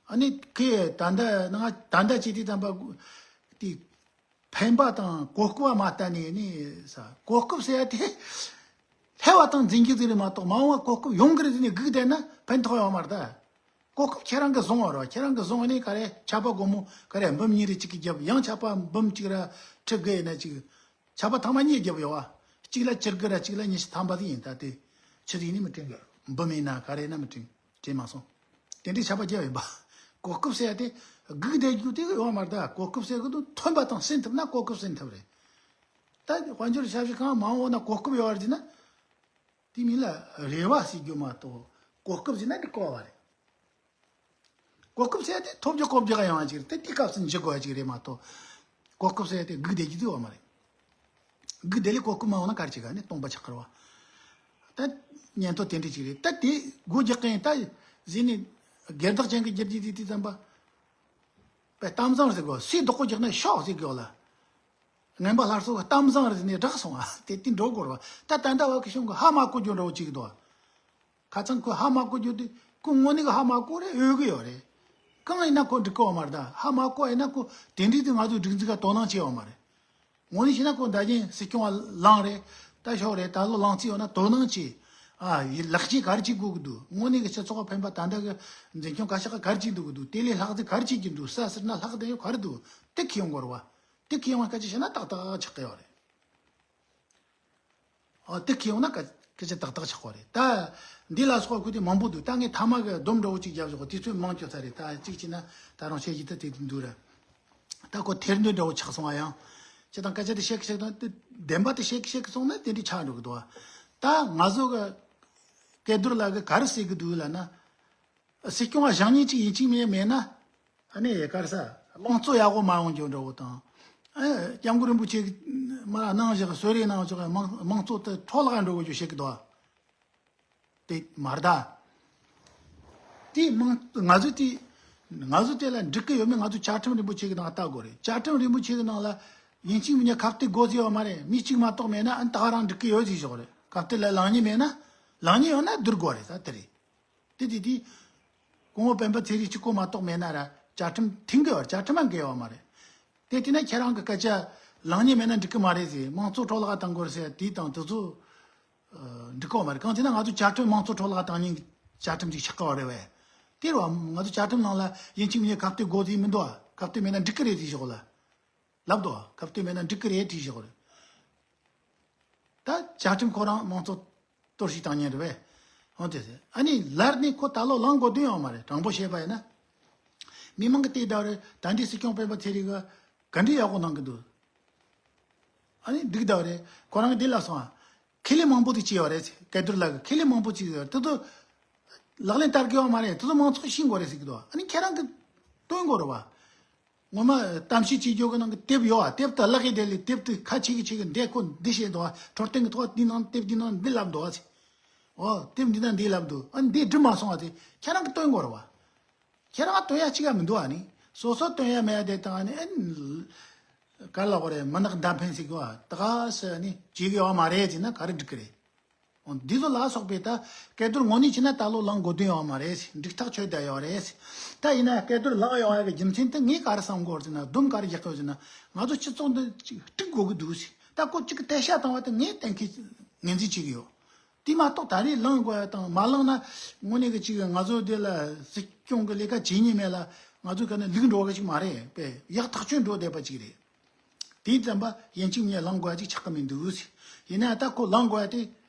ཨ་ནི་ཁེ་ད་ལྟ་ནང་ད་ལྟ་བྱས་དུས་ཙམ་པ་དེ་ཕན་པ་དང་གོ་སྐབས་མ་བལྟས་ནས་ནི་ས་གོ་སྐབས་ཟེར་ཡ་དེ་སླེབས་པ་དང་འཛིན་གྱི་ཟིག་རེད་མ་གཏོགས། མ་འོངས་པ་གོ་སྐབས་ཡོང་གི་རེད་ཟེར་ནས་སྒུག་བསྡད་ན་ཕན་ཐོགས་ཡོད་མ་རེད་ད། གོ་སྐབས་ཁྱེད་རང་གིས་བཟུང་བ་རེད་བ། ཁྱེད་རང་གིས་བཟུང་བ་ནས་ག་རེ་ཆད་པ་སྒོར་མོ་ག་རེ་འབུམ་གཉིས་རེ་གཅིག་གིས་བརྒྱབ། ཡང་ཆད་པ་འབུམ་གཅིག་ར་ཁྲི་དགུ་ཡིན་ན་གཅིག་ཆད་པ་ཐེངས་མ་གཉིས་བརྒྱབ་ཡོད་བ། གཅིག་ལ་བཅུ་དགུ་ར་གཅིག་ལ་ཉི་ཤུ་ཐམ་པ་ཟིག་ཡིན། ད་དེ་ཆི་ཟིག་ནི་མི་དྲན་གི། འབུམ་ཡིན་ན་ག་རེ་ཡིན་ན་མི་དྲན། དྲན་མ་སོང་། དེ་འདྲའི་ཆད་པ་བརྒྱབ་ཡིན་པ། གོ་སྐབས་ཟེར་ཡ་དེ་སྒུག་བསྡད་རྒྱུ་དེ་ཡོད་མ་རེད་ད། གོ་སྐབས་ཟེར་གི་འདུག་ཐོན་པ་དང་ཟིན་ཐུབ་ན་གོ་སྐབས་ཟིན་ཐུབ་རེད། ད་དཔལ་འབྱོར་ཞབས་ཞུ་ཁང་མ་འོངས་ན་གོ་སྐབས་ཡོད་བར་གྱུར་ན། དེ་མིན་ལ་རེ་བ་ཟེར་རྒྱུ་མ་གཏོགས་གོ་སྐབས་ཟེར་ན་འགྲིག་གོ་བ་རེད། གོ་སྐབས་ཟེར་ཡ་དེ་ཐོབ་རྒྱུ་བཀོལ་རྒྱུ་ག་ཡོང་བ་ཅིག་རེད། དེ་དེའི་སྐབས་སུ་འཇུག་དགོས་པ་ཅིག་རེད་མ་གཏོགས། གོ་སྐབས་ཟེར་ཡ་དེ་སྒུག་བསྡད་རྒྱུ་དེ་ཡོད་མ་རེད། སྒུག་བསྡད་ལས་གོ་སྐབས་མ་འོང་ན་ག་རེ་བྱེད་ག་ནི་སྟོང་པ་ཆགས་ཀྱི་རེད་བ། ད་ཉན་ཐོ་དེ་འདྲ་ཅིག་རེད། ད་དེ་སྒོ་རྒྱག་མཁན་ད་གཞི་ནས་སྒེར་བདག་ཅན་གྱི་རྒྱུ་རྒྱུ་དེ་དེ་ཙམ་པ། པའི་གཏམ་བཟང་ཟེར་གོ། སུས་བདག་པོ་རྒྱག་ན་ཤོག་ཟེར་གོ་ལ། ངན་པ་སླར་གསོ་གི་གཏམ་བཟང་རེད་ཟེར་ནས་བསྒྲགས་སོང་ཨ། དེ་དེ་འགྲོ་དགོས་རེད་བ། ད་ད་ལྟ་བ་གི་གཞུང་གི་ཧ་མ་གོ་རྒྱུ་འདྲ་བོ་ཅིག་འདུག་ཁ་ཚང་ཁོས་ཧ་མ་གོ་རྒྱུ་དེ་ཁོ་དངོས་གནས་གི་ཧ་མ་གོ་རེད། འོས་གི་ཡོད་རེད། གང་ཡིན་ན་ཁོ་འགྲིག་གི་ཡོད་མ་རེད། ད་ཧ་མ་གོ་ཡིན་ན་ཁོ་དེ་འདྲའི་དེ་ང་ཚོའི་སྒྲིག་འཛུགས་ལ་དོ་སྣང་བྱས་ཡོད་མ་རེད། དངོས་གནས་བྱས་ན་ཁོ་ད་གིན་སྲིད་སྐྱོང་བ་ལངས་རེད། ད་ཤོག་རེད། ད་ལོ་ལངས་རྩིས་ཡོད་ན་དོ་སྣང་བྱས། ཨ་ཡི་ལེགས་སྐྱེས་ག་རེ་བྱེད་དགོས་ཀྱི་འདུག་དངོས་གནས་ཀྱི་སྤྱི་ཚོགས་ལ་ཕན་པ་ད་ལྟ་གི་འཛིན་སྐྱོང་བཀའ་ཤག་ག་རེ་བྱེད་འདུག་གི་འདུག་དེ་ལས་ལྷག་ཙི་ག་རེ་བྱེད་ཀྱི་འདུག་ས་ཟེར་ན་ལྷག་དེ་ཡོད་ག་རེ་འདུག་དེ་ཁྱེར་ཡོང་དགོས་རེད་བ། དེ་ཁྱེར་ཡོང་བ་སྐད་ཆ་བཤད་ན་ཏག་ཏག་ཆགས་ཀྱི་ཡོད་རེད། ཨ་དེ་ཁྱེར་ཡོང་ན་སྐད་སྐད་ཆ་ཏག་ཏག་ཆགས་པ་རེད། ད་འདི་ལ་སོགས་ཁུ་དེ་མང་པོ་འདུག་ད་ངས་ཐ་མ་གི་སྡོམ་འདྲ་བོ་གཅིག་བརྒྱབ་བཞག་དུས་ཚོད་མང་སྐྱོ་ཚ་རེད། ད་གཅིག་བྱས་ན་ད་རུང་བཤད་རྒྱུ་ད་དེ་འདུག་ར། ད་ཁོ་ཐེར་འདོན་འདྲ་བོ་ཆགས་སོང་བ་ཡང་། ཅི་དང་སྐད་ཆ་དེ་བཤད་ཀི་བཤད་དང་དེ་བདེན་པ་དེ་བཤད་ཀི་བཤད་ཀི་སོང་ན་དེ་འདྲའི་ཆགས་འགྲོ་གི་འདུག་ད་ང་ཚོ་གི་སྐལ་རྡོར་ལགས་གི་ག་རེ་ཟེར་གི་འདུག་ལབ་ན། སྲིད་སྐྱོང་བ་བཞེངས་མཁན་གཅིག་ཡིན་གཅིག་མིན་མེད་ན། ཨ་ནི་ག་རེ་ཟ། དམངས་གཙོ་ཡག་པོ་མ་ཡོང་རྒྱུ་འདྲ་བོ་དང་། ཨ་སྐྱབས་མགོན་རིན་པོ་ཆེ་གི་མ་གནང་བཞག་གསོལ་རས་གནང་བཞག་དམངས་དམངས་གཙོ་དེ་འཕྲོ་བརླག་འགྲོ་གི་རྒྱུ་བཤད་གི་འདུག་དེ་མ་རེད་ད། དེ་མང་ང་ཚོས་དེ་ང་ཚོས་དེ་ལ་འགྲིག་གི་ཡོད་མེད་ང་ཚོས་བཅའ་ཁྲིམས་རིན་པོ་ཆེ་གི་ནང་ལྟ་དགོས་རེད། བཅའ་ཁྲིམས་རིན་པོ་ཆེ་གི་ནང་ལ་ཡིན་གཅིག་མིན་གཉིས་ཁ་གཏད་དགོས་ཟེར་ཡོད་མ་རེད། མི་གཅིག་མ་གཏོགས་མེད་ན་ཨ་ནི་ད་ག་རང་འགྲིག་གི་ཡོད་ཟེར་བཞག་རེད། ཁ་གཏད་ལ་ལངས་མཁན་མེད་ན་ལངས་མཁན་ཡོད་ན་བསྡུར་དགོས་རེད། ད་དེ་རེད། དེ་དེ་དེ། སྐུ་ངོ་སྤེན་པ་ཚེ་རིང་གཅིག་པོ་མ་གཏོགས་མེད་ན་ར་བཅའ་ཁྲིམས་མཐུན་གི་ཡོད་རེད། བཅའ་ཁྲིམས་མ་འགལ་བ་མ་རེད། དེ་དེ་ན་ཁྱེད་རང་གི་སྐད་ཆ་ལངས་མཁན་མེད་ན་འགྲིག་གི་མ་རེད་ཟེར། དམངས་གཙོ་འཕྲོ་བརླག་བཏང་དགོས་ཟེར་དེ་དང་དེ་ཚོ་འགྲིག་གི་ཡོད་མ་རེད། གང་ཅི་ན་ང་ཚོ་བཅའ་ཁྲིམས་དམངས་གཙོ་འཕྲོ་བརླག་བཏང་མཁན་གྱི་བཅའ་ཁྲིམས་ཅིག་ཆགས་ཀྱི་ཡོད་རེད་བས། དེ་རེད་བ། ང་ཚོ་བཅའ་ཁྲིམས་ནང་ལ་ཡིན་གཅིག་མིན་གཉིས་ཁ་གཏད་དགོས་ཟེར་མི་འདུག་བ། ཁ་གཏད་མེད་ན་འགྲིག་གི་རེད་ཟེར་ཞོག་ལ། ལབ་འདུག་བ། ཁ་གཏད་མེད་ན་འགྲིག་གི་རེད་དྲིས་ཞོག་རེད། ད་བཅའ་ཁྲིམས་ཁོ་རང་དམངས་གཙོ་གཏོར་བཤིག་བཏང་མཁན་རེད་བས། འོན་ཏེ་ཟེར། ཨ་ནི་ལར་ནས་ཁོ་ད་ལོ་ལངས་དགོས་དོན་ཡོད་མ་རེད། དྲང་པོ་བཤད་པ་ཡིན་ན། མི་མང་གི་ལྟས་ད་རེད། ད་འདི་སྲིད་སྐྱོང་སྤེན་པ་ཚེ་རིང་གི་ག་འདྲའི་ཡག་པོ་གནང་གི་འདུག་ཨ་ནི་འགྲིག་ད་རེད། ཁོ་རང་གི་འདི་ལ་སོང་ཨ། ཁེ་ལས་མང་པོ་དེ་བྱས་ཡོད་རེད། སྐལ་རྡོར་ལགས་ཀྱིས་ཁེ་ལས་མང་པོ་བྱས་ཡོད་རེད། དེ་ཚོ་ལག་ལེན་བསྟར་གི་ཡོད་མ་རེད། དེ་ཚོ་མང་ཚོགས་ཤེས་དགོས་རེད་ཟེར་གི་འདུག་ཨ་ནི་ཁྱེད་རང་གི་སྟོན་དགོས་རེད་བ། ངོ་མ་གཏམ་བཤད་བྱེད་རྒྱུ་གི་ནང་གི་དེབ་ཡོད་ཨ། དེབ་དེ་བརླག་གི་དེ་ལས་དེབ་དེ་ཁ་ཆེ་གི་ཆེ་གི་འདི་ཁོ་འདི་བཤད་འདུག་ཨ། འཕྲོད་བསྟེན་གི་ཐོག་འདི་ནང་དེབ་འདི་ནང་འདི་ལབ་འདུག་ཨ་ཟེར། ཨོ་དེབ་འདི་ནང་འདི་ལབ་འདུག་ཨ། འདི་འགྲུབ་མ་སོང་ཨ་ཟེར། ཁྱེད་རང་གི་སྟོན་དགོས་རེད་བ། ཁྱེད་རང་སྟོན་ཡ་གཅིག་ཡང་མི་འདུག་ཨ་ནི། སོ་སོ་སྟོན་ཡ་མེད་ཡ་དེ་དང་ཨ་ནི་ཨ་ནི། ག་ལ་གོ་རེད། མི་ནག་མདའ་འཕེན་ཟེར་གི་བ་ད་ག་ཟེར་ནི་བྱེད་གི་ཡོད་མ་རེད་ཟེར་ན་ག་རེ་འགྲིག་གི་རེད། འོ་འདི་ཚོ་ལ་སོགས་པའི་ད་སྐལ་རྡོར་དངོས་གནས་བྱས་ན་ད་ལོ་ལངས་དགོས་དོན་ཡོད་མ་རེད། འགྲིག་ཐག་ཆོད་བསྡད་ཡོད་རེད། ད་ཡིན་ན་སྐལ་རྡོར་ལངས་ཡོང་ཡ་གི་རྒྱུ་མཚན་དེ་ངས་ག་རེ་བསམ་གོ་ཟེར་ན། སྡོམ་ག་རེ་རྒྱག་གོ་ཟེར་ན། ང་ཚོ་སྤྱི་ཚོགས་འདི་ཅིག་དཀྲུག་དགོས་གི་འདུག་ཟེར། ད་ཁོ་གཅིག་གི་དེ་ཤ་བཏང་བ་དེ་ངས་གཏན་འཁེལ་ངོས་འཛིན་བྱེད་གི་ཡོད། དེ་མ་གཏོགས་ད་རེས་ལངས་དགོས་ཡ་དང་མ་ལངས་ན་དངོས་གནས་གི་ཅིག་ང་ཚོ་འདི་ལ་སྲིད་སྐྱོང་གི་ལས་ཀ་བྱེད་ཉེན་མེད་ལ། ང་ཚོ་ག་ནས་ལུག་འགྲོ་གི་ཅིག་མ་རེད་པས། ཡག་ཐག་ཆོད་འགྲོ་བསྡད་པ་ཅིག་རེད། དེའི་ཙམ་པ་ཡིན་གཅིག་མིན་ལངས་དགོས་ཅིག་ཆགས་ཀྱི་མི་འདུག་ཟེར། ཡིན་ན་ད་ཁོ་ལངས་དགོས་ཡ་དེ་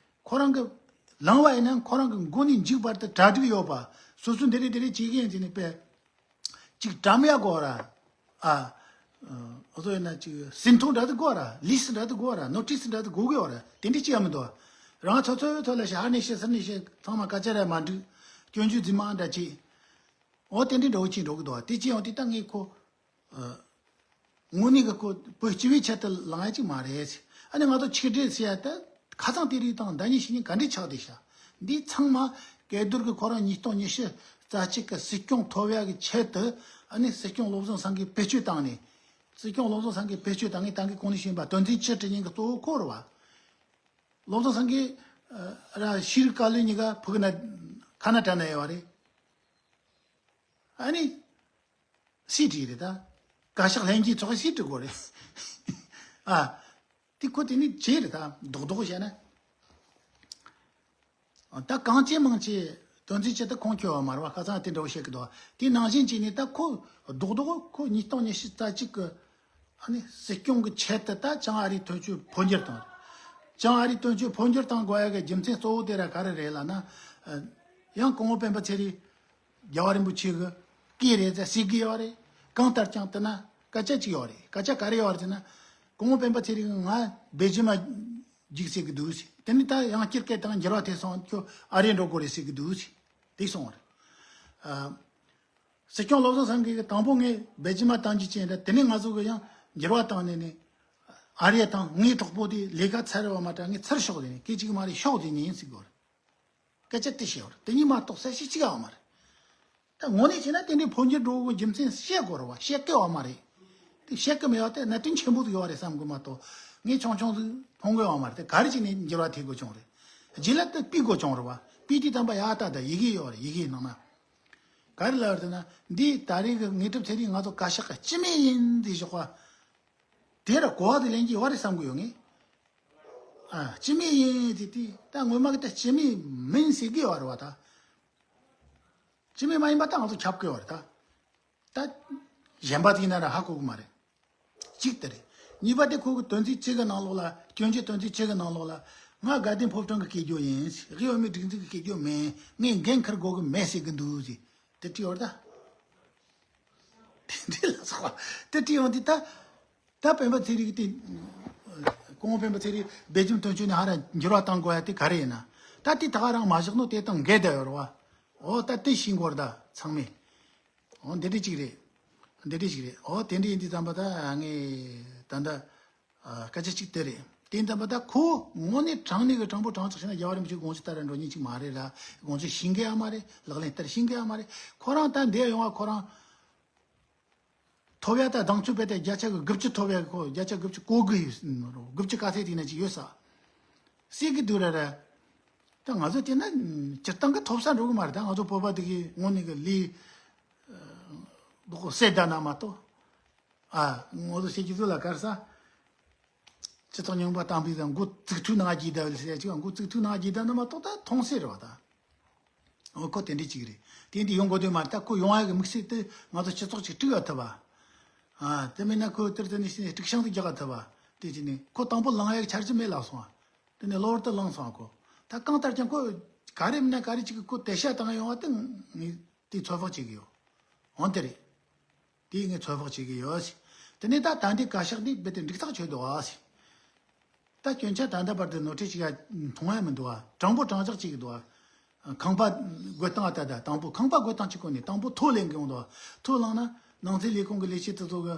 ཁོ་རང་གི་ལངས་པ་ཡིན་ན་ཁོ་རང་གི་མགོ་ནས་མཇུག་བར་དུ་གྲ་སྒྲིག་ཡོད་པ། སོ་སོ་འདི་རེད་འདི་རེད་བྱེད་ཀྱི་ཡིན་ཟེར་ནས་པས་ཅིག་བཀྲམ་ཡ་དགོས་ར། ཨ། ཨོ་ཚོ་ཡིན་ན་ཅིག་ཟིན་ཐོ་འདྲ་དུ་དགོས་ར། ལིས་འདྲ་དུ་དགོས་ར། ནོ་ཊིས་འདྲ་དུ་དགོས་དགོས་ར། དེ་འདྲ་ཅི་ཡང་མི་འདུག་རང་ཚོ་ཚོའི་ཐོག་ལ་ཤ་ཧ་ནས་ཤེས་ཟིན་ནས་ཤེས་ཚང་མ་སྐད་ཆ་ར་མ་འགྲིག་སྐྱོན་བརྗོད་རྫུན་མ་འདྲ་ཅིག་ཨོ་དེ་འདྲའི་འགྲོ་གི་ཅིག་འགྲོ་གི་འདུག་དེ་ཅི་ཡང་དེ་ད་ངས་ཁོ། དངོས་གནས་ཀྱི་ཁོ་བོད་སྤྱི་པའི་ཆེད་དུ་ལངས་ཡ་ཅིག་མ་རེད། ཨ་ནི་ང་ཚོ་ཆིག་སྒྲིལ་ཟེར་ཡ་ད་ཁ་སང་དེ་རིགས་དང་ཟླ་ཉིན་ཕྱི་ཉིན་ག་འདྲས་ཆགས་བསྡད་ཤག་འདི་ཚང་མ་སྐལ་རྡོར་གྱི་ཁོ་རང་ཉིས་སྟོང་ཉི་ཤུ་རྩ་གཅིག་གི་སྲིད་སྐྱོང་ཐོབ་ཡ་གི་ཆེད་དུ། ཨ་ནི་སྲིད་སྐྱོང་བློ་བཟང་སེང་གེ་བེད་སྤྱོད་བཏང་ནས། སྲིད་སྐྱོང་བློ་བཟང་སེང་གེ་བེད་སྤྱོད་བཏང་ངས་ད་གིན་གོང་ནས་བཤད་པ་དོན་ཚན་བཅུ་དྲུག་ཉིན་གྱི་གཙོ་བོ་ཁོ་རེད་བ། བློ་བཟང་སེང་གེ་ར་ཤེས་རིག་བཀའ་བློན་གཉིས་ཀ་ཕུ་གུ་ན་ཁ་ན་ཏྲ་ན་ཡོད་རེད། ཨ་ནི། སྲིད་བྲིས་རེད་ད། བཀའ་ཤག་ལྷན་རྒྱས་ཚོགས་སྲིད་བྲིས་དགོས་རེད། ཨ། དེ་ཁོ་དེ་ནི་བྱས་རེད་ད་རྡོག་རྡོག་བཤད་ན། ད་གང་བྱེད་མང་བྱེད་དོན་ཚན་ཆེད་དུ་ཁོང་ཁྱོད་བ་མ་རེད་བ། ཁ་སང་དེ་འདྲ་བོ་བཤད་གི་འདུག་དེ་ནང་བཞིན་བྱས་ནས་ད་ཁོ་རྡོག་རྡོག་ཁོ་ཉིས་སྟོང་ཉི་ཤུ་རྩ་གཅིག་གི་ཨ་ནི་སྲིད་སྐྱོང་གི་ཆེད་དུ་ད་བྱང་ཨ་རིའི་དོན་གཅོད་འཕོ་འགྱུར་བཏང་། བྱང་ཨ་རིའི་དོན་གཅོད་འཕོ་འགྱུར་བཏང་དགོས་ཡ་གི་རྒྱུ་མཚན་གཙོ་བོ་དེ་ར་ག་རེ་རེད་ལབ་ན། ཨ། ཡང་སྐུ་ངོ་སྤེན་པ་ཚེ་རིང་རྒྱལ་བ་རིན་པོ་ཆེ་གི་སྐད་རེད་ཟེར་ཟེར་གི་ཡོད་རེད། གང་ལྟར་ཀྱང་དེ་ན་སྐད་ཆ་གཅིག་ཡོད་རེད། སྐད་ཆ་ག་རེ་ཡོད་རེད་ཟེར་ན། སྐུ་ངོ་སྤེན་པ་ཚེ་རིང་ང་སྦེལ་ཇི་མ་འཇིག་ཟེར་གི་འདུག་ཟེར། དེ་ནི་ད་ཡང་སྤྱིར་སྐད་དང་འགྱུར་བ་ཐེབས་སོང་། ཁྱོད་ཨ་རིར་འགྲོ་དགོས་རེད་ཟེར་གི་འདུག་ཟེར། དེ་སོང་བ་རེད། ཨ། སྲིད་སྐྱོང་བློ་བཟང་སེང་གེ་གིས་དང་པོ་ངས་སྦེལ་ཇི་མ་བཏང་རྒྱུ་ཅན་རེད། དེ་ནས་ང་ཚོ་གི་ཡང་འགྱུར་བ་བཏང་ནས་ནས་ཨ་རི་བཏང་། ངའི་གྲོགས་པོ་དེ་ལས་ཀ་ཚར་བ་མ་དྲ་ངས་ཚུར་ཤོག་དེ་ནས་སྐད་ཅིག་མ་རེད་ཤོག་དེ་ནས་ཡིན་ཟེར་གི་བ་རེད། སྐད་ཆ་དེ་བཤད་བར་དེ་གཉིས་མ་གཏོགས་གསལ་བཤད་གཅིག་ཡང་ཡོད་མ་རེད། ད་དངོས་གནས་བྱས་ན་དེ་འདྲའི་འཕོ་འགྱུར་འགྲོ་དགོས་རྒྱུ་མཚན་བཤད་དགོས་རེད་བ། བཤད་ཀི་ཡོད་མ་རེད། དེ་བཤད་ཀི་མེད་པ་དེ་གནད་དོན་ཆེན་པོ་ཟིག་ཡོད་རེད་བསམ་གི་མ་གཏོགས། ངས་ཆུང་ཆུང་ཟིག་མཐོང་གི་ཡོད་མ་རེད། དེ་ག་རེ་བྱས་ནས་འགྱུར་བ་ཐེབས་དགོས་བྱུང་རེད། རྗེས་ལ་དེ་ཕུད་དགོས་བྱུང་རེད་བ། ཕུད་དུས་ཙམ་པ་ཡག་ད་ད་ཡི་གེ་ཡོད་རེད། ཡི་གེ་ནང་ན་ག་རེ་ལབ་རེད་ཟེར་ན། འདི་ད་རེས་ཀྱི་དངོས་གྲུབ་ཚེ་རིང་ང་ཚོ་བཀའ་ཤག་གི་སྤྱི་མི་ཡིན་ཟེར་ཞོག་པ། དེ་ར་གོ་བ་དེ་ལེན་གྱི་ཡོད་རེད་བསམ་གི་ཡོད་ངས། ཨ། སྤྱི་མི་ཡིན་ཟེར་དུས་ད་ངོ་མ་གི་ད་སྤྱི་མི་མིན་ཟེར་གི་ཡོད་རེད་བ་ད། སྤྱི་མི་མ་ཡིན་པ་ད་ང་ཚོ་ཁྱབ་གི་ཡོད་རེད་ད། ད་གཞན་པ་དེ་ཡིན་ན་ར་ཧ་གོ་གི་མ་རེད། གཅིག་དེ་རེད། གཉིས་པ་དེ་ཁོ་གི་དོན་ཚན་གཅིག་གི་ནང་ལོགས་ལ། སྐྱོན་བརྗོད་དོན་ཚན་གཅིག་གི་ནང་ལོགས་ལ། ང་དགའ་ལྡན་ཕོ་བྲང་གི་སྐད་སྒྱུར་ཡིན། དབུས་བོད་མིའི་སྒྲིག་འཛུགས་ཀྱི་སྐད་སྒྱུར་མིན། ངས་འགན་འཁུར་དགོས་གི་མེད་ཟེར་གི་འདུག་ཟེར། དེ་བྲིས་ཡོད་རེད་ད། དེ་འདྲའི་ལ་སོགས་པ་དེ་བྲིས་ཡོང་དུས་ད། ད་སྤེན་པ་ཚེ་རིང་དེ། སྐུ་ངོ་སྤེན་པ་ཚེ་རིང་སྦེལ་ཇམ་དོན་གཅོད་ནས་ཧ་ར་འགྱུར་བ་གཏང་དགོས་ཡ་དེ་ག་རེ་ཡིན་ན། ད་དེ་ད་ག་རང་མ་བཞག་ནོ་དེ་དང་འགལ་བསྡད་ཡོད་རེད་བ། འོ་ད་དེ་ཤེས་དགོས་རེད་ད་ཚང་མས། འོ་འདི་འདྲ་ཅིག་རེད། འདི་འདྲ་ཅིག་རེད། འོ་དེ་འདྲ་ཡིན་དུས་ཙམ་པ་ད་ངས་ད་ལྟ། ཨ། སྐད་ཆ་གཅིག་དེ་རེད། དེ་ཡིན་ཙམ་པ་ད་ཁོ་དངོས་གནས་དྲང་གནས་ཀྱི་དྲང་པོ་དྲང་ཚགས་བྱས་ན་རྒྱལ་བ་རིན་པོ་ཆེའི་དགོངས་གཞི་ལྟར་འགྲོ་མཁན་ཅིག་མ་རེད་ལ། དགོངས་གཞི་ཤེས་མཁན་ཡང་མ་རེད། ལག་ལེན་བསྟར་ཤེས་མཁན་ཡང་མ་རེད། ཁོ་རང་ད་འདིར་ཡོང་བ་ཁོ་རང་ཐོབ་ཡ་ད་གདེང་ཚོད་དཔེ་ད་བརྒྱ་ཆ་གི་དགུ་བཅུ་ཐོབ་ཡ་གི། ཁོ་བརྒྱ་ཆ་དགུ་བཅུ་གོ་དགུ་ཡོད། དགུ་བཅུ་ག་ཚད་དེ་ན་ཅིག་ཡོད་ས། སྲིད་ཀྱི་སྡུག་ར་ར། ད་ང་ཚོ་དེ་ན་སྤྱིར་བཏང་གི་ཐོབ་ས་འགྲོ་གི་མ་རེད། ད་ང་ཚོ་བོད་པ་དེ་གི་དངོས་གནས་གི་ལས་ལྡོག་གི་སེ་ད་ན་མ་གཏོགས། ཨ། ང་ཚོ་བཤད་རྒྱུ་ཚོ་ལ་གར་ས། སྤྱི་ཚོགས་རྙིང་པ་དང་པོའི་དང་མགོ་བཙུགས་ཐུབ་ནང་རྒྱས་བསྡད་པ་ཟེར་ཡ་ཅིག་མགོ་བཙུགས་ཐུབ་ནང་རྒྱས་བསྡད་ན་མ་གཏོགས་ད་མཐོང་སྲིད་རེད་བ་ད། འོ་ཁོ་དེ་འདྲ་ཅིག་རེད། དེ་འདི་ཡོང་དགོས་དོན་མ་རེད། ད་ཁོ་ཡོང་ཡ་གི་དམིགས་བསལ་དེ་ང་ཚོ་སྤྱི་ཚོགས་ཅིག་དཀྲུག་ཡ་ཐུབ་པ། ཨ། དེ་མིན་ན་ཁོ་དེར་དེ་ནས་དཀྲུག་ཤིང་དུ་རྒྱག་ག་ཐུབ་པ། དེ་བྱས་ནས་ཁོ་དང་པོ་ལངས་ཡ་གི་འཆར་གཞི་མེད་ལབ་སོང་བ། དེ་ནས་གློ་བུར་དུ་ལངས་སོང་བ་ཁོ། ད་གང་ལྟར་ཀྱང་ཁོ་ག་རེ་མིན་ན་ག་རེ་ཅིག་གི་ཁོ་དེ་ཤ་བཏང་ཡོང་བ་དེ་ངས་དེ་ཚོད་དཔག་བྱེད་ཀྱི་ཡོད། འོན་ཏེ་རེད། དེ་ངས་ཚོད་དཔག་བྱེད་ཀྱི་ཡོད་ཟེར། དེ་ནས་ད་ད་འདི་བཀའ་ཤག་འདི་རྦད་དེ་འགྲིག་ཐག་ཆོད་འདུག་ཨ་ཟེར། ད་སྐྱོན་ཆ་ད་ལྟ་བར་དུ་ནོར་འཁྲུལ་ཅིག་ཡ་མཐོང་ཡ་མི་འདུག་ཨ། དྲང་པོ་དྲང་བཞག་ཅིག་འདུག་ཨ། ཁང་པ་བགོ་སྟངས་ཨ། ད་ད་དང་པོ་ཁང་པ་བགོ་སྟངས་ཅིག་གོ་ནས་དང་པོ་ཐོ་ལེན་གི་ཡོང་འདུག་ཨ། ཐོ་བླངས་ན་ ནང་སྲིད་ལས་ཁུངས་ཀྱི་ལས་བྱེད་དེ་ཚོ་གི་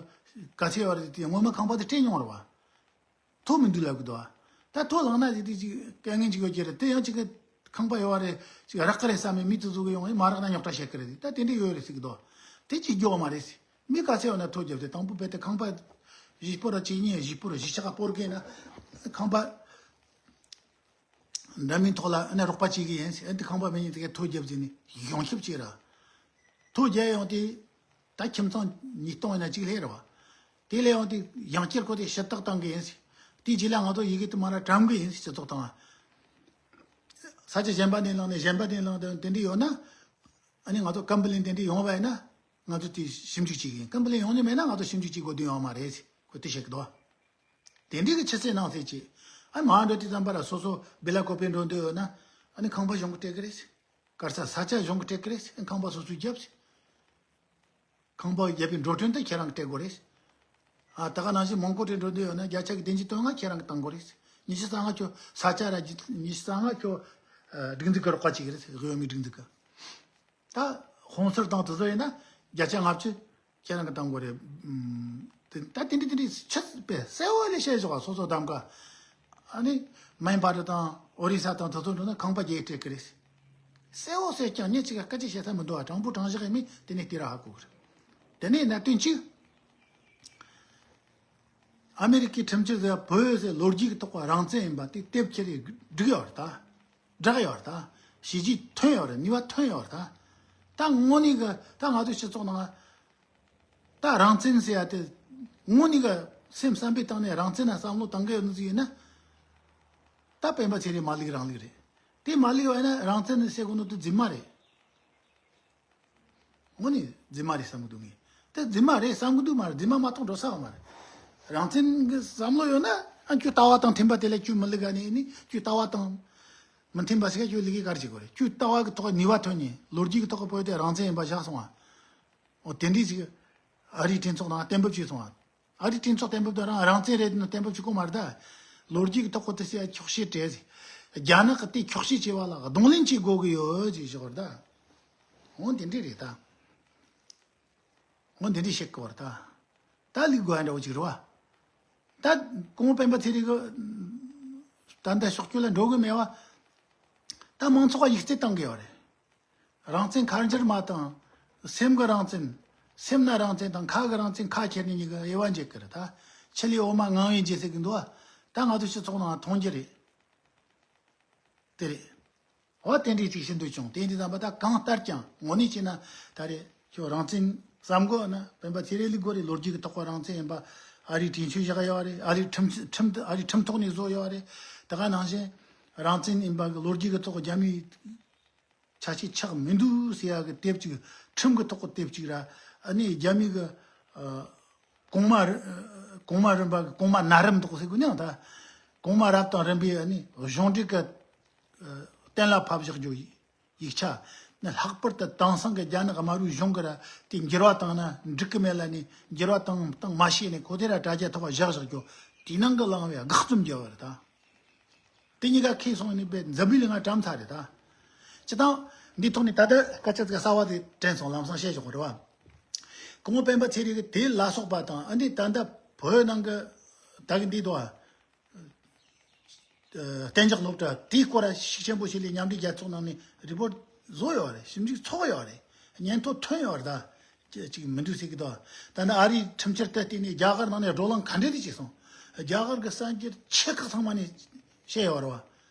ག་ཚད་ཡོད་རེད་དེ། སྔོན་མ་ཁང་པ་དེ་སྤྲད་མྱོང་རེད་བ། ཐོ་མི་འདུག་ལབ་གི་འདུག་བ། ད་ཐོ་བླངས་ན་ཅིག་དེ་ཅིག་དཀའ་ངལ་ཅིག་ཡོད་ཀྱི་རེད། དེ་ཡང་ཅིག་གི་ཁང་པ་ཡོད་རེད། ཅིག་རག་གི་རེད་བསམ་མི་མི་དེ་ཚོ་གི་ཡོང་ཡིན། མ་རག་ན་རྙོག་དྲ་བྱེད་ཀྱི་རེད། ད་དེ་འདྲ་ཡོད་རེད་ཟེར་གི་འདུག། དེ་ཅིག་རྒྱོགས་མ་རེད་ཟེར། མི་ག་ཚད་ཡོད་ན་ཐོ་རྒྱབ་ཟེར། དང་པོ་རྦད་དེ་ཁང་པ་བཞི་སྤོ་ར་བྱེད་ཉིན་བཞི་སྤོ་ར་བཞི་ཆ་ག་སྤོར་གི་ན་ཁང་པ་འདྲ་མིན་ཐོག་ལ་ཨ་ནི་རོགས་པ་བྱེད་གི་ཡིན་ཟེར། ཨ་ནི་ཁང་པ་མི་ཉིད་དེ་གས་ཐོ་རྒྱབ་ཟེར་ནས་གཞུང་ཞབས་བྱེད་ར། ཐོ་རྒྱབ་ཡོང་དེ་ད་ཁྱིམ་ཚང་ཉིས་སྟོང་ཡིན་ན་གཅིག་སླེབས་ར་བ། དེ་ལས་ཡང་དེ་ཡང་བསྐྱར་ཁོ་དེ་ཞུ་དག་བཏང་གི་ཡིན་ཟེར། དེའི་རྗེས་ལ་ང་ཚོ་ཡི་གེ་དེ་མ་ར་བཀྲམ་གི་ཡིན་ཟེར། སྤྱི་ཚོགས་དང་ས་ཆ་གཞན་པ་ནས་བླངས་ནས་གཞན་པ་ནས་བླངས་དེ་དེ་འདྲ་ཡོད་ན། ཨ་ནི་ང་ཚོ་ཀམ་པི་ལེན་དེ་འདྲ་ཡོང་བ་ཡིན་ན་ང་ཚོ་དེ་ཞིབ་འཇུག་བྱེད་གི་ཡིན། ཀམ་པི་ལེན་ཡོང་ནི་མེད་ན་ང་ཚོ་ཞིབ་འཇུག་བྱེད་དགོས་དོན་ཡོད་མ་རེད་ཟེར། ཁོ་དེ་བཤད་གི་འདུག། དེ་འདྲའི་གི་ཆུ་ཚད་ནང་ཟེར་གྱི། ཨ་མ་འགྲོ་དུས་ཙམ་པ་ལ་སོ་སོ་བི་ལ་ཀོ་པེ་འགྲོ་འདོད་ཡོད་ན་ཨ་ནི་ཁང་པ་གཞུང་གི་སྤྲད་གི་རེད་ཟེར། གར་ས་ས་ཆ་གཞུང་གི་སྤྲད་གི་རེད་ཟེར། ཁང་པ་སོ་སོས་རྒྱབ་ཟེར། ཁང་པ་བརྒྱབ་པའི་འགྲོ་གྲོན་དེ་ཁྱེད་རང་གིས་སྤྲད་དགོས་རེད། ཨ་ད་ག་ནང་བཞིན་མོན་གྷོ་དེ་འགྲོ་འདོད་ཡོད་ན་བརྒྱ་ཆ་གི་བདུན་ཅུ་དོན་ལྔ་ཁྱེད་རང་གིས་གཏང་དགོས་རེད། ཉི་ཤུ་རྩ་ལྔ་ཁྱོད་ས་ཆ་ར་རྒྱུ། ཉི་ཤུ་རྩ་ལྔ་ཁྱོད་ཨ་སྒྲིག་འཛུགས་ཀྱི་རོགས་པ་བྱེད་ཀྱི་རེད། དབུས་མའི་སྒྲིག་འཛུགས་ཀྱི། ད་ཧོང་སུར་དང་དེ་ཚོ་ཡིན་ན་བརྒྱ་ཆ་ལྔ་བཅུ་ཁྱེད་རང་གིས་གཏང་དགོས་རེད། ཨམ། དེ་ད་དེ་འདྲ་དེ་འདྲ་ཆི་པས་གསལ་བོ་ལས་བཤད་བཞག་པ། སོ་སོ་གདམ་ག། ཨ་ནི་མན་པ་རི་དང་ཨོ་རི་ས་དང་དེ་ཚོ་འགྲོ་ན་ཁང་པ་བརྒྱད་སྤྲད་ཀྱི་རེད། གསལ་བོ་གསལ་རྐྱང་། ངས་ཅིག་སྐད་ཆ་བཤད་ས་མི་འདུག་ཨ། དྲང་པོ་དྲང་བཞག་ཡིན་མིན་དེ་ནས་བལྟས་ར་ཧ་གོ་གི་རེད། དེ་ནས་གནད་དོན་གཅིག། ཨ་མེ་རི་ཀའི་ཁྲིམས་གཅོད་ཟེར་བ་བོད་ཟེར་ལོ་རྒྱུས་ཀྱི་ཐོག་པ་རང་བཙན་ཡིན་པ་དེ་དེབ་ཁྱེར་ཡི་བསྒྲིགས་ཡོད་རེད་ད། བསྒྲགས་ཡོད་རེད་ད། བྱས་རྗེས་ཐོན་ཡོད་རེད། ནུས་པ་ཐོན་ཡོད་རེད་ད། ད་དངོས་གནས་གི་ད་ང་ཚོའི་སྤྱི་ཚོགས་ནང་ད་རང་བཙན་ཟེར་ཡ་དེ་དངོས་གནས་གི་སེམས་བསམ་པའི་སྟེང་ནས་རང་བཙན་ལ་བསམ་བློ་བཏང་གི་ཡོད་ནི་ཟིག་ཡིན་ན། ད་སྤེན་པ་ཚེ་རིང་མ་ལུག་རང་ལུག་རེད། དེ་མ་ལུག་བ་ཡིན་ན་རང་བཙན་ཟེར་དགོས་ནོ་དེ་རྫུན་མ་རེད། དངོས་གནས་རྫུན་མ་རེད་བསམ་གི་འདུག་ངས། དེ་རྫུན་མ་རེད་བསམ་གི་འདུག་མ་རེད། རྫུན་མ་མ་གཏོགས་འགྲོ་ས་ཡོད་མ་རེད། རང་བཙན་གི་བསམ་བློ་ཡོད་ན་ཨ་ཁྱོད་ལྟ་བ་དང་མཐུན་པ་དེ་ལ་ཁྱོད་མི་ལུག་ག་ནས་ནི་ཁྱོད་ལྟ་བ་དང་མི་མཐུན་པ་ཞིག་ཁྱོད་ལུག་གི་གར་བྱེད་དགོས་རེད། ཁྱོད་ལྟ་བ་གི་ཐོག་ནུས་པ་ཐོན་ནས་ལོ་རྒྱུས་གི་ཐོག་གི་བོད་དེ་རང་བཙན་ཡིན་པ་བཞག་སོང་ང་། འོ་དེ་འདྲས་ཞིག་ཨ་རིའི་གྲོས་ཚོགས་ནང་གཏན་འབེབས་བྱས་སོང་ང་། ཨ་རིའི་གྲོས་ཚོགས་གཏན་འབེབས་དང་རང་རང་བཙན་རེད་ན་གཏན་འབེབས་བྱེད་དགོས་མ་རེད་ད། ལོ་རྒྱུས་ཀྱི་ཐོག་གི་དེ་སྲིད་འཁྱོག་བཤད་བྲལ་ཟིག། རྒྱ་ནག་གི་དེ་འཁྱོག་བཤད་བྱས་པ་ལ་གདོང་ལེན་བྱེད་དགོས་ཀྱི་ཡོད་ཅེས་བཤད་པ་རེད་ད། འོ་དེ་འདྲས་རེད་ད། འོ་འདི་འདྲས་བཤད་དགོས་རེད་ད། ད་ལུག་དགོས་ཡ་འདྲ་བོ་ཅིག་རེད་བ། ད་གོང་སྤེན་པ་ཚེ་རིང་གི་ད་ལྟ་ཕྱོགས་སྐྱོད་ལ་འགྲོ་གི་མེད་བ། ད་མང་ཚོགས་ལ་ཡིག་རྩིས་བཏང་གི་ཡོད་རེད། རང་བཙན་ཁ་འགྱུར་མ་བཏང་། སེམས་ཀྱི་རང་བཙན། སེམས་ན་རང་བཙན་དང་ཁ་གི་རང་བཙན་ཁ་ཁྱེར་ནས་གཉིས་ཀ་དབྱེ་བ་འབྱེད་ཀྱི་རེད་ད། ཆུ་ལས་འོ་མ་ངང་བའི་རྗེས་ཟེར་གི་འདུག་ཨ། ད་ང་ཚོ་སྤྱི་ཚོགས་ནང་མཐོང་རྒྱུ་རེད། དེ་རེད། འོ་དེ་འདྲའི་ཅིག་ཤི་འདོད་བྱུང་། དེ་འདི་ཙམ་པ་ད་གང་ལྟར་ཀྱང་དངོས་གནས་བྱས་ན་ད་རེད། ཁྱོད་རང་བཙན་བསམ་དགོས་ན་སྤེན་པ་ཚེ་རིང་ལུག་དགོས་རེད། ལོ་རྒྱུས་ཀྱི་ཐོག་པ་རང་བཙན་ཡིན་པ་ཨ་རིའི་གྲོས་ཆོད་བཞག་ཡོད་རེད། ཨ་རིའི་ཁྲིམས་ཁྲིམས་ཨ་རིའི་ཁྲིམས་ཐོག་ནས་བཟོ་ཡོད་རེད། ད་ག་ནང་བཞིན་རང་བཙན་ཡིན་པ་གི་ལོ་རྒྱུས་ཀྱི་ཐོག་རྒྱ་མིའི་ཆ་ཤས་ཆགས་མི་འདུག་ཟེར་ཡ་གི་དེབ་ཅིག། ཁྲིམས་ཀྱི་ཐོག་གི་དེབ་ཅིག་ར། ཨ་ནི་རྒྱ་མི་གི་ཨ་གོང་མ་རི་ཨ་གོང་མ་རིམ་པ་གི་གོང་མ་ན་རིམ་དུ་ཟེར་དགོས་ནའང་ད། གོང་མ་རབ་དང་རིམ་པའི་ཨ་ནི་གཞུང་འབྲེལ་གི་ཨ་གཏན་ལ་ཕབ་བཞག་རྒྱུ་ཡིག་ཆ་ནི། ལྷག་པར་དུ་དེང་སང་གི་རྒྱ་ནག་དམར་པོའི་གཞུང་གི་ར་དེ་འགྱུར་བ་བཏང་ན་འགྲིག་གི་མེད་ལ་ནི། འགྱུར་བ་བཏང་བཏང་མ་ཤེས་ནས་ཁོ་དེ་ར་དྲ་རྒྱ་ཐོག་བཞག་བཞག་རྒྱུ། དེའི་ནང་གི་བླངས་པའི་དགག་རྩོམ་རྒྱག་པ་རེད་ད། དེ་གཉིས་ཀ་ཁེལ་སོང་ནི་པའི་འཛམ་བུའི་གླིང་ང་གྲམ་ཚ་རེད་ད། སྤྱི་བཏང་འདི་ཐོག་ནས་ད་ལྟ་སྐད་ཆ་ཚིག་གསར་བ་དེ་དྲན་སོང་། ལམ་སང་བཤད་ཆོག་གི་རེད་བ། སྐུ་ངོ་སྤེན་པ་ཚེ་རིང་གི་དེ་ལ་སོགས་པ་དང་། ཨ་འདི་ད་ལྟ་བོད་ནང་གི་ད་གི་འདི་དོ། གཏན་འཇགས་སློབ་གྲྭ་དེའི་སྐོར་ལ་ཤུགས་ཆེན་པོ་ཞིག་ལས་མཉམ་འབྲེལ་རྒྱལ་ཚོགས་ནང་ནས་རི་པོར་ཊི་བཟོ་ཡོད་རེད། ཞིབ་འཇུག་ཚོགས་ཡོད་རེད། སྙན་ཐོ་ཐོན་ཡོད་རེད་ད། ཅི་ཅིག་མི་འདུག་ཟེར་གི་འདུག། ད་ནི་ཨ་རིའི་ཁྲིམས་འཆར་དེ་བརྟེན་ནས་རྒྱ་གར་ནང་ནས་བགྲོ་གླེང་ག་འདྲ་དེ་བྱས་སོང་། རྒྱ་གར་གི་གསར་འགྱུར་ཆེ་ཁག་ཚང་མ་ནས་བཤད་ཡོད་རེད་བ།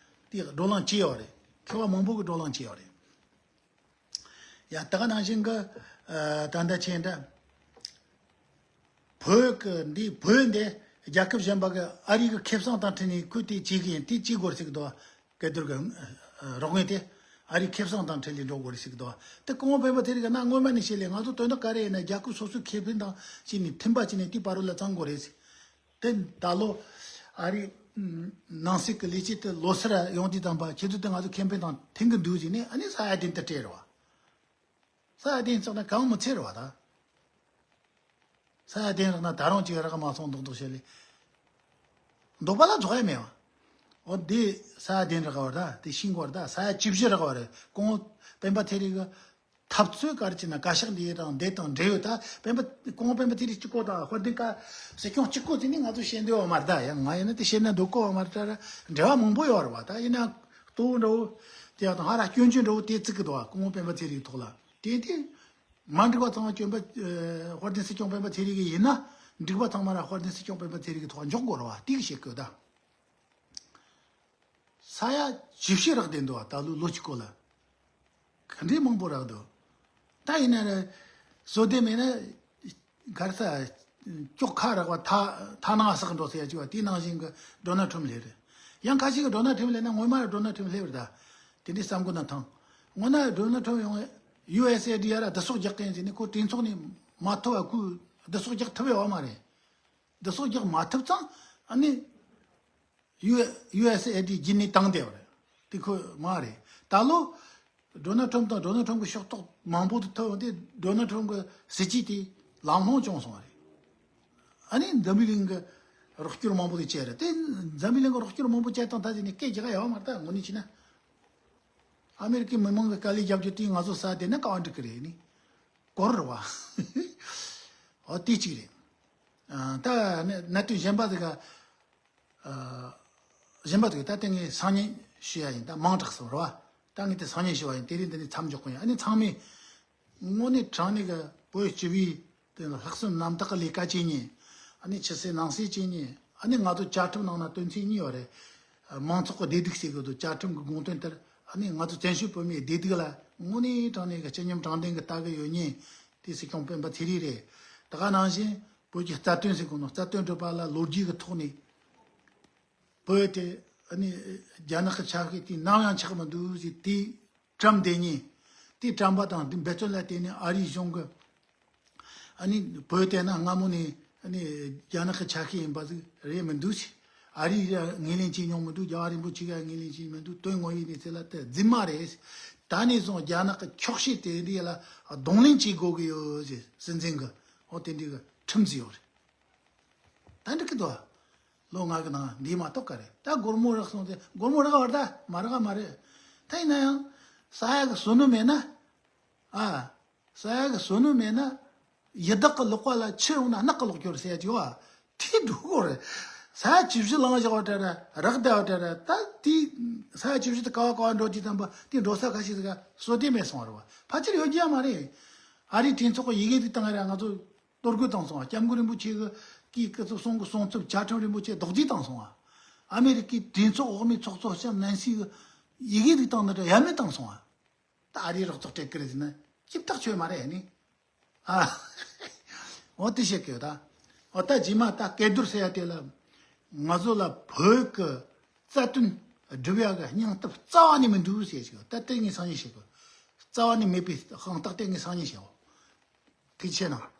དེ་བགྲོ་གླེང་བྱས་ཡོད་རེད། མཁས་པ་མང་པོ་གི་བགྲོ་གླེང་བྱས་ཡོད་རེད། ཡ་ད་ག་ནང་བཞིན་གི་ཨ་ད་ལྟ་ཆེ་འདྲ། བོད་གི་འདི་བོད་འདི་རྒྱལ་ཁབ་གཞན་པ་གི་ཨ་རི་གི་ཁེ་བཟང་དང་འཁྲིལ་ནས་ཁོས་དེ་བྱེད་གི་ཡིན། དེ་བྱེད་དགོས་ཟེར་གི་འདུག། སྐལ་རྡོར་གི་ཨ་རོགས་དངོས་དེ་ཨ་རིའི་ཁེ་བཟང་དང་འཕྲད་ལས་འགྲོ་དགོས་རེད་ཟེར་གི་འདུག། དེ་སྐུ་ངོ་སྤེན་པ་ཚེ་རིང་གི་ན་སྔོན་མ་ནས་བཤད་ལས། ང་ཚོ་དོན་དག་ག་རེ་ཡིན་ན་རྒྱལ་ཁབ་སོ་སོའི་ཁེ་ཕན་དང་བྱས་ནས་མཐུན་པ་བྱས་ནས་དེའི་བར་ལ་བརྩང་དགོས་རེད་ཟེར། དེ་ད་ལོ་ཨ་རིའི་ནང་སྲིད་ཀྱི་ལས་བྱེད་དེ་ལོ་སར་ཡོང་དུས་ཙམ་པ་ཁྱེད་ཚོ་དེ་ང་ཚོ་ཁེ་ཕན་དང་མཐུན་གི་འདུག་ཟེར་ནས་ཨ་ནི་ས་ཡ་བདུན་དུ་སྤྲད་རེད་བ། ས་ཡ་བདུན་བརྩེགས་ན་གང་མི་ཚེ་རེད་བ་ད། ས་ཡ་བདུན་རག་ན་ད་རུང་ཅིག་རག་མ་སོང་མདོག་མདོག་བྱེད་ལེ། འདོད་པ་ལ་རྫོགས་ཡ་མེད་བ། འོ་འདི་ས་ཡ་བདུན་རག་བ་རེད་ད། དེ་ཤིང་བར་ད་ས་ཡ་བཅུ་བཞི་རག་བ་རེད། སྐུ་ངོ་སྤེན་པ་ཚེ་རིང་གི་ འཐབ་རྩོད་ག་རེ་བྱས་ན་བཀའ་ཤག་འདི་དང་འདི་དང་འབྲེལ་ཡོད་ད། སྤེན་པ་སྐུ་ངོ་སྤེན་པ་ཚེ་རིང་གཅིག་པོ་དང་དཔལ་ལྡན་བཀའ་སྲིད་སྐྱོང་གཅིག་པོ་ཟེར་ནས་ང་ཚོ་བཤད་འདོད་ཡོད་མ་རེད་ད། ཡང་ང་ཡིན་ན་དེ་བཤད་ན་འདོད་གོ་བ་མ་རེད་ད། འབྲེལ་བ་མང་པོ་ཡོད་རེད་བ། ད་ཡིན་ན་ལྟོ་བོ་འདྲ་བོ་དེ་ཡང་དང་ཧ་ར་སྐྱོན་བརྗོད་འདྲ་བོ་དེ་བརྩི་གི་འདུག་བ། སྐུ་ངོ་སྤེན་པ་ཚེ་རིང་གི་ཐོག་ལ་དེ་དེ་མ་འགྲིག་པ་ཚང་མ་སྐྱོན་པ་དཔལ་ལྡན་སྲིད་སྐྱོང་སྤེན་པ་ཚེ་རིང་གི་ཡིན་ན། འགྲིག་པ་ཚང་མ་ར་དཔལ་ལྡན་སྲིད་སྐྱོང་སྤེན་པ་ཚེ་རིང་གི་ཐོག་འཇོག་དགོས་རེད་བ། དེ་གི་བཤད་དགོས་ད། ས་ཡ་བཅུ་བཞི་རག་བསྡད་འདུག་བ། ད་ལོ་ལོ་གཅིག་གོ་ལ་ག་འདྲའི་མང་པོ་རག་འདུག་ད་ཡིན་ན་ར་བཟོ་བདེ་མེད་ན་གར་ས་ཅོག་ཁ་རག་བ་ཐ་ཐ་ནག་བསགས་འགྲོ་ཟེར་ཡ་ཅིག་བ། དེའི་ནང་བཞིན་གི་ཌོ་ནལ་ཁྲམ་སླེབས་རེད། ཡང་ཁ་ཤས་གི་ཌོ་ནལ་ཁྲམ་སླེབས་ན་ངོ་མ་ར་ཌོ་ནལ་ཁྲམ་སླེབས་རེད་ད། དེ་འདྲའི་བསམ་དགོས་ན་ཐང་། ངོ་ན་ཌོ་ནལ་ཁྲམ་ཡོང་ཡུ་ཨེས་ཨེ་ཌི་ཡ་ར་བསྡུ་གསོག་རྒྱག་མཁན་ཟེར་ནས་ཁོ་གྲོས་ཚོགས་ནས་མ་ཐོབ་བ་ཁོས་བསྡུ་གསོག་རྒྱག་ཐུབ་ཡོད་བ་མ་རེད། བསྡུ་གསོག་རྒྱག་མ་ཐུབ་ཙང་ཨ་ནི། ཡུ་ཡུ་ཨེས་ཨེ་ཌི་བརྒྱུད་ནས་བཏང་བསྡད་པ་རེད། དེ་ཁོ་མ་རེད། ད་ལོ་ཌོ་ནལ་ཁྲམ་དང་ཌོ་ནལ་ཁྲམ་གི་ཕྱོགས་གཏོགས་མང་པོ་དེ་ཐོབ་ཡོང་དུས་ཌོ་ནལ་ཁྲམ་གི་སྲིད་ཇུས་དེ་ལམ་ལྷོང་བྱུང་སོང་བ་རེད། ཨ་ནི་འཛམ་བུ་གླིང་གི་རོགས་སྐྱོར་མང་པོ་དེ་བྱས་རེད། དེ་འཛམ་བུ་གླིང་གི་རོགས་སྐྱོར་མང་པོ་བྱས་དང་ད་དེ་ནས་སྐད་རྒྱག་ཡ་ཡོད་མ་རེད། ད་དངོས་གནས་བྱས་ན་ཨ་མེ་རི་ཀའི་མི་མང་གི་དཀའ་ལས་རྒྱབ་རྒྱུ་དེ་ང་ཚོ་ས་དེ་ན་དཀའ་བ་འགྲིག་གི་རེད། ནི་གོ་རེད་བ། འོ་དེ་གཅིག་རེད། ཨ་ད་གནད་དོན་གཞན་པ་དེ་ག་གཞན་པ་དེ་ད་ལྟ་ངས་སང་ཉིན་ཞུ་ཡ་ཡིན། ད་མང་དྲགས་སོང་རེད་བ། ད་ངས་དེ་སང་ཉིན་ཞུ་བ་ཡིན། དེ་རིང་འདི་ནས་མཚམས་འཇོག་གི་ཡིན། ཨ་ནི་ཚང་མས་དངོས་གནས་དྲང་གནས་ཀྱི་བོད་སྤྱི་པའི་དེ་ལ་ལྷག་བསམ་རྣམ་དག་གི་ལས་ཀ་བྱེད་མཁན། ཨ་ནི་ཕྱི་གསལ་ནང་གསལ་བྱེད་མཁན། ཨ་ནི་ང་ཚོ་བཅའ་ཁྲིམས་ནང་ན་དོན་ཚན་གཉིས་ཡོད་རེད། མང་ཚོགས་ཀྱི་བདེ་སྡུག་ཟེར་གི་འདུག་བཅའ་ཁྲིམས་ཀྱི་དགོངས་དོན་ལྟར་ཨ་ནི་ང་ཚོ་བཙན་བྱོལ་བོད་མིའི་བདེ་སྡུག་ལ་དངོས་གནས་དྲང་གནས་ཀྱི་སྤྱི་སྙོམས་དྲང་བདེན་གྱི་ལྟ་གི་ཡོད་མཁན་དེ་སྲིད་སྐྱོང་སྤེན་པ་ཚེ་རིང་རེད། ད་ག་ནང་བཞིན་བོད་ཀྱི་རྩ་དོན་ཟེར་གོ་ནོ་རྩ་དོན་སྒྲུབ་པ་ལ་ལོ་རྒྱུས་ཀྱི་ཐོག་ནས་བོད་དེ་ཨ་ནི་རྒྱ་ནག་གི་ཆ་ཤས་དེ་ནམ་ཡང་ཆགས་མི་འདུག་ཟེར་དེ་བཀྲམ་བསྡད་མཁན། དེ་བཀྲམ་པ་དང་དེ་འབད་བརྩོན་ལ་བརྟེན་ནས་ཨ་རིའི་གཞུང་གི་ཨ་ནི་བོད་དེ་ན་སྔ་མོ་ནས་ཨ་ནི་རྒྱ་ནག་གི་ཆ་ཤས་ཡིན་པ་ཟིག་རེད་མི་འདུག་ཟེར། ཨ་རིས་ཡང་ངོས་ལེན་བྱས་མྱོང་མི་འདུག་རྒྱལ་བ་རིན་པོ་ཆེ་ག་ངོས་ལེན་བྱས་མི་འདུག་དོན་ངོ་ཡིན་ནི་ཚེ་ལ་དེ་རྫུན་མ་རེད། ད་ནས་བཟུང་རྒྱ་ནག་གི་འཁྱོག་བཤད་དེ་འདི་ལ་གདོང་ལེན་བྱེད་དགོས་ཀྱི་ཡོད་ཟེར། སྲིད་འཛིན་གི་འོ་དེ་འདྲའི་གི་ཁྲིམས་ཟིག་ཡོད་རེད། ད་འགྲིག་གི་འདུག་ལོ་ལྔ་གི་ནང་འདི་མ་གཏོགས་ག་རེད། ད་སྒོར་མོ་རག་སོང་ཚེ་སྒོར་མོ་རག་བར་ད་མ་རག་མ་རེད། ད་ཡིན་ན་ཡང་ས་ཡ་གི་བསོད་ནམས་མེད་ན་ཨ། ས་ཡ་གི་བསོད་ནམས་མེད་ན། ཡི་དྭགས་ཀྱི་ལག་པ་ལ་ཆུ་ཡོང་ན་རྣག་གི་ལོག་རྒྱུ་རེད་ཟེར་ཡ་ཅིག་ཡོད་ཨ། དེ་འགྲོ་གོ་རེད། ས་ཡ་བཅུ་བཞི་ལངས་བཞག་པ་འདྲ་ར་རག་བསྡད་པ་འདྲ་ར། ད་དེ་ས་ཡ་བཅུ་བཞི་དེ་ག་བ་ག་བ་འགྲོ་རྒྱུ་དང་པ་དེ་འགྲོ་ས་ཁ་ཤས་ཟིག་ག་བསོད་བདེ་མེད་སོང་བ་རེད་བ། ཕལ་ཆེར་ཡོད་རྒྱུ་ཡ་མ་རེད། ཨ་རིའི་གྲོས་ཚོགས་ཀྱི་ཡི་གེ་དེ་བཏང་ར་ང་ཚོ་གཏོར་རྒོལ་བཏང་སོང་བ། སྐྱབས་མགོན་རིན་པོ་ཆེ་གི་གིས་སྐུ་ཚབ་གསུང་གི་གསུང་ཚབ་བཅའ་ཁྲིམས་རིན་པོ་ཆེ་རྡོག་རྫིས་བཏང་སོང་བ། ཨ་མེ་རི་ཀའི་གྲོས་ཚོགས་འོག་མའི་ཚོགས་གཙོ་ལྕམ་ནན་སི་གི་ཡི་གེ་དེ་བཏང་ནི་འདྲ་ཡ་མེད་བཏང་སོང་བ། ད་ཨ་རིའི་རོགས་ཚོགས་སྤྲད་ཀི་རེད་ཟེར་ན་ཅིག་ཐག་ཆོད་མ་རེད་ནི། ཨ། འོ་དེ་བཤད་ཀི་ཡོད་ད། འོ་ད་རྗེས་མ་ད་སྐད་སྡུར་ཟེར་ཡ་དེ་ལ་ང་ཚོ་ལ་བོད་ཀྱི་རྩ་དོན་སྒྲུབ་ཡ་གི་སྙིང་སྟོབས་རྩ་བ་ནས་མི་འདུག་ཟེར་ཞིག་ད་དེ་ངས་སང་ཉིན་བཤད་གི། རྩ་བ་ནས་མེད་པའི་དཔང་རྟགས་དེ་ངས་སང་ཉིན་བཤད་འོ། ཐུགས་རྗེ་ཆེ་གནང་།